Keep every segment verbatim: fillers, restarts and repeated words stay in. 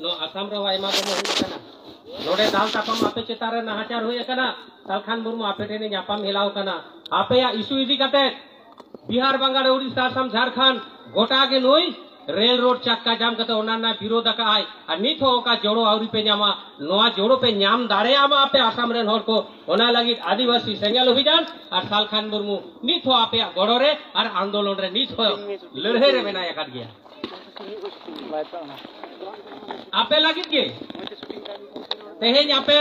ᱱᱚᱣᱟ ᱟᱥᱟᱢ ᱨᱮᱦᱚᱸ ᱟᱭᱢᱟ ᱫᱚᱢᱮ ᱦᱩᱭ ᱟᱠᱟᱱᱟ᱾ ᱱᱚᱰᱮ ᱫᱟᱞ ᱛᱟᱯᱟᱢ ᱟᱯᱮ ᱪᱮᱛᱟᱱ ᱨᱮ ᱱᱟᱦᱟᱪᱟᱨ ᱦᱩᱭ ᱟᱠᱟᱱᱟ, ᱥᱟᱞᱠᱷᱟᱱ ᱢᱩᱨᱢᱩ ᱟᱯᱮ ᱴᱷᱮᱱ ᱧᱟᱯᱟᱢ ᱦᱮᱞᱟᱣ ᱟᱠᱟᱱᱟ᱾ ᱟᱯᱮᱭᱟᱜ issue ᱤᱫᱤ ᱠᱟᱛᱮ ᱵᱤᱦᱟᱨ, ᱵᱟᱝᱜᱟᱞ, ᱩᱲᱤᱥᱥᱟ, ᱟᱥᱟᱢ, ᱡᱷᱟᱲᱠᱷᱚᱸᱰ ᱜᱚᱴᱟ ᱜᱮ ᱱᱩᱭ ᱨᱮᱞ ᱨᱳᱰ ᱪᱟᱠᱟ ᱡᱟᱢ ᱠᱟᱛᱮ ᱚᱱᱟ ᱨᱮᱱᱟᱜ ᱵᱤᱨᱳᱫᱷ ᱟᱠᱟᱫ ᱟᱭ, ᱟᱨ ᱱᱤᱛ ᱦᱚᱸ ᱚᱱᱠᱟ ᱡᱚᱲᱚ ᱟᱹᱣᱨᱤ ᱯᱮ ᱧᱟᱢᱟ᱾ ᱱᱚᱣᱟ ᱡᱚᱲᱚ ᱯᱮ ᱧᱟᱢ ᱫᱟᱲᱮᱭᱟᱜ ᱢᱟ ᱟᱯᱮ ᱟᱥᱟᱢ ᱨᱮᱱ ᱦᱚᱲ ᱠᱚ, ᱚᱱᱟ ᱞᱟᱹᱜᱤᱫ ᱟᱹᱫᱤᱵᱟᱹᱥᱤ ᱥᱮᱸᱜᱮᱞ ᱚᱵᱷᱤᱡᱟᱱ ᱟᱨ ᱥᱟᱞᱠᱷᱟᱱ ᱢᱩᱨᱢᱩ ᱱᱤᱛ ᱦᱚᱸ ᱟᱯᱮᱭᱟᱜ ᱜᱚᱲᱚ ᱨᱮ ᱟᱨ ᱟᱱᱫᱳᱞᱚᱱ ᱨᱮ ᱱᱤᱛ ᱦᱚᱸ ᱞᱟᱹᱲᱦᱟᱹᱭ ᱨᱮ ᱢᱮᱱᱟᱭ ᱟᱠᱟᱫ ᱜᱮᱭᱟ᱾ ᱟᱯᱮ ᱞᱟᱹᱜᱤᱫ ᱜᱮ ᱛᱮᱦᱮᱧ ᱟᱯᱮ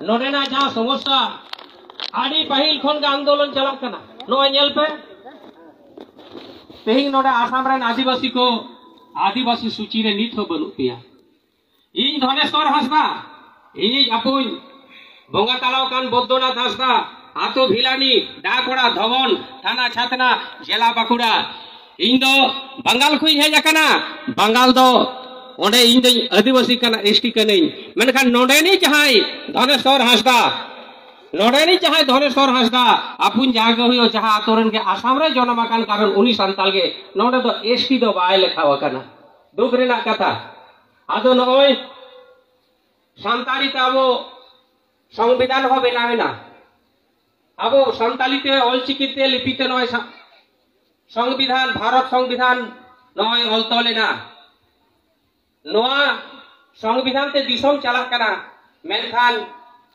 ᱱᱚᱰᱮᱱᱟᱜ ᱡᱟᱦᱟᱸ ᱥᱚᱢᱚᱥᱥᱟ, ᱟᱹᱰᱤ ᱯᱟᱹᱦᱤᱞ ᱠᱷᱚᱱ ᱜᱮ ᱟᱱᱫᱳᱞᱚᱱ ᱪᱟᱞᱟᱜ ᱠᱟᱱᱟ᱾ ᱱᱚᱜᱼᱚᱭ ᱧᱮᱞ ᱯᱮ, ᱛᱮᱦᱮᱧ ᱱᱚᱰᱮ ᱟᱥᱟᱢ ᱨᱮᱱ ᱟᱹᱫᱤᱵᱟᱹᱥᱤ ᱠᱚ ᱟᱹᱫᱤᱵᱟᱹᱥᱤ ᱥᱩᱪᱤ ᱨᱮ ᱱᱤᱛ ᱦᱚᱸ ᱵᱟᱹᱱᱩᱜ ᱯᱮᱭᱟ᱾ ᱤᱧ ᱫᱷᱚᱱᱮᱥᱣᱚᱨ ᱦᱟᱸᱥᱫᱟ, ᱤᱧᱤᱡ ᱟᱯᱩᱧ ᱵᱚᱸᱜᱟ ᱛᱟᱞᱟᱣ ᱠᱟᱱ ᱵᱚᱫᱽᱫᱚᱱᱟᱛᱷ ᱦᱟᱸᱥᱫᱟ, ᱟᱛᱳ ᱵᱷᱤᱞᱟᱱᱤ, ᱰᱟᱠᱚᱲᱟ, ᱫᱷᱚᱵᱚᱱ, ᱛᱷᱟᱱᱟ ᱪᱷᱟᱛᱱᱟ, ᱡᱮᱞᱟ ᱵᱟᱸᱠᱩᱲᱟ᱾ ᱤᱧ ᱫᱚ ᱵᱟᱝᱜᱟᱞ ᱠᱷᱚᱱᱤᱧ ᱦᱮᱡ ᱟᱠᱟᱱᱟ᱾ ᱵᱟᱝᱜᱟᱞ ᱫᱚ ᱚᱸᱰᱮ ᱤᱧ ᱫᱚᱧ ᱟᱹᱫᱤᱵᱟᱹᱥᱤ ᱠᱟᱱᱟ, ᱮᱥᱴᱤ ᱠᱟᱹᱱᱟᱹᱧ᱾ ᱢᱮᱱᱠᱷᱟᱱ ᱱᱚᱰᱮᱱᱤᱡ ᱡᱟᱦᱟᱸᱭ ᱫᱷᱚᱱᱮᱥᱣᱚᱨ ᱦᱟᱸᱥᱫᱟ, ᱱᱚᱰᱮᱱᱤᱡ ᱡᱟᱦᱟᱸᱭ ᱫᱷᱚᱱᱮᱥᱣᱚᱨ ᱦᱟᱸᱥᱫᱟ, ᱟᱯᱩᱧ ᱡᱟᱦᱟᱸ ᱜᱮ ᱦᱩᱭᱩᱜ, ᱡᱟᱦᱟᱸ ᱟᱛᱳ ᱨᱮᱱ ᱜᱮ ᱟᱥᱟᱢ ᱨᱮ ᱡᱚᱱᱚᱢ ᱟᱠᱟᱱ, ᱠᱟᱨᱚᱱ ᱩᱱᱤ ᱥᱟᱱᱛᱟᱲ ᱜᱮ, ᱱᱚᱰᱮ ᱫᱚ ᱮᱥᱴᱤ ᱫᱚ ᱵᱟᱭ ᱞᱮᱠᱷᱟᱣ ᱟᱠᱟᱱᱟ᱾ ᱫᱩᱠ ᱨᱮᱱᱟᱜ ᱠᱟᱛᱷᱟ᱾ ᱟᱫᱚ ᱱᱚᱜᱼᱚᱭ ᱥᱟᱱᱛᱟᱲᱤ ᱛᱮ ᱟᱵᱚ ᱥᱚᱝᱵᱤᱫᱷᱟᱱ ᱦᱚᱸ ᱵᱮᱱᱟᱣ ᱮᱱᱟ᱾ ᱟᱵᱚ ᱥᱟᱱᱛᱟᱲᱤ ᱛᱮ, ᱚᱞᱪᱤᱠᱤ ᱛᱮ, ᱞᱤᱯᱤ ᱛᱮ ᱱᱚᱜᱼᱚᱭ ᱥᱟ-, ᱥᱚᱝᱵᱤᱫᱷᱟᱱ, ᱵᱷᱟᱨᱚᱛ ᱥᱚᱝᱵᱤᱫᱷᱟᱱ ᱱᱚᱜᱼᱚᱭ ᱚᱞ ᱛᱚᱞ ᱮᱱᱟ᱾ ᱱᱚᱣᱟ ᱥᱚᱝᱵᱤᱫᱷᱟᱱ ᱛᱮ ᱫᱤᱥᱚᱢ ᱪᱟᱞᱟᱜ ᱠᱟᱱᱟ, ᱢᱮᱱᱠᱷᱟᱱ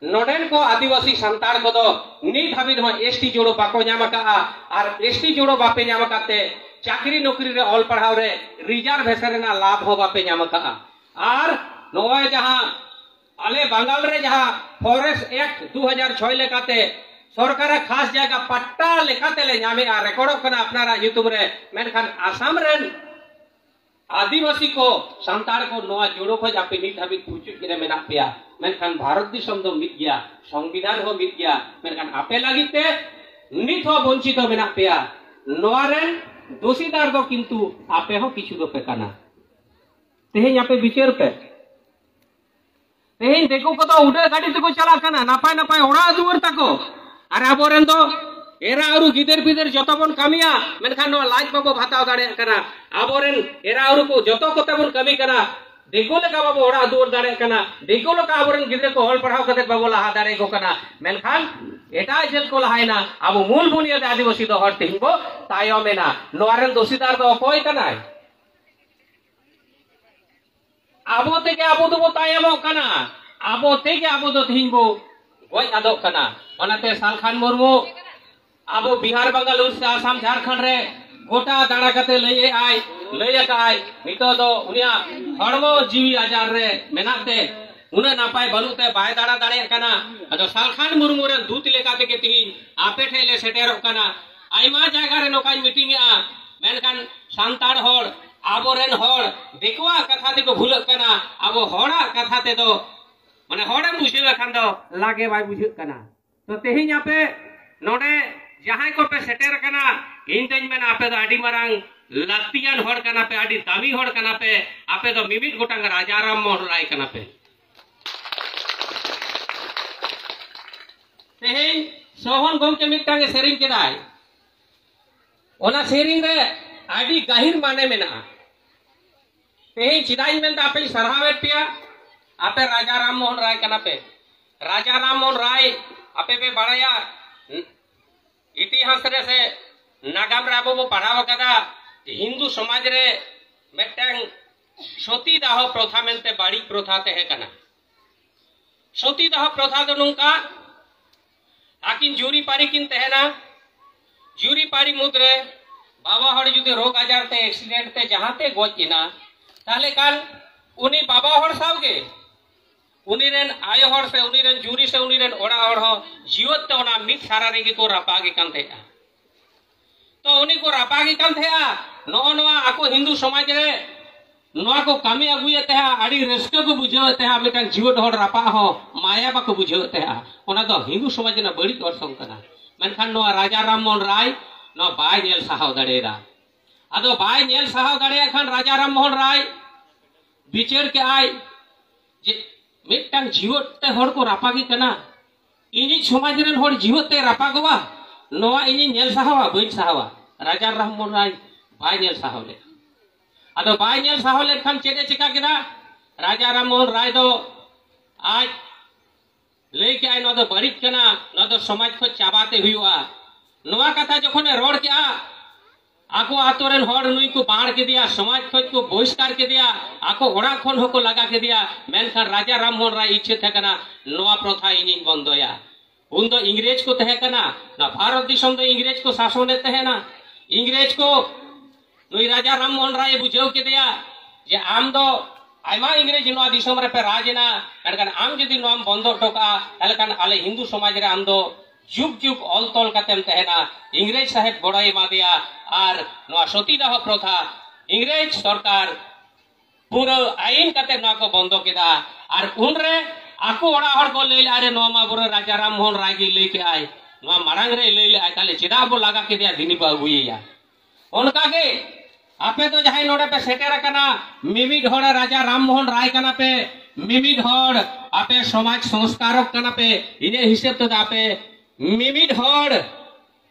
ᱱᱚᱰᱮᱱ ᱠᱚ ᱟᱹᱫᱤᱵᱟᱹᱥᱤ ᱥᱟᱱᱛᱟᱲ ᱠᱚᱫᱚ ᱱᱤᱛ ᱦᱟᱹᱵᱤᱡ ᱦᱚᱸ ᱮᱥᱴᱤ ᱡᱩᱲᱟᱹ ᱵᱟᱠᱚ ᱧᱟᱢ ᱟᱠᱟᱫᱼᱟ᱾ ᱟᱨ ᱮᱥᱴᱤ ᱡᱩᱲᱟᱹ ᱵᱟᱯᱮ ᱧᱟᱢ ᱟᱠᱟᱫ ᱛᱮ ᱪᱟᱹᱠᱨᱤ ᱱᱚᱠᱨᱤ ᱨᱮ, ᱚᱞ ᱯᱟᱲᱦᱟᱣ ᱨᱮ, ᱨᱤᱡᱟᱨᱵᱷᱮᱥᱚᱱ ᱨᱮᱱᱟᱜ ᱞᱟᱵᱷ ᱦᱚᱸ ᱵᱟᱯᱮ ᱧᱟᱢ ᱟᱠᱟᱫᱼᱟ᱾ ᱟᱨ ᱱᱚᱜᱼᱚᱭ ᱡᱟᱦᱟᱸ ᱟᱞᱮ ᱵᱟᱝᱜᱟᱞ ᱨᱮ ᱡᱟᱦᱟᱸ ᱯᱷᱚᱨᱮᱥᱴ ᱮᱠᱴ ᱫᱩ ᱦᱟᱡᱟᱨ ᱪᱷᱚᱭ ᱞᱮᱠᱟᱛᱮ ᱥᱚᱨᱠᱟᱨᱟᱜ ᱠᱷᱟᱥ ᱡᱟᱭᱜᱟ ᱯᱟᱴᱴᱟ ᱞᱮᱠᱟᱛᱮ ᱞᱮ ᱧᱟᱢᱮᱜᱼᱟ, ᱨᱮᱠᱚᱨᱰᱚᱜ ᱠᱟᱱᱟ ᱟᱯᱱᱟᱨᱟᱜ ᱧᱩᱛᱩᱢ ᱨᱮ, ᱢᱮᱱᱠᱷᱟᱱ ᱟᱥᱟᱢ ᱨᱮᱱ ᱟᱹᱫᱤᱵᱟᱹᱥᱤ ᱠᱚ, ᱥᱟᱱᱛᱟᱲ ᱠᱚ ᱱᱚᱣᱟ ᱡᱩᱲᱟᱹ ᱠᱷᱚᱱ ᱟᱯᱮ ᱱᱤᱛ ᱦᱟᱹᱵᱤᱡ ᱯᱩᱪᱩᱡ ᱨᱮ ᱢᱮᱱᱟᱜ ᱯᱮᱭᱟ, ᱢᱮᱱᱠᱷᱟᱱ ᱵᱷᱟᱨᱚᱛ ᱫᱤᱥᱚᱢ ᱫᱚ ᱢᱤᱫ ᱜᱮᱭᱟ, ᱥᱚᱝᱵᱤᱫᱷᱟᱱ ᱦᱚᱸ ᱢᱤᱫ ᱜᱮᱭᱟ, ᱢᱮᱱᱠᱷᱟᱱ ᱟᱯᱮ ᱞᱟᱹᱜᱤᱫ ᱛᱮ ᱱᱤᱛ ᱦᱚᱸ ᱵᱚᱧᱪᱤᱛᱚ ᱢᱮᱱᱟᱜ ᱯᱮᱭᱟ᱾ ᱱᱚᱣᱟ ᱨᱮᱱ ᱫᱳᱥᱤᱫᱟᱨ ᱫᱚ ᱠᱤᱱᱛᱩ ᱟᱯᱮ ᱦᱚᱸ ᱠᱤᱪᱷᱩ ᱫᱚᱯᱮ ᱠᱟᱱᱟ᱾ ᱛᱮᱦᱮᱧ ᱟᱯᱮ ᱵᱤᱪᱟᱹᱨ ᱯᱮ᱾ ᱛᱮᱦᱮᱧ ᱫᱤᱠᱩ ᱠᱚᱫᱚ ᱩᱰᱟᱹᱜ ᱜᱟᱹᱰᱤ ᱛᱮᱠᱚ ᱪᱟᱞᱟᱜ ᱠᱟᱱᱟ, ᱱᱟᱯᱟᱭ ᱱᱟᱯᱟᱭ ᱚᱲᱟᱜ ᱫᱩᱣᱟᱹᱨ ᱛᱟᱠᱚ, ᱟᱨ ᱟᱵᱚᱨᱮᱱ ᱫᱚ ᱮᱨᱟ ᱩᱨᱩ ᱜᱤᱫᱟᱹᱨ ᱯᱤᱫᱟᱹᱨ ᱡᱚᱛᱚ ᱵᱚᱱ ᱠᱟᱹᱢᱤᱭᱟ, ᱢᱮᱱᱠᱷᱟᱱ ᱱᱚᱣᱟ ᱞᱟᱡ ᱵᱟᱵᱚ ᱵᱷᱟᱛᱟᱣ ᱫᱟᱲᱮᱭᱟᱜ ᱠᱟᱱᱟ᱾ ᱟᱵᱚᱨᱮᱱ ᱮᱨᱟ ᱩᱨᱩ ᱠᱚ ᱡᱚᱛᱚ ᱠᱚᱛᱮ ᱵᱚᱱ ᱠᱟᱹᱢᱤ ᱠᱟᱱᱟ, ᱫᱤᱠᱩ ᱞᱮᱠᱟ ᱵᱟᱵᱚ ᱚᱲᱟᱜ ᱫᱩᱣᱟᱹᱨ ᱫᱟᱲᱮᱭᱟᱜ ᱠᱟᱱᱟ, ᱫᱤᱠᱩ ᱞᱮᱠᱟ ᱟᱵᱚᱨᱮᱱ ᱜᱤᱫᱽᱨᱟᱹ ᱠᱚ ᱚᱞ ᱯᱟᱲᱦᱟᱣ ᱠᱟᱛᱮ ᱵᱟᱵᱚ ᱞᱟᱦᱟ ᱫᱟᱲᱮᱭᱟᱠᱚ ᱠᱟᱱᱟ, ᱢᱮᱱᱠᱷᱟᱱ ᱮᱴᱟᱜ ᱡᱟᱹᱛ ᱠᱚ ᱞᱟᱦᱟᱭᱮᱱᱟ, ᱟᱵᱚ ᱢᱩᱞ ᱵᱩᱱᱤᱭᱟᱹᱫ ᱟᱹᱫᱤᱵᱟᱹᱥᱤ ᱫᱚ ᱦᱚᱲ ᱛᱮᱦᱮᱧ ᱵᱚ ᱛᱟᱭᱚᱢᱮᱱᱟ᱾ ᱱᱚᱣᱟ ᱨᱮᱱ ᱫᱳᱥᱤᱫᱟᱨ ᱫᱚ ᱚᱠᱚᱭ ᱠᱟᱱᱟᱭ? ᱟᱵᱚ ᱛᱮᱜᱮ ᱟᱵᱚ ᱫᱚᱵᱚ ᱛᱟᱭᱚᱢᱚᱜ ᱠᱟᱱᱟ, ᱟᱵᱚ ᱛᱮᱜᱮ ᱟᱵᱚ ᱫᱚ ᱛᱮᱦᱮᱧ ᱵᱚ ᱜᱚᱡ ᱟᱫᱚᱜ ᱠᱟᱱᱟ᱾ ᱚᱱᱟᱛᱮ ᱥᱟᱞᱠᱷᱟᱱ ᱢᱩᱨᱢᱩ ᱟᱵᱚ ᱵᱤᱦᱟᱨ, ᱵᱟᱝᱜᱟᱞᱩᱨ ᱥᱮ ᱟᱥᱟᱢ, ᱡᱷᱟᱲᱠᱷᱚᱸᱰ ᱨᱮ ᱜᱚᱴᱟ ᱫᱟᱬᱟ ᱠᱟᱛᱮ ᱞᱟᱹᱭ ᱮᱫ ᱟᱭ, ᱞᱟᱹᱭ ᱟᱠᱟᱫ ᱟᱭ, ᱱᱤᱛᱚᱜ ᱫᱚ ᱩᱱᱤᱭᱟᱜ ᱦᱚᱲᱢᱚ ᱡᱤᱣᱤ ᱟᱡᱟᱨ ᱨᱮ ᱢᱮᱱᱟᱜ ᱛᱮ ᱩᱱᱟᱹᱜ ᱱᱟᱯᱟᱭ ᱵᱟᱹᱱᱩᱜ ᱛᱮ ᱵᱟᱭ ᱫᱟᱬᱟ ᱫᱟᱲᱮᱭᱟᱜ ᱠᱟᱱᱟ᱾ ᱟᱫᱚ ᱥᱟᱞᱠᱷᱟᱱ ᱢᱩᱨᱢᱩ ᱨᱮᱱ ᱫᱩᱛ ᱞᱮᱠᱟ ᱛᱮᱜᱮ ᱛᱮᱦᱮᱧ ᱟᱯᱮ ᱴᱷᱮᱱ ᱞᱮ ᱥᱮᱴᱮᱨᱚᱜ ᱠᱟᱱᱟ᱾ ᱟᱭᱢᱟ ᱡᱟᱭᱜᱟ ᱨᱮ ᱱᱚᱝᱠᱟᱧ ᱢᱤᱴᱤᱝ ᱮᱜᱼᱟ, ᱢᱮᱱᱠᱷᱟᱱ ᱥᱟᱱᱛᱟᱲ ᱦᱚᱲ, ᱟᱵᱚᱨᱮᱱ ᱦᱚᱲ ᱫᱤᱠᱩᱣᱟᱜ ᱠᱟᱛᱷᱟ ᱛᱮᱠᱚ ᱵᱷᱩᱞᱟᱹᱜ ᱠᱟᱱᱟ, ᱟᱵᱚ ᱦᱚᱲᱟᱜ ᱠᱟᱛᱷᱟ ᱛᱮᱫᱚ, ᱢᱟᱱᱮ, ᱦᱚᱲᱮᱢ ᱵᱩᱡᱷᱟᱹᱣ ᱞᱮᱠᱷᱟᱱ ᱫᱚ ᱞᱟᱜᱮ ᱵᱟᱭ ᱵᱩᱡᱷᱟᱹᱜ ᱠᱟᱱᱟ᱾ ᱛᱚ ᱛᱮᱦᱮᱧ ᱟᱯᱮ ᱱᱚᱰᱮ ᱡᱟᱦᱟᱸᱭ ᱠᱚᱯᱮ ᱥᱮᱴᱮᱨ ᱟᱠᱟᱱᱟ, ᱤᱧ ᱫᱚᱧ ᱢᱮᱱᱟ ᱟᱯᱮ ᱫᱚ ᱟᱹᱰᱤ ᱢᱟᱨᱟᱝ ᱞᱟᱹᱠᱛᱤᱭᱟᱱ ᱦᱚᱲ ᱠᱟᱱᱟ ᱯᱮ, ᱟᱹᱰᱤ ᱫᱟᱢᱤ ᱦᱚᱲ ᱠᱟᱱᱟ ᱯᱮ᱾ ᱟᱯᱮ ᱫᱚ ᱢᱤᱢᱤᱫ ᱜᱚᱴᱟᱝ ᱨᱟᱡᱟ ᱨᱟᱢ ᱢᱳᱦᱚᱱ ᱨᱟᱭ ᱠᱟᱱᱟ ᱯᱮ᱾ ᱛᱮᱦᱮᱧ ᱥᱳᱦᱚᱱ ᱜᱚᱢᱠᱮ ᱢᱤᱫᱴᱟᱝ ᱮ ᱥᱮᱨᱮᱧ ᱠᱮᱫᱟᱭ, ᱚᱱᱟ ᱥᱮᱨᱮᱧ ᱨᱮ ᱟᱹᱰᱤ ᱜᱟᱹᱦᱤᱨ ᱢᱟᱱᱮ ᱢᱮᱱᱟᱜᱼᱟ᱾ ᱛᱮᱦᱮᱧ ᱪᱮᱫᱟᱜ ᱤᱧ ᱢᱮᱱᱫᱟ ᱟᱯᱮᱧ ᱥᱟᱨᱦᱟᱣᱮᱫ ᱯᱮᱭᱟ? ᱟᱯᱮ ᱨᱟᱡᱟ ᱨᱟᱢ ᱢᱳᱦᱚᱱ ᱨᱟᱭ ᱠᱟᱱᱟ ᱯᱮ᱾ ᱨᱟᱡᱟ ᱨᱟᱢ ᱢᱳᱦᱚᱱ ᱨᱟᱭ, ᱟᱯᱮ ᱯᱮ ᱵᱟᱲᱟᱭᱟ, ᱤᱛᱤᱦᱟᱥ ᱨᱮ ᱥᱮ ᱱᱟᱜᱟᱢ ᱨᱮ ᱟᱵᱚ ᱵᱚ ᱯᱟᱲᱦᱟᱣ ᱟᱠᱟᱫᱟ, ᱦᱤᱱᱫᱩ ᱥᱚᱢᱟᱡᱽ ᱨᱮ ᱢᱤᱫᱴᱟᱝ ᱥᱚᱛᱤ ᱫᱟᱦᱚ ᱯᱨᱚᱛᱷᱟ ᱢᱮᱱᱛᱮ ᱵᱟᱹᱲᱤᱡ ᱯᱨᱚᱛᱷᱟ ᱛᱟᱦᱮᱸ ᱠᱟᱱᱟ᱾ ᱥᱚᱛᱤ ᱫᱟᱦᱚ ᱯᱨᱚᱛᱷᱟ ᱫᱚ ᱱᱚᱝᱠᱟ, ᱟᱹᱠᱤᱱ ᱡᱩᱨᱤ ᱯᱟᱹᱨᱤ ᱠᱤᱱ ᱛᱟᱦᱮᱱᱟ, ᱡᱩᱨᱤ ᱯᱟᱹᱨᱤ ᱢᱩᱫᱽᱨᱮ ᱵᱟᱵᱟ ᱦᱚᱲ ᱡᱩᱫᱤ ᱨᱳᱜᱽ ᱟᱡᱟᱨ ᱛᱮ, ᱮᱠᱥᱤᱰᱮᱱᱴ ᱛᱮ, ᱡᱟᱦᱟᱸ ᱛᱮ ᱜᱚᱡ ᱮᱱᱟ, ᱛᱟᱦᱞᱮ ᱠᱷᱟᱱ ᱩᱱᱤ ᱵᱟᱵᱟ ᱦᱚᱲ ᱥᱟᱶᱜᱮ ᱩᱱᱤ ᱨᱮᱱ ᱟᱭᱳ ᱦᱚᱲ ᱥᱮ ᱩᱱᱤ ᱨᱮᱱ ᱡᱩᱨᱤ ᱥᱮ ᱩᱱᱤ ᱨᱮᱱ ᱚᱲᱟᱜ ᱦᱚᱲ ᱦᱚᱸ ᱡᱤᱣᱮᱫ ᱛᱮ ᱚᱱᱟ ᱢᱤᱫ ᱥᱟᱨᱟ ᱨᱮᱜᱮ ᱠᱚ ᱨᱟᱯᱟᱜᱮ ᱠᱟᱱ ᱛᱟᱦᱮᱸᱜᱼᱟ᱾ ᱛᱚ ᱩᱱᱤ ᱠᱚ ᱨᱟᱯᱟᱜᱮ ᱠᱟᱱ ᱛᱟᱦᱮᱸᱜᱼᱟ᱾ ᱱᱚᱜᱼᱚ ᱱᱚᱣᱟ ᱟᱠᱚ ᱦᱤᱱᱫᱩ ᱥᱚᱢᱟᱡᱽ ᱨᱮ ᱱᱚᱣᱟ ᱠᱚ ᱠᱟᱹᱢᱤ ᱟᱹᱜᱩᱭᱮᱫ ᱛᱟᱦᱮᱸᱜᱼᱟ, ᱟᱹᱰᱤ ᱨᱟᱹᱥᱠᱟᱹ ᱠᱚ ᱵᱩᱡᱷᱟᱹᱣᱮᱫ ᱛᱟᱦᱮᱸᱜᱼᱟ, ᱢᱤᱫᱴᱟᱝ ᱡᱤᱣᱮᱫ ᱦᱚᱲ ᱨᱟᱯᱟᱜ ᱦᱚᱸ ᱢᱟᱭᱟ ᱵᱟᱠᱚ ᱵᱩᱡᱷᱟᱹᱣᱮᱫ ᱛᱟᱦᱮᱸᱜᱼᱟ᱾ ᱚᱱᱟ ᱫᱚ ᱦᱤᱱᱫᱩ ᱥᱚᱢᱟᱡᱽ ᱨᱮᱱᱟᱜ ᱵᱟᱹᱲᱤᱡ ᱚᱨᱥᱚᱝ ᱠᱟᱱᱟ᱾ ᱢᱮᱱᱠᱷᱟᱱ ᱱᱚᱣᱟ ᱨᱟᱡᱟ ᱨᱟᱢ ᱢᱳᱦᱚᱱ ᱨᱟᱭ ᱱᱚᱣᱟ ᱵᱟᱭ ᱧᱮᱞ ᱥᱟᱦᱟᱣ ᱫᱟᱲᱮᱭᱟᱫᱟ᱾ ᱟᱫᱚ ᱵᱟᱭ ᱧᱮᱞ ᱥᱟᱦᱟᱣ ᱫᱟᱲᱮᱭᱟᱜ ᱠᱷᱟᱱ ᱨᱟᱡᱟ ᱨᱟᱢ ᱢᱳᱦᱚᱱ ᱨᱟᱭ ᱵᱤᱪᱟᱹᱨ ᱠᱮᱜᱼᱟᱭ ᱡᱮ ᱢᱤᱫᱴᱟᱝ ᱡᱤᱣᱮᱫ ᱛᱮ ᱦᱚᱲ ᱠᱚ ᱨᱟᱯᱟᱜᱮ ᱠᱟᱱᱟ, ᱤᱧᱤᱡ ᱥᱚᱢᱟᱡᱽ ᱨᱮᱱ ᱦᱚᱲ ᱡᱤᱣᱮᱫ ᱛᱮ ᱨᱟᱯᱟᱜᱚᱜᱼᱟ, ᱱᱚᱣᱟ ᱤᱧᱤᱧ ᱧᱮᱞ ᱥᱟᱦᱟᱣᱟ, ᱵᱟᱹᱧ ᱥᱟᱦᱟᱣᱟ᱾ ᱨᱟᱡᱟ ᱨᱟᱢ ᱢᱳᱦᱚᱱ ᱨᱟᱭ ᱵᱟᱭ ᱧᱮᱞ ᱥᱟᱦᱟᱣ ᱞᱮᱫᱟ᱾ ᱟᱫᱚ ᱵᱟᱭ ᱧᱮᱞ ᱥᱟᱦᱟᱣ ᱞᱮᱱᱠᱷᱟᱱ ᱪᱮᱫ ᱮ ᱪᱤᱠᱟ ᱠᱮᱫᱟ? ᱨᱟᱡᱟ ᱨᱟᱢ ᱢᱳᱦᱚᱱ ᱨᱟᱭ ᱫᱚ ᱟᱡ ᱞᱟᱹᱭ ᱠᱮᱜᱼᱟᱭ, ᱱᱚᱣᱟ ᱫᱚ ᱵᱟᱹᱲᱤᱡ ᱠᱟᱱᱟ, ᱱᱚᱣᱟ ᱫᱚ ᱥᱚᱢᱟᱡᱽ ᱠᱷᱚᱱ ᱪᱟᱵᱟᱛᱮ ᱦᱩᱭᱩᱜᱼᱟ᱾ ᱱᱚᱣᱟ ᱠᱟᱛᱷᱟ ᱡᱚᱠᱷᱚᱱᱮ ᱨᱚᱲ ᱠᱮᱜᱼᱟ, ᱟᱠᱚ ᱟᱛᱳ ᱨᱮᱱ ᱦᱚᱲ ᱱᱩᱭ ᱠᱚ ᱵᱟᱲ ᱠᱮᱫᱮᱭᱟ, ᱥᱚᱢᱟᱡᱽ ᱠᱷᱚᱱ ᱠᱚ ᱵᱚᱦᱤᱥᱠᱟᱨ ᱠᱮᱫᱮᱭᱟ, ᱟᱠᱚ ᱚᱲᱟᱜ ᱠᱷᱚᱱ ᱦᱚᱸᱠᱚ ᱞᱟᱜᱟ ᱠᱮᱫᱮᱭᱟ᱾ ᱢᱮᱱᱠᱷᱟᱱ ᱨᱟᱡᱟ ᱨᱟᱢ ᱢᱳᱦᱚᱱ ᱨᱟᱭ ᱤᱪᱪᱷᱟᱹ ᱛᱟᱦᱮᱸ ᱠᱟᱱᱟ, ᱱᱚᱣᱟ ᱯᱨᱚᱛᱷᱟ ᱤᱧᱤᱧ ᱵᱚᱱᱫᱚᱭᱟ᱾ ᱩᱱᱫᱚ ᱤᱝᱨᱮᱡᱽ ᱠᱚ ᱛᱟᱦᱮᱸ ᱠᱟᱱᱟ, ᱱᱚᱣᱟ ᱵᱷᱟᱨᱚᱛ ᱫᱤᱥᱚᱢ ᱫᱚ ᱤᱝᱨᱮᱡᱽ ᱠᱚ ᱥᱟᱥᱚᱱᱮᱫ ᱛᱟᱦᱮᱱᱟ᱾ ᱤᱝᱨᱮᱡᱽ ᱠᱚ ᱱᱩᱭ ᱨᱟᱡᱟ ᱨᱟᱢ ᱢᱳᱦᱚᱱ ᱨᱟᱭ ᱮ ᱵᱩᱡᱷᱟᱹᱣ ᱠᱮᱫᱮᱭᱟ ᱡᱮ ᱟᱢ ᱫᱚ ᱟᱭᱢᱟ ᱤᱝᱨᱮᱡᱽ ᱱᱚᱣᱟ ᱫᱤᱥᱚᱢ ᱨᱮᱯᱮ ᱨᱟᱡᱽ ᱮᱱᱟ, ᱢᱮᱱᱠᱷᱟᱱ ᱟᱢ ᱡᱩᱫᱤ ᱱᱚᱣᱟᱢ ᱵᱚᱱᱫᱚ ᱦᱚᱴᱚ ᱠᱟᱜᱼᱟ, ᱛᱟᱦᱚᱞᱮ ᱠᱷᱟᱱ ᱟᱞᱮ ᱦᱤᱱᱫᱩ ᱥᱚᱢᱟᱡᱽ ᱨᱮ ᱟᱢ ᱫᱚ ᱡᱩᱜᱽ ᱡᱩᱜᱽ ᱚᱞ ᱛᱚᱞ ᱠᱟᱛᱮᱢ ᱛᱟᱦᱮᱱᱟ᱾ ᱤᱝᱨᱮᱡᱽ ᱥᱟᱦᱮᱵᱽ ᱜᱚᱲᱚᱭ ᱮᱢᱟ ᱫᱮᱭᱟ ᱟᱨ ᱱᱚᱣᱟ ᱥᱚᱛᱤ ᱫᱟᱦᱚ ᱯᱨᱚᱛᱷᱟ ᱤᱝᱨᱮᱡᱽ ᱥᱚᱨᱠᱟᱨ ᱯᱩᱨᱟᱹ ᱟᱭᱤᱱ ᱠᱟᱛᱮ ᱱᱚᱣᱟ ᱠᱚ ᱵᱚᱱᱫᱚ ᱠᱮᱫᱟ᱾ ᱟᱨ ᱩᱱᱨᱮ ᱟᱠᱚ ᱚᱲᱟᱜ ᱦᱚᱲ ᱠᱚ ᱞᱟᱹᱭ ᱞᱮᱫᱼᱟ, ᱟᱨᱮ, ᱱᱚᱣᱟ ᱢᱟ ᱵᱩᱨᱩ ᱨᱟᱡᱟ ᱨᱟᱢ ᱢᱳᱦᱚᱱ ᱨᱟᱭ ᱜᱮ ᱞᱟᱹᱭ ᱠᱮᱜᱼᱟᱭ, ᱱᱚᱣᱟ ᱢᱟᱲᱟᱝ ᱨᱮᱭ ᱞᱟᱹᱭ ᱞᱮᱜᱼᱟᱭ, ᱛᱟᱦᱞᱮ ᱪᱮᱫᱟᱜ ᱵᱚ ᱞᱟᱜᱟ ᱠᱮᱫᱮᱭᱟ, ᱫᱤᱱᱤ ᱵᱚ ᱟᱹᱜᱩᱭᱮᱭᱟ᱾ ᱚᱱᱠᱟᱜᱮ ᱟᱯᱮ ᱫᱚ ᱡᱟᱦᱟᱸᱭ ᱱᱚᱰᱮ ᱯᱮ ᱥᱮᱴᱮᱨ ᱟᱠᱟᱱᱟ, ᱢᱤᱢᱤᱫ ᱦᱚᱲ ᱨᱟᱡᱟ ᱨᱟᱢ ᱢᱳᱦᱚᱱ ᱨᱟᱭ ᱠᱟᱱᱟ ᱯᱮ, ᱢᱤᱢᱤᱫ ᱦᱚᱲ ᱟᱯᱮ ᱥᱚᱢᱟᱡᱽ ᱥᱚᱝᱥᱠᱟᱨᱚᱠ ᱠᱟᱱᱟ ᱯᱮ, ᱤᱱᱟᱹ ᱦᱤᱥᱟᱹᱵ ᱛᱮᱫᱚ ᱟᱯᱮ ᱢᱤᱢᱤᱫ ᱦᱚᱲ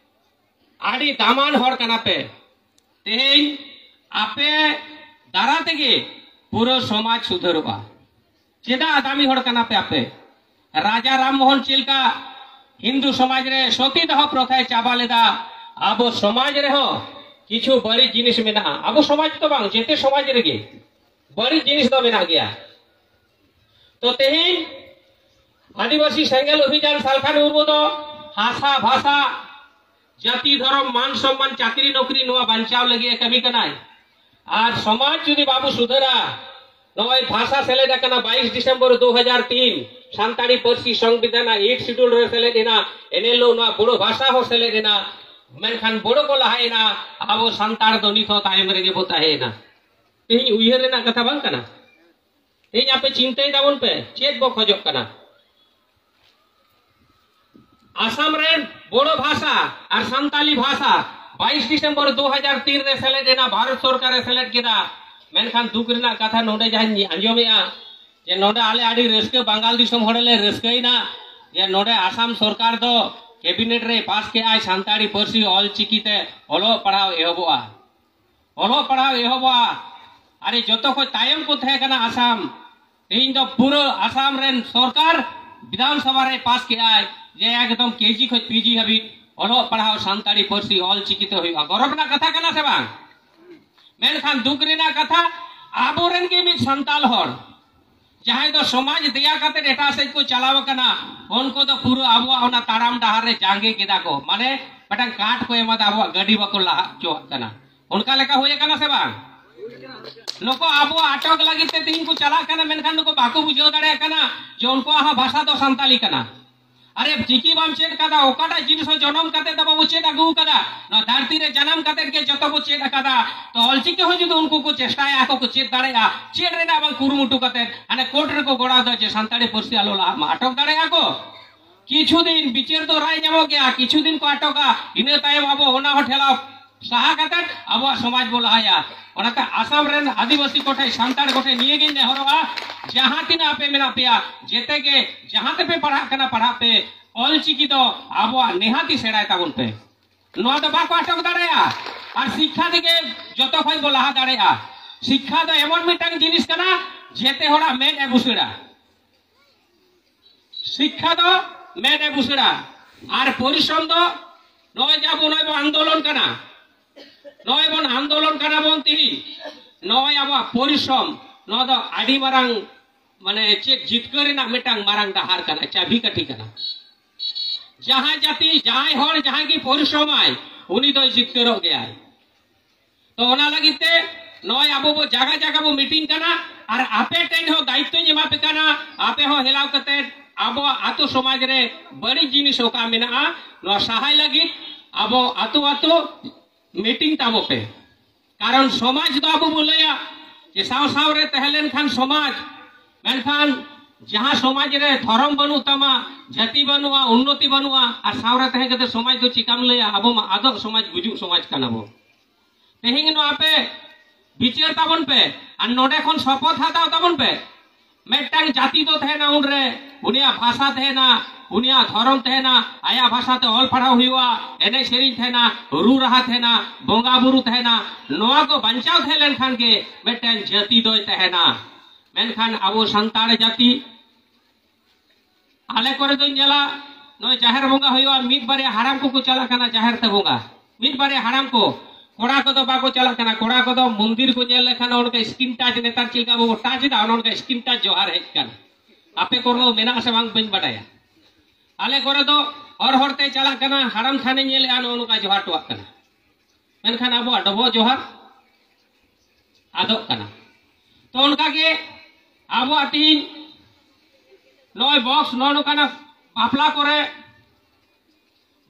ᱟᱹᱰᱤ ᱫᱟᱢᱟᱱ ᱦᱚᱲ ᱠᱟᱱᱟ ᱯᱮ᱾ ᱛᱮᱦᱮᱧ ᱟᱯᱮ ᱫᱟᱨᱟ ᱛᱮᱜᱮ ᱯᱩᱨᱟᱹ ᱥᱚᱢᱟᱡᱽ ᱥᱩᱫᱷᱟᱹᱨᱚᱜᱼᱟ᱾ ᱪᱮᱫᱟᱜ ᱫᱟᱢᱤ ᱦᱚᱲ ᱠᱟᱱᱟ ᱯᱮ ᱟᱯᱮ? ᱨᱟᱡᱟ ᱨᱟᱢ ᱢᱳᱦᱚᱱ ᱪᱮᱫ ᱞᱮᱠᱟ ᱦᱤᱱᱫᱩ ᱥᱚᱢᱟᱡᱽ ᱨᱮ ᱥᱚᱛᱤ ᱫᱟᱦᱚ ᱯᱨᱚᱛᱷᱟᱭ ᱪᱟᱵᱟ ᱞᱮᱫᱟ, ᱟᱵᱚ ᱥᱚᱢᱟᱡᱽ ᱨᱮᱦᱚᱸ ᱠᱤᱪᱷᱩ ᱵᱟᱹᱲᱤᱡ ᱡᱤᱱᱤᱥ ᱢᱮᱱᱟᱜᱼᱟ᱾ ᱟᱵᱚ ᱥᱚᱢᱟᱡᱽ ᱫᱚ ᱵᱟᱝ, ᱡᱮᱛᱮ ᱥᱚᱢᱟᱡᱽ ᱨᱮᱜᱮ ᱵᱟᱹᱲᱤᱡ ᱡᱤᱱᱤᱥ ᱫᱚ ᱢᱮᱱᱟᱜ ᱜᱮᱭᱟ᱾ ᱛᱚ ᱛᱮᱦᱮᱧ ᱟᱹᱫᱤᱵᱟᱹᱥᱤ ᱥᱮᱸᱜᱮᱞ ᱚᱵᱷᱤᱡᱟᱱ ᱥᱟᱞᱠᱷᱟᱱ ᱢᱩᱨᱢᱩ ᱫᱚ ᱦᱟᱥᱟ, ᱵᱷᱟᱥᱟ, ᱡᱟᱹᱛᱤ, ᱫᱷᱚᱨᱚᱢ, ᱢᱟᱱ ᱥᱚᱢᱢᱟᱱ, ᱪᱟᱹᱠᱨᱤ ᱱᱚᱠᱨᱤ, ᱱᱚᱣᱟ ᱵᱟᱧᱪᱟᱣ ᱞᱟᱹᱜᱤᱫ ᱮ ᱠᱟᱹᱢᱤ ᱠᱟᱱᱟᱭ᱾ ᱟᱨ ᱥᱚᱢᱟᱡᱽ ᱡᱩᱫᱤ ᱵᱟᱵᱚ ᱥᱩᱫᱷᱟᱹᱨᱟ, ᱱᱚᱜᱼᱚᱭ ᱵᱷᱟᱥᱟ ᱥᱮᱞᱮᱫ ᱟᱠᱟᱱᱟ ᱵᱟᱭᱤᱥ ᱰᱤᱥᱮᱢᱵᱚᱨ ᱫᱩ ᱦᱟᱡᱟᱨ ᱛᱤᱱ, ᱥᱟᱱᱛᱟᱲᱤ ᱯᱟᱹᱨᱥᱤ ᱥᱚᱝᱵᱤᱫᱷᱟᱱ ᱟᱜ ᱮᱭᱤᱴ ᱥᱤᱰᱩᱞ ᱨᱮ ᱥᱮᱞᱮᱫ ᱮᱱᱟ, ᱮᱱ ᱦᱤᱞᱳᱜ ᱱᱚᱣᱟ ᱵᱳᱰᱳ ᱵᱷᱟᱥᱟ ᱦᱚᱸ ᱥᱮᱞᱮᱫ ᱮᱱᱟ, ᱢᱮᱱᱠᱷᱟᱱ ᱵᱳᱰᱳ ᱠᱚ ᱞᱟᱦᱟᱭᱮᱱᱟ, ᱟᱵᱚ ᱥᱟᱱᱛᱟᱲ ᱫᱚ ᱱᱤᱛ ᱦᱚᱸ ᱛᱟᱭᱚᱢ ᱨᱮᱜᱮ ᱵᱚ ᱛᱟᱦᱮᱸᱭᱮᱱᱟ᱾ ᱛᱮᱦᱮᱧ ᱩᱭᱦᱟᱹᱨ ᱨᱮᱱᱟᱜ ᱠᱟᱛᱷᱟ ᱵᱟᱝ ᱠᱟᱱᱟ? ᱛᱮᱦᱮᱧ ᱟᱯᱮ ᱪᱤᱱᱛᱟᱹᱭ ᱛᱟᱵᱚᱱ ᱯᱮ, ᱪᱮᱫ ᱵᱚ ᱠᱷᱚᱡᱚᱜ ᱠᱟᱱᱟ? ᱟᱥᱟᱢ ᱨᱮᱱ ᱵᱳᱰᱳ ᱵᱷᱟᱥᱟ ᱟᱨ ᱥᱟᱱᱛᱟᱞᱤ ᱵᱷᱟᱥᱟ ᱵᱟᱭᱤᱥ ᱰᱤᱥᱮᱢᱵᱚᱨ ᱫᱩ ᱦᱟᱡᱟᱨ ᱛᱤᱱ ᱨᱮ ᱥᱮᱞᱮᱫ ᱮᱱᱟ, ᱵᱷᱟᱨᱚᱛ ᱥᱚᱨᱠᱟᱨ ᱮ ᱥᱮᱞᱮᱫ ᱠᱮᱫᱟ᱾ ᱢᱮᱱᱠᱷᱟᱱ ᱫᱩᱠ ᱨᱮᱱᱟᱜ ᱠᱟᱛᱷᱟ ᱱᱚᱰᱮ ᱡᱟᱦᱟᱸᱧ ᱟᱸᱡᱚᱢᱮᱜᱼᱟ, ᱡᱮ ᱱᱚᱰᱮ ᱟᱞᱮ ᱟᱹᱰᱤ ᱨᱟᱹᱥᱠᱟᱹ, ᱵᱟᱝᱜᱟᱞ ᱫᱤᱥᱚᱢ ᱦᱚᱲ ᱞᱮ ᱨᱟᱹᱥᱠᱟᱹᱭᱮᱱᱟ ᱡᱮ ᱱᱚᱰᱮ ᱟᱥᱟᱢ ᱥᱚᱨᱠᱟᱨ ᱫᱚ ᱠᱮᱵᱤᱱᱮᱴ ᱨᱮ ᱯᱟᱥ ᱠᱮᱜᱼᱟᱭ, ᱥᱟᱱᱛᱟᱲᱤ ᱯᱟᱹᱨᱥᱤ ᱚᱞ ᱪᱤᱠᱤ ᱛᱮ ᱚᱞᱚᱜ ᱯᱟᱲᱦᱟᱣ ᱮᱦᱚᱵᱚᱜᱼᱟ᱾ ᱚᱞᱚᱜ ᱯᱟᱲᱦᱟᱣ ᱮᱦᱚᱵᱚᱜᱼᱟ᱾ ᱟᱨᱮ ᱡᱚᱛᱚ ᱠᱷᱚᱡ ᱛᱟᱭᱚᱢ ᱠᱚ ᱛᱟᱦᱮᱸ ᱠᱟᱱᱟ ᱟᱥᱟᱢ᱾ ᱛᱮᱦᱮᱧ ᱫᱚ ᱯᱩᱨᱟᱹ ᱟᱥᱟᱢ ᱨᱮᱱ ᱥᱚᱨᱠᱟᱨ ᱵᱤᱫᱷᱟᱱ ᱥᱚᱵᱷᱟ ᱨᱮ ᱯᱟᱥ ᱠᱮᱜᱼᱟᱭ ᱡᱮ ᱮᱠᱫᱚᱢ ᱠᱮᱡᱤ ᱠᱷᱚᱡ ᱯᱤᱡᱤ ᱦᱟᱹᱵᱤᱡ ᱚᱞᱚᱜ ᱯᱟᱲᱦᱟᱣ ᱥᱟᱱᱛᱟᱲᱤ ᱯᱟᱹᱨᱥᱤ ᱚᱞ ᱪᱤᱠᱤ ᱛᱮ ᱦᱩᱭᱩᱜᱼᱟ᱾ ᱜᱚᱨᱚᱵᱽ ᱨᱮᱱᱟᱜ ᱠᱟᱛᱷᱟ ᱠᱟᱱᱟ ᱥᱮ ᱵᱟᱝ? ᱢᱮᱱᱠᱷᱟᱱ ᱫᱩᱠ ᱨᱮᱱᱟᱜ ᱠᱟᱛᱷᱟ, ᱟᱵᱚᱨᱮᱱ ᱜᱮ ᱢᱤᱫ ᱥᱟᱱᱛᱟᱞ ᱦᱚᱲ ᱡᱟᱦᱟᱸᱭ ᱫᱚ ᱥᱚᱢᱟᱡᱽ ᱫᱮᱭᱟ ᱠᱟᱛᱮ ᱮᱴᱟᱜ ᱥᱮᱫ ᱠᱚ ᱪᱟᱞᱟᱣ ᱟᱠᱟᱱᱟ, ᱩᱱᱠᱩ ᱫᱚ ᱯᱩᱨᱟᱹ ᱟᱵᱚᱣᱟᱜ ᱚᱱᱟ ᱛᱟᱲᱟᱢ ᱰᱟᱦᱟᱨ ᱨᱮ ᱡᱟᱸᱜᱮ ᱠᱮᱫᱟ ᱠᱚ, ᱢᱟᱱᱮ ᱢᱤᱫᱴᱟᱝ ᱠᱟᱴ ᱠᱚ ᱮᱢᱟᱫᱟ, ᱟᱵᱚᱣᱟᱜ ᱜᱟᱹᱰᱤ ᱵᱟᱠᱚ ᱞᱟᱦᱟ ᱦᱚᱪᱚᱣᱟᱜ ᱠᱟᱱᱟ᱾ ᱚᱱᱠᱟ ᱞᱮᱠᱟ ᱦᱩᱭ ᱟᱠᱟᱱᱟ ᱥᱮ ᱵᱟᱝ? ᱱᱩᱠᱩ ᱟᱵᱚ ᱟᱴᱚᱠ ᱞᱟᱹᱜᱤᱫ ᱛᱮ ᱛᱤᱦᱤᱧ ᱠᱚ ᱪᱟᱞᱟᱜ ᱠᱟᱱᱟ, ᱢᱮᱱᱠᱷᱟᱱ ᱱᱩᱠᱩ ᱵᱟᱠᱚ ᱵᱩᱡᱷᱟᱹᱣ ᱫᱟᱲᱮᱭᱟᱜ ᱠᱟᱱᱟ ᱡᱮ ᱩᱱᱠᱩᱣᱟᱜ ᱦᱚᱸ ᱵᱷᱟᱥᱟ ᱫᱚ ᱥᱟᱱᱛᱟᱞᱤ ᱠᱟᱱᱟ᱾ ᱟᱨᱮ ᱪᱤᱠᱤ ᱵᱟᱢ ᱪᱮᱫ ᱠᱟᱫᱟ, ᱚᱠᱟᱴᱟᱜ ᱡᱤᱱᱤᱥ ᱦᱚᱸ ᱡᱚᱱᱚᱢ ᱠᱟᱛᱮ ᱫᱚ ᱵᱟᱵᱚ ᱪᱮᱫ ᱟᱹᱜᱩ ᱠᱟᱫᱟ, ᱱᱚᱣᱟ ᱫᱷᱟᱹᱨᱛᱤ ᱨᱮ ᱡᱟᱱᱟᱢ ᱠᱟᱛᱮ ᱜᱮ ᱡᱚᱛᱚ ᱵᱚ ᱪᱮᱫ ᱟᱠᱟᱫᱟ᱾ ᱛᱚ ᱚᱞᱪᱤᱠᱤ ᱦᱚᱸ ᱡᱩᱫᱤ ᱩᱱᱠᱩ ᱠᱚ ᱪᱮᱥᱴᱟᱭᱟ, ᱟᱠᱚ ᱠᱚ ᱪᱮᱫ ᱫᱟᱲᱮᱭᱟᱜᱼᱟ, ᱪᱮᱫ ᱨᱮᱱᱟᱜ ᱵᱟᱝ ᱠᱩᱨᱩᱢᱩᱴᱩ ᱠᱟᱛᱮ ᱦᱟᱱᱮ ᱠᱳᱨᱴ ᱨᱮᱠᱚ ᱜᱚᱲᱟᱣ ᱫᱟ ᱡᱮ ᱥᱟᱱᱛᱟᱲᱤ ᱯᱟᱹᱨᱥᱤ ᱟᱞᱚ ᱞᱟᱦᱟᱜ ᱢᱟ, ᱟᱴᱚᱠ ᱫᱟᱲᱮᱭᱟᱜᱼᱟ ᱠᱚ᱾ ᱠᱤᱪᱷᱩ ᱫᱤᱱ ᱵᱤᱪᱟᱹᱨ ᱫᱚ ᱨᱟᱭ ᱧᱟᱢᱚᱜ ᱜᱮᱭᱟ, ᱠᱤᱪᱷᱩ ᱫᱤᱱ ᱠᱚ ᱟᱴᱚᱠᱟ, ᱤᱱᱟᱹ ᱛᱟᱭᱚᱢ ᱟᱵᱚ ᱚᱱᱟ ᱦᱚᱸ ᱴᱷᱮᱞᱟᱣ ᱥᱟᱦᱟ ᱠᱟᱛᱮ ᱟᱵᱚᱣᱟᱜ ᱥᱚᱢᱟᱡᱽ ᱵᱚ ᱞᱟᱦᱟᱭᱟ᱾ ᱚᱱᱟᱛᱮ ᱟᱥᱟᱢ ᱨᱮᱱ ᱟᱹᱫᱤᱵᱟᱹᱥᱤ ᱠᱚᱴᱷᱮᱱ, ᱥᱟᱱᱛᱟᱲ ᱠᱚᱴᱷᱮᱱ ᱱᱤᱭᱟᱹᱜᱤᱧ ᱱᱮᱦᱚᱨᱚᱜᱼᱟ, ᱡᱟᱦᱟᱸ ᱛᱤᱱᱟᱹᱜ ᱟᱯᱮ ᱢᱮᱱᱟᱜ ᱯᱮᱭᱟ, ᱡᱮᱛᱮ ᱜᱮ ᱡᱟᱦᱟᱸ ᱛᱮᱯᱮ ᱯᱟᱲᱦᱟᱜ ᱠᱟᱱᱟ ᱯᱟᱲᱦᱟᱜ ᱯᱮ, ᱚᱞᱪᱤᱠᱤ ᱫᱚ ᱟᱵᱚᱣᱟᱜ ᱱᱤᱦᱟᱹᱛᱤ ᱥᱮᱬᱟᱭ ᱛᱟᱵᱚᱱ ᱯᱮ᱾ ᱱᱚᱣᱟ ᱫᱚ ᱵᱟᱠᱚ ᱟᱴᱚᱠ ᱫᱟᱲᱮᱭᱟᱜᱼᱟ᱾ ᱟᱨ ᱥᱤᱠᱠᱷᱟ ᱛᱮᱜᱮ ᱡᱚᱛᱚ ᱠᱷᱚᱱ ᱵᱚ ᱞᱟᱦᱟ ᱫᱟᱲᱮᱭᱟᱜᱼᱟ᱾ ᱥᱤᱠᱠᱷᱟ ᱫᱚ ᱮᱢᱚᱱ ᱢᱤᱫᱴᱟᱝ ᱡᱤᱱᱤᱥ ᱠᱟᱱᱟ, ᱡᱮᱛᱮ ᱦᱚᱲᱟᱜ ᱢᱮᱫ ᱮ ᱵᱩᱥᱟᱹᱲᱟ᱾ ᱥᱤᱠᱠᱷᱟ ᱫᱚ ᱢᱮᱫ ᱮ ᱵᱩᱥᱟᱹᱲᱟ᱾ ᱟᱨ ᱯᱚᱨᱤᱥᱨᱚᱢ ᱫᱚ ᱱᱚᱜᱼᱚᱭ ᱡᱮ ᱟᱵᱚ ᱱᱚᱜᱼᱚᱭ ᱵᱚᱱ ᱟᱱᱫᱳᱞᱚᱱ ᱠᱟᱱᱟ, ᱱᱚᱜᱼᱚᱭ ᱵᱚᱱ ᱟᱱᱫᱳᱞᱚᱱ ᱠᱟᱱᱟ ᱵᱚᱱ ᱛᱤᱦᱤᱧ, ᱱᱚᱜᱼᱚᱭ ᱟᱵᱚᱣᱟᱜ ᱯᱚᱨᱤᱥᱨᱚᱢ, ᱱᱚᱣᱟ ᱫᱚ ᱟᱹᱰᱤ ᱢᱟᱨᱟᱝ, ᱢᱟᱱᱮ ᱪᱮᱫ, ᱡᱤᱛᱠᱟᱹᱨ ᱨᱮᱱᱟᱜ ᱢᱤᱫᱴᱟᱝ ᱢᱟᱨᱟᱝ ᱰᱟᱦᱟᱨ ᱠᱟᱱᱟ, ᱪᱟᱵᱤ ᱠᱟᱹᱴᱷᱤ ᱠᱟᱱᱟ᱾ ᱡᱟᱦᱟᱸ ᱡᱟᱹᱛᱤ, ᱡᱟᱦᱟᱸᱭ ᱦᱚᱲ, ᱡᱟᱦᱟᱸᱭ ᱜᱮ ᱯᱚᱨᱤᱥᱨᱚᱢᱟᱭ, ᱩᱱᱤ ᱫᱚᱭ ᱡᱤᱛᱠᱟᱹᱨᱚᱜ ᱜᱮᱭᱟᱭ᱾ ᱛᱚ ᱚᱱᱟ ᱞᱟᱹᱜᱤᱫ ᱛᱮ ᱱᱚᱜᱼᱚᱭ ᱟᱵᱚ ᱵᱚ ᱡᱟᱭᱜᱟ ᱡᱟᱭᱜᱟ ᱵᱚ ᱢᱤᱴᱤᱝ ᱠᱟᱱᱟ, ᱟᱨ ᱟᱯᱮ ᱴᱷᱮᱱ ᱦᱚᱸ ᱫᱟᱭᱤᱛᱛᱚᱧ ᱮᱢᱟ ᱯᱮ ᱠᱟᱱᱟ, ᱟᱯᱮ ᱦᱚᱸ ᱦᱮᱞᱟᱣ ᱠᱟᱛᱮ ᱟᱵᱚᱣᱟᱜ ᱟᱛᱳ ᱥᱚᱢᱟᱡᱽ ᱨᱮ ᱵᱟᱹᱲᱤᱡ ᱡᱤᱱᱤᱥ ᱚᱠᱟ ᱢᱮᱱᱟᱜᱼᱟ, ᱱᱚᱣᱟ ᱥᱟᱦᱟᱭ ᱞᱟᱹᱜᱤᱫ ᱟᱵᱚ ᱟᱛᱳ ᱟᱛᱳ ᱢᱤᱴᱤᱝ ᱛᱟᱵᱚ ᱯᱮ᱾ ᱠᱟᱨᱚᱱ ᱥᱚᱢᱟᱡᱽ ᱫᱚ ᱟᱵᱚ ᱵᱚ ᱞᱟᱹᱭᱟ ᱡᱮ ᱥᱟᱶ ᱥᱟᱶ ᱨᱮ ᱛᱟᱦᱮᱸ ᱞᱮᱱᱠᱷᱟᱱ ᱥᱚᱢᱟᱡᱽ, ᱢᱮᱱᱠᱷᱟᱱ ᱡᱟᱦᱟᱸ ᱥᱚᱢᱟᱡᱽ ᱨᱮ ᱫᱷᱚᱨᱚᱢ ᱵᱟᱹᱱᱩᱜ ᱛᱟᱢᱟ, ᱡᱟᱹᱛᱤ ᱵᱟᱹᱱᱩᱜᱼᱟ, ᱩᱱᱱᱚᱛᱤ ᱵᱟᱹᱱᱩᱜᱼᱟ, ᱟᱨ ᱥᱟᱶ ᱨᱮ ᱛᱟᱦᱮᱸ ᱠᱟᱛᱮ ᱥᱚᱢᱟᱡᱽ ᱫᱚ ᱪᱤᱠᱟᱢ ᱞᱟᱹᱭᱟ? ᱟᱵᱚ ᱢᱟ ᱟᱫᱚᱜ ᱥᱚᱢᱟᱡᱽ, ᱜᱩᱡᱩᱜ ᱥᱚᱢᱟᱡᱽ ᱠᱟᱱᱟ ᱵᱚ᱾ ᱛᱮᱦᱮᱧ ᱱᱚᱣᱟ ᱯᱮ ᱵᱤᱪᱟᱹᱨ ᱛᱟᱵᱚᱱ ᱯᱮ, ᱟᱨ ᱱᱚᱰᱮ ᱠᱷᱚᱱ ᱥᱚᱯᱚᱛ ᱦᱟᱛᱟᱣ ᱛᱟᱵᱚᱱ ᱯᱮ᱾ ᱢᱤᱫᱴᱟᱝ ᱡᱟᱹᱛᱤ ᱫᱚ ᱛᱟᱦᱮᱱᱟ, ᱩᱱᱨᱮ ᱩᱱᱤᱭᱟᱜ ᱵᱷᱟᱥᱟ ᱛᱟᱦᱮᱱᱟ, ᱩᱱᱤᱭᱟᱜ ᱫᱷᱚᱨᱚᱢ ᱛᱟᱦᱮᱱᱟ, ᱟᱭᱟᱜ ᱵᱷᱟᱥᱟᱛᱮ ᱚᱞ ᱯᱟᱲᱦᱟᱣ ᱦᱩᱭᱩᱜᱼᱟ, ᱮᱱᱮᱡ ᱥᱮᱨᱮᱧ ᱛᱟᱦᱮᱱᱟ, ᱨᱩ ᱨᱟᱦᱟ ᱛᱟᱦᱮᱱᱟ, ᱵᱚᱸᱜᱟ ᱵᱩᱨᱩ ᱛᱟᱦᱮᱱᱟ᱾ ᱱᱚᱣᱟ ᱠᱚ ᱵᱟᱧᱪᱟᱣ ᱛᱟᱦᱮᱸ ᱞᱮᱱᱠᱷᱟᱱ ᱜᱮ ᱢᱤᱫᱴᱟᱝ ᱡᱟᱹᱛᱤ ᱫᱚᱭ ᱛᱟᱦᱮᱱᱟ᱾ ᱢᱮᱱᱠᱷᱟᱱ ᱟᱵᱚ ᱥᱟᱱᱛᱟᱲ ᱡᱟᱹᱛᱤ, ᱟᱞᱮ ᱠᱚᱨᱮ ᱫᱚᱧ ᱧᱮᱞᱟ, ᱱᱚᱜᱼᱚᱭ ᱡᱟᱦᱮᱨ ᱵᱚᱸᱜᱟ ᱦᱩᱭᱩᱜᱼᱟ, ᱢᱤᱫ ᱵᱟᱨᱭᱟ ᱦᱟᱲᱟᱢ ᱠᱚᱠᱚ ᱪᱟᱞᱟᱜ ᱠᱟᱱᱟ ᱡᱟᱦᱮᱨ ᱛᱮ ᱵᱚᱸᱜᱟ, ᱢᱤᱫ ᱵᱟᱨᱭᱟ ᱦᱟᱲᱟᱢ ᱠᱚ᱾ ᱠᱚᱲᱟ ᱠᱚᱫᱚ ᱵᱟᱠᱚ ᱪᱟᱞᱟᱜ ᱠᱟᱱᱟ᱾ ᱠᱚᱲᱟ ᱠᱚᱫᱚ ᱢᱚᱱᱫᱤᱨ ᱠᱚ ᱧᱮᱞ ᱞᱮᱠᱷᱟᱱ ᱚᱱᱠᱟ ᱥᱠᱤᱱ ᱴᱟᱪ, ᱱᱮᱛᱟᱨ ᱪᱮᱫ ᱞᱮᱠᱟ ᱵᱚ ᱴᱟᱪ ᱮᱫᱟ, ᱚᱱᱮ ᱚᱱᱠᱟ ᱥᱠᱤᱱ ᱴᱟᱪ ᱡᱚᱦᱟᱨ ᱦᱮᱡ ᱠᱟᱱᱟ᱾ ᱟᱯᱮ ᱠᱚᱨᱮ ᱫᱚ ᱢᱮᱱᱟᱜ ᱟᱥᱮ ᱵᱟᱝ ᱵᱟᱹᱧ ᱵᱟᱰᱟᱭᱟ᱾ ᱟᱞᱮ ᱠᱚᱨᱮ ᱫᱚ ᱦᱚᱨ ᱦᱚᱨ ᱛᱮ ᱪᱟᱞᱟᱜ ᱠᱟᱱᱟ, ᱦᱟᱲᱟᱢ ᱛᱷᱟᱱᱮ ᱧᱮᱞᱮᱜᱼᱟ, ᱱᱚᱜᱼᱚ ᱱᱚᱝᱠᱟ ᱡᱚᱦᱟᱨ ᱦᱚᱴᱚᱣᱟᱜ ᱠᱟᱱᱟ᱾ ᱢᱮᱱᱠᱷᱟᱱ ᱟᱵᱚᱣᱟᱜ ᱰᱚᱵᱚᱜ ᱡᱚᱦᱟᱨ ᱟᱫᱚᱜ ᱠᱟᱱᱟ᱾ ᱛᱚ ᱚᱱᱠᱟ ᱜᱮ ᱟᱵᱚᱣᱟᱜ ᱛᱤᱦᱤᱧ ᱱᱚᱜᱼᱚᱭ ᱵᱚᱠᱥ, ᱱᱚᱜᱼᱚ ᱱᱚᱝᱠᱟᱱᱟᱜ ᱵᱟᱯᱞᱟ ᱠᱚᱨᱮ,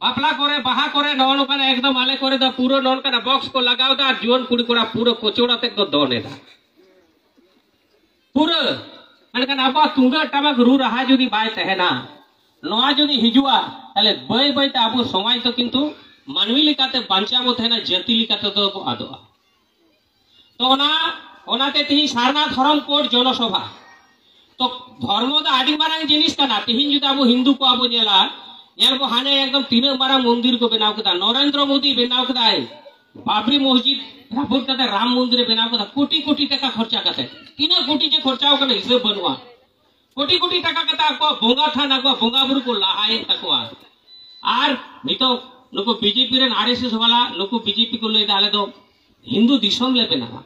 ᱵᱟᱯᱞᱟ ᱠᱚᱨᱮ, ᱵᱟᱦᱟ ᱠᱚᱨᱮ, ᱱᱚᱜᱼᱚ ᱱᱚᱝᱠᱟᱱᱟᱜ ᱮᱠᱫᱚᱢ ᱟᱞᱮ ᱠᱚᱨᱮ ᱫᱚ ᱯᱩᱨᱟᱹ ᱱᱚᱜᱼᱚ ᱱᱚᱝᱠᱟᱱᱟᱜ ᱵᱚᱠᱥ ᱠᱚ ᱞᱟᱜᱟᱣ ᱮᱫᱟ ᱟᱨ ᱡᱩᱣᱟᱹᱱ ᱠᱩᱲᱤ ᱠᱚᱲᱟ ᱯᱩᱨᱟᱹ ᱠᱚᱪᱚᱲ ᱟᱛᱮᱫ ᱠᱚ ᱫᱚᱱ ᱮᱫᱟ᱾ ᱯᱩᱨᱟᱹ, ᱢᱮᱱᱠᱷᱟᱱ ᱟᱵᱚᱣᱟᱜ ᱛᱩᱢᱫᱟᱹᱜ ᱴᱟᱢᱟᱠ ᱨᱩ ᱨᱟᱦᱟ ᱡᱩᱫᱤ ᱵᱟᱭ ᱛᱟᱦᱮᱱᱟ, ᱱᱚᱣᱟ ᱡᱩᱫᱤ ᱦᱤᱡᱩᱜᱼᱟ, ᱛᱟᱦᱞᱮ ᱵᱟᱹᱭ ᱵᱟᱹᱭ ᱛᱮ ᱟᱵᱚ ᱥᱚᱢᱟᱡᱽ ᱫᱚ ᱠᱤᱱᱛᱩ ᱢᱟᱹᱱᱢᱤ ᱞᱮᱠᱟᱛᱮ ᱵᱟᱧᱪᱟᱣ ᱵᱚ ᱛᱟᱦᱮᱱᱟ, ᱡᱟᱹᱛᱤ ᱞᱮᱠᱟᱛᱮ ᱫᱚ ᱵᱚ ᱟᱫᱚᱜᱼᱟ᱾ ᱛᱚ ᱚᱱᱟ, ᱚᱱᱟᱛᱮ ᱛᱮᱦᱮᱧ ᱥᱟᱨᱱᱟ ᱫᱷᱚᱨᱚᱢ ᱠᱳᱰ ᱡᱚᱱᱚᱥᱚᱵᱷᱟ᱾ ᱛᱚ ᱫᱷᱚᱨᱢᱚ ᱫᱚ ᱟᱹᱰᱤ ᱢᱟᱨᱟᱝ ᱡᱤᱱᱤᱥ ᱠᱟᱱᱟ᱾ ᱛᱮᱦᱮᱧ ᱡᱩᱫᱤ ᱟᱵᱚ ᱦᱤᱱᱫᱩ ᱠᱚᱣᱟᱜ ᱵᱚ ᱧᱮᱞᱟ, ᱧᱮᱞ ᱵᱚ ᱦᱟᱱᱮ ᱮᱠᱫᱚᱢ ᱛᱤᱱᱟᱹᱜ ᱢᱟᱨᱟᱝ ᱢᱚᱱᱫᱤᱨ ᱠᱚ ᱵᱮᱱᱟᱣ ᱠᱮᱫᱟ, ᱱᱚᱨᱮᱱᱫᱨᱚ ᱢᱳᱫᱤ ᱵᱮᱱᱟᱣ ᱠᱮᱫᱟᱭ ᱵᱟᱵᱨᱤ ᱢᱚᱥᱡᱤᱫ, ᱨᱟᱵᱩᱨ ᱠᱟᱛᱮ ᱨᱟᱢ ᱢᱚᱱᱫᱤᱨ ᱮ ᱵᱮᱱᱟᱣ ᱠᱮᱫᱟ, ᱠᱳᱴᱤ ᱠᱳᱴᱤ ᱴᱟᱠᱟ ᱠᱷᱚᱨᱪᱟ ᱠᱟᱛᱮ᱾ ᱛᱤᱱᱟᱹᱜ ᱠᱳᱴᱤ ᱡᱮ ᱠᱷᱚᱨᱪᱟᱣ ᱠᱟᱱᱟ ᱦᱤᱥᱟᱹᱵ ᱵᱟᱹᱱᱩᱜᱼᱟ᱾ ᱠᱳᱴᱤ ᱠᱳᱴᱤ ᱴᱟᱠᱟ ᱠᱟᱛᱮ ᱟᱠᱚᱣᱟᱜ ᱵᱚᱸᱜᱟ ᱛᱷᱟᱱ, ᱟᱠᱚᱣᱟᱜ ᱵᱚᱸᱜᱟ ᱵᱩᱨᱩ ᱠᱚ ᱞᱟᱦᱟᱭᱮᱫ ᱛᱟᱠᱚᱣᱟ᱾ ᱟᱨ ᱱᱤᱛᱚᱜ ᱱᱩᱠᱩ ᱵᱤᱡᱮᱯᱤ ᱨᱮᱱ, ᱟᱨᱮᱥᱮᱥ ᱵᱟᱞᱟ, ᱱᱩᱠᱩ ᱵᱤᱡᱮᱯᱤ ᱠᱚ ᱞᱟᱹᱭᱫᱟ ᱟᱞᱮ ᱫᱚ ᱦᱤᱱᱫᱩ ᱫᱤᱥᱚᱢ ᱞᱮ ᱵᱮᱱᱟᱣᱟ᱾